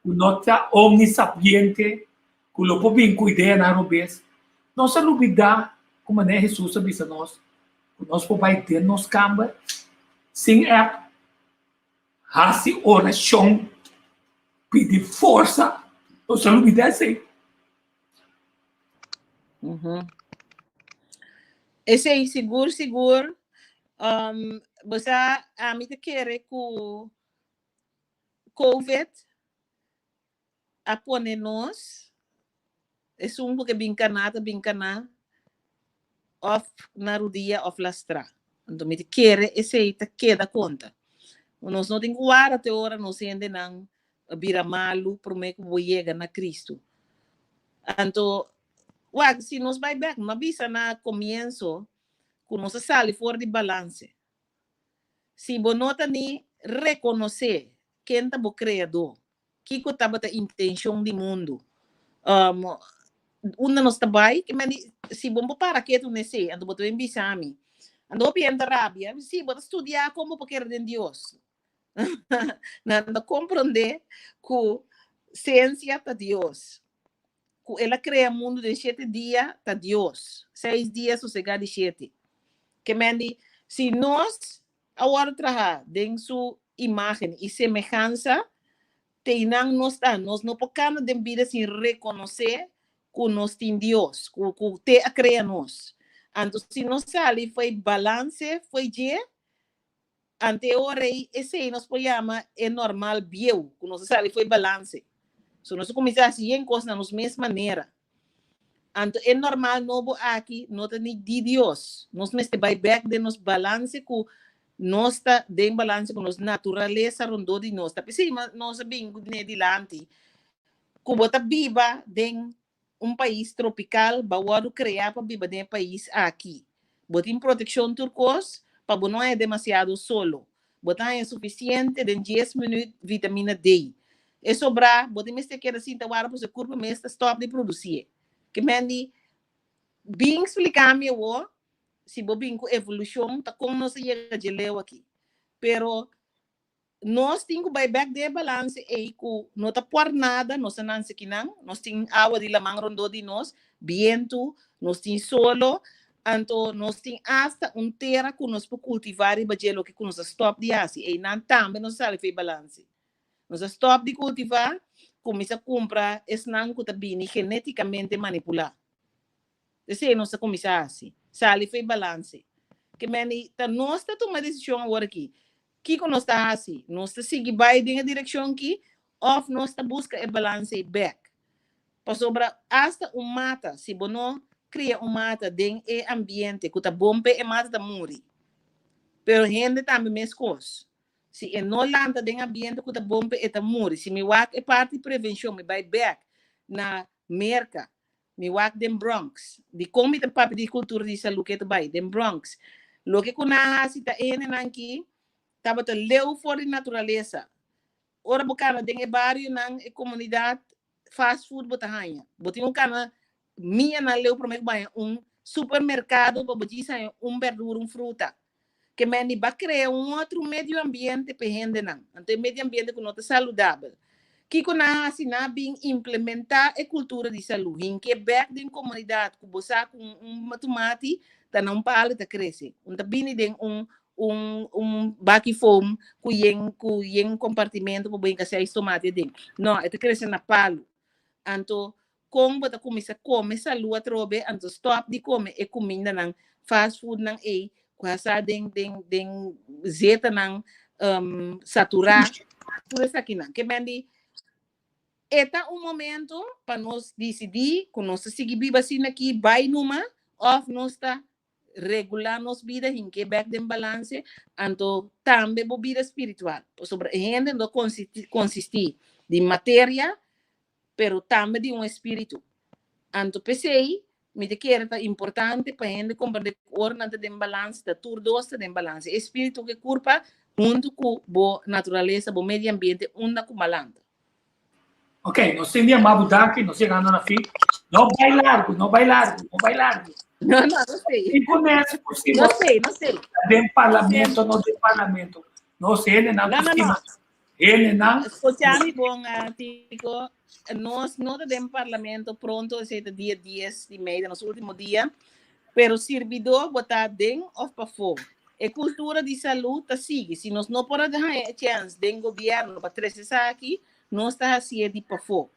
ku no ta omnisapiente, ku lo por bin ku ideanan robes, nos a lubidá ku manera Hesus a bisa nos ku nos por bai den nos kamber sin app, hasi orashon, pidi forsa. Nos a lubidá esei.
Esei sigur sigur. Um, bo sa, ami ta kere ku COVID a pone nos, esun ku ke bin kaná ta bin kaná, òf na rudia òf lastrá. Anto mi ta kere esei ta keda konta. Nos no tin ku wara te ora nos hendenan bira malu promé ku bo yega na Kristu. Anto, wak, si nos bai bèk, mi a bisa na komienso ku nos a sali for di balanse. Si bo no ta ni rekonosé ken ta bo Kreadó, kiko tabata intenshon di mundu, um, unda nos ta bai, ke men di, si bo por para ketu nesei, anto bo ta bin bisa mi. Anto hopi hende ta rabia, si bo ta studia kon bo por kere den Dios? Nan ta komprondé ku siensia ta Dios, ku el a krea mundu den shete dia ta Dios, seis dia sosegá di shete. Ke men di, si nos a wòrdu traha den su imágen i semehansa, teinan nos ta. Nos no por kana den bida sin rekonosé ku nos tin Dios, ku ku te a krea nos. Anto si nos sali fo'i balanse fo'i dje, Ante e ora ei, esei nos por yama e normal bieu, ku nos a sali fo'i balanse. So nos a kuminsá hasi yen kos na nos mes manera. Anto e normal nobo aki no ta ni di Dios. Nos mester bai bèk den nos balanse ku nos ta den balanse ku nos naturalesa rondó di nos. Ta p'esei nos a bin kuné dilanti ku bo ta biba den un pais tropical ba wordo crea pa biba den e pais aki. Bo tin proteccion tur cos pa bo no haya demasiado solo. Bo ta haya suficiente den dies minuut vitamina D. E sobra bo tin mester keda sinta warda pasobra e curpa mes ta stop di producie. Ke men di bin splica mi awor si bo bin cu evolucion ta con nos a yega dje leu aki. Pero Nos tin ku bai bèk den e balanse ei ku no ta por nada nos a nanse kinan, nos tin awa di laman rondó di nos, bientu, nos tin solo, anto nos tin asta un tera ku nos por kultivá riba dje loke ku nos a stòp di hasi. Einan tambe nos a sali for e balanse. Nos a stòp di kultivá, kuminsá kumpra esnan ku ta bini genétikamente manipulá. Esei nos ta kuminsá hasi, sali for e balanse. Ke meni ta nos ta tuma e desishon awor aki. Kiko nos ta hasi? Nos ta sigui bai den e direkshon ki òf nos ta buska e balanse ei bèk? Pasobra asta un mata, si bo no kria un mata den e ambiente ku ta bon p'e, e mata ta muri. Pero hende tambe meskos. Si e no lanta den ambiente ku ta bon p'e, e ta muri. Si mi wak e parti prevenshon, mi bai bèk na Merka, Mi wak den Bronx. Dikon mi ta papia di kultura di salú ke ta bai den Bronx? Loke ku nan a hasi ta e hendenan ki tabata leu for di naturalesa. Ora bo kana den e barionan, e komunidat, fast food bo ta haña. Bo tin ku kana mianan leu promé ku bo haña un supermerkado pa bo djis haña un berdura, un fruta. Ke men di ba krea un otro medio ambiente p'e hendenan. Anto e medio ambiente ku no ta saludabel. Kiko nan a hasi? Nan a bin implementá e kultura di salú. Hink'é bèk den komunidat ku bo sa ku un tumati ta na un palo ta krese. Un ta bini den un un un baki foam ku yen ku yen kompartimento pa bo hinka seis tomati aden. No, e ta krese na palo. Anto. Kon bo ta kuminsá kome salú atrobe, anto stòp di kome e kumindanan fast foodnan ei ku a sa den den den zetanan um, saturá, tur esakinan. Ke men di e ta un momento pa nos disidí ku nos ta sigui biba asina aki bai numa òf nos ta regulá nos bida hink'é bèk den balanse, anto tambe bo bida spiritual. Pasobra e hende no konsistí di materia, pero tambe di un espíritu. Anto p'esei mi ta kere ta importante pa hende komprendé ku ora nan ta den balanse, ta tur dos ta den balanse, e espíritu ku e kurpa huntu ku bo naturalesa, bo medio ambiente unda ku malanta.
Ok, nos tin di ama bo danki, nos yegando na fin. No bai largu, no bai largu, no bai largu.
No, no, no sei.
Tin ku Nancy ku si
No sei, no sei.
Den parlamento, no den parlamento. Nos hendenan
No,
ku
no, no.
stima. Hendenan.
Escucha mi bon, Tico. Nos no ta den parlamento pronto, esei ta dia 10 di mei, nos último dia. Pero sirbidó bo ta den of pafó. E kultura di salú ta sigui. Si nos no por a haña e chèns den gobièrnu pa trese esaki, nos ta hasié di pafó.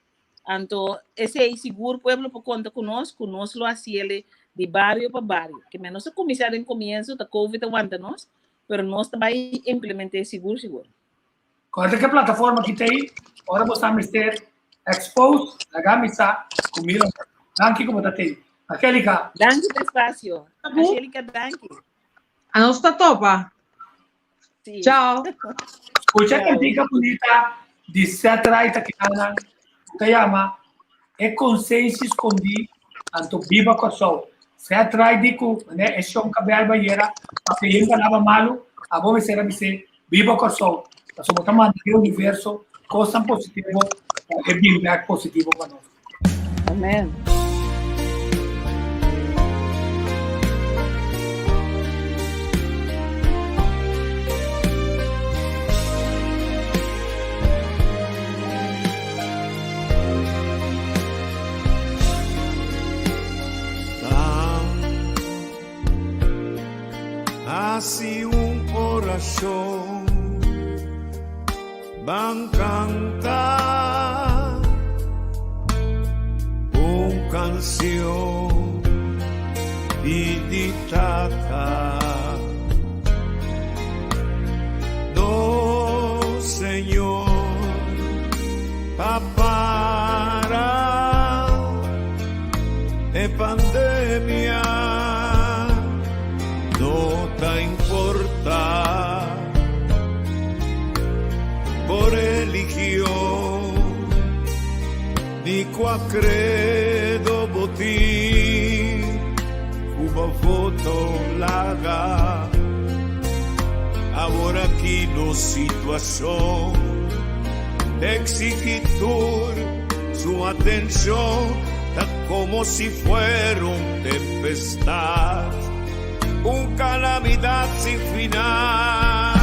Anto esei sigur pueblo por konta ku nos, ku nos lo hasiel di bario pa bario. Ke men nos a kuminsá den komienso, ta covid a wanta nos, pero nos ta bai implement'é sigur sigur.
Kòrda ke plataforma ki ta ei, ora bo sa mester expose, laga mi sa ku mi lo. Danki ku bo ta tei. Angelica.
Danki pa espasio. Angelica danki.
Anos ta topa.
Sí.
Ciao.
Escucha cantica bonita di Seth Wright akinan ku ta yama E Konsenshi Skondí anto Biba Kòrsou. Seth Wright di ku manera e shon kabel bayera papia yen palabra malu, abo mester a bis'é Biba Kòrsou pasobra bo ta manda e universo kosnan positivo pa e bin bèk positivo pa nos.
Amen.
Hasi un orashon, ban kanta un kansion pidi Tata. Nos Señor pa para e pandemia no ta importa bo religion ni cua credo bo tin cu bo voto laga awor aki nos situacion ta exigi tur su atencion ta como si fuera un tempestad un calamidad sin final.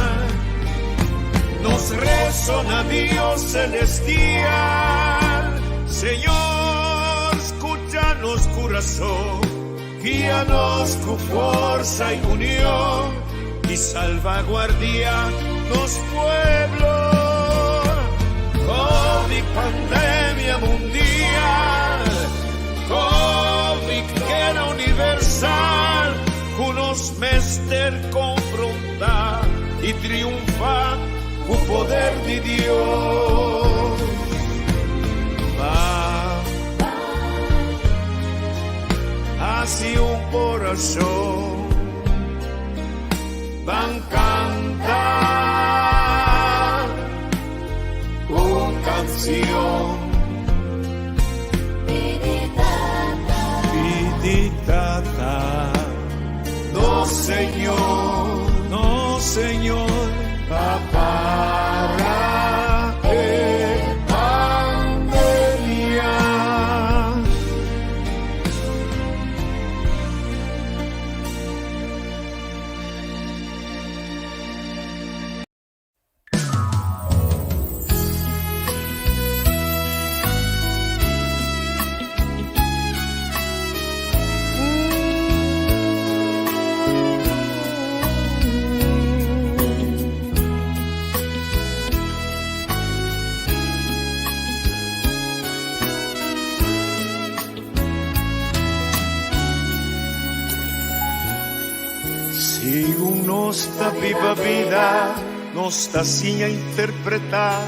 Nos rezo na Dios celestial, Señor, scucha nos curazón, guíanos cu forza y unión y salvaguardia nos pueblo. Covid pandemia mundial, Covid guera universal, cu nos mester confronta y triunfa cu poder di Dios. Ba haci un oracion, ban canta un cancion. Pidi Tata, nos Señor, nos Señor, pa para e pandemia. Nos ta biba bida, nos ta siña interpretá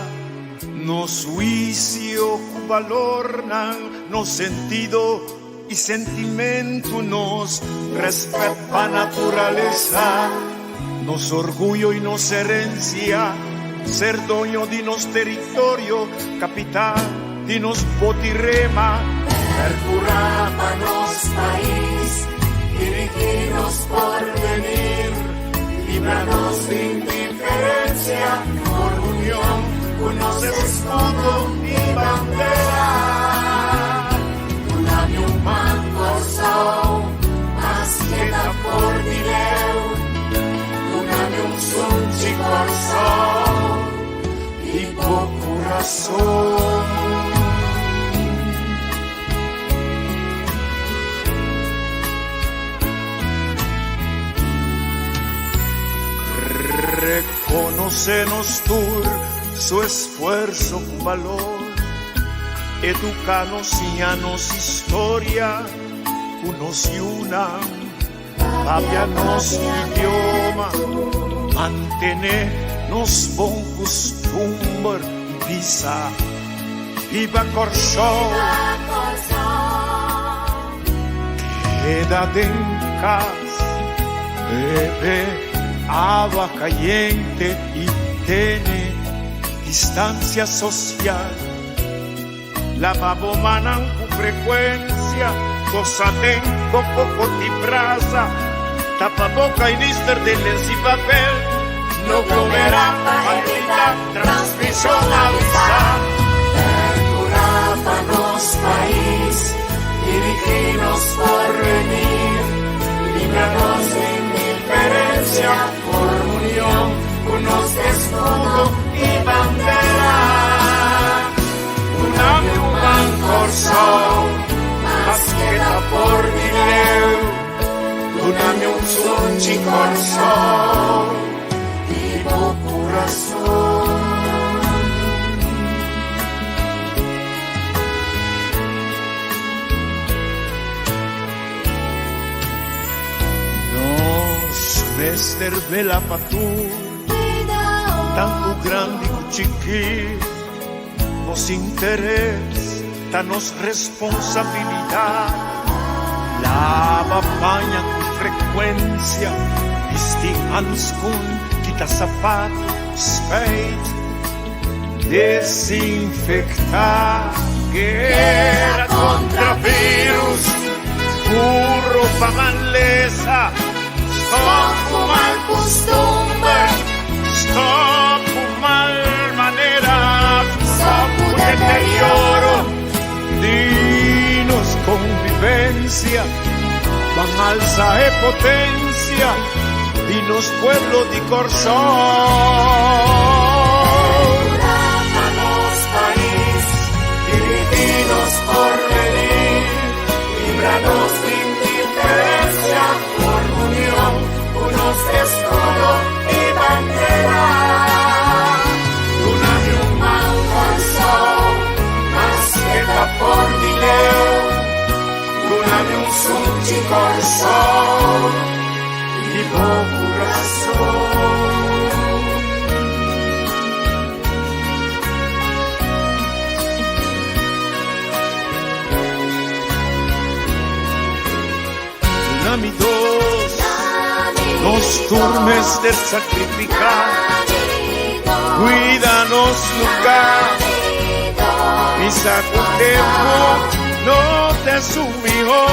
nos huisio ku balornan, nos sentido i sentimentu, nos rèspèt pa naturalesa, nos orguyo i nos herensia, ser doño di nos teritorio, kapital di nos botirema.
Percurá pa nos pais, dirigí nos porvenir, libra nos di indiferencia, forma union cu nos escudo y bandera. Duna mi un man Corsou, maske ta for di leu, duna mi un sunchi Corsou di bo curason.
Reconoce nos tur su esfuerzo cu balor, educa nos, siña nos historia cu nos yunan, papia nos idioma, mantene nos bon custumber y bisa, Biba Corsou! Keda den cas, bebe awa cayente y tene distancia social. Laba bo mannan cu frecuencia, cosa den bo coco di brasa, tapa boca y nister den lens y papel. No glomera pa evita transmision, avisa.
Percura pa nos pais, dirigi nos porvenir, libra nos di indiferencia, forma union cu nos escudo y bandera.
Duna mi un man Corsou, maske ta for di leu, duna mi un sunchi Corsou di bo curason. Nos mester vela pa tur, tantu grandi ku chikí. Nos interes ta nos responsabilidat. Laba paña ku frekuensia, bisti hanskun, kita sapatu, spijt, desinfektá. Guera kontra virus, puro pa malesa, stòp ku mal kustumber, stòp ku mal manera, stòp ku deterioro di nos konvivensia, ban alsa e potensia di nos pueblo di Kòrsou.
Percurá pa nos pais, dirigí nos porvenir, libra nos di indiferencia, forma union cu nos escudo y bandera. Duna mi un man Kòrsou, maske ta for di leu, duna mi un sunchi Kòrsou di bo curason.
Duna mi dos, nos tur mester sacrifica, cuida nos lugar, misa cu tempo no ta su miho,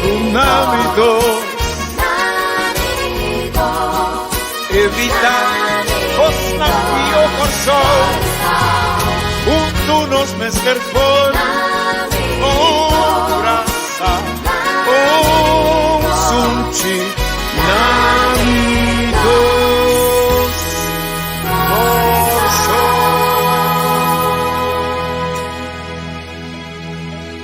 duna mi dos, evita cosnan pio Corsou, hunto nos mester forma un brasa, un sunchi.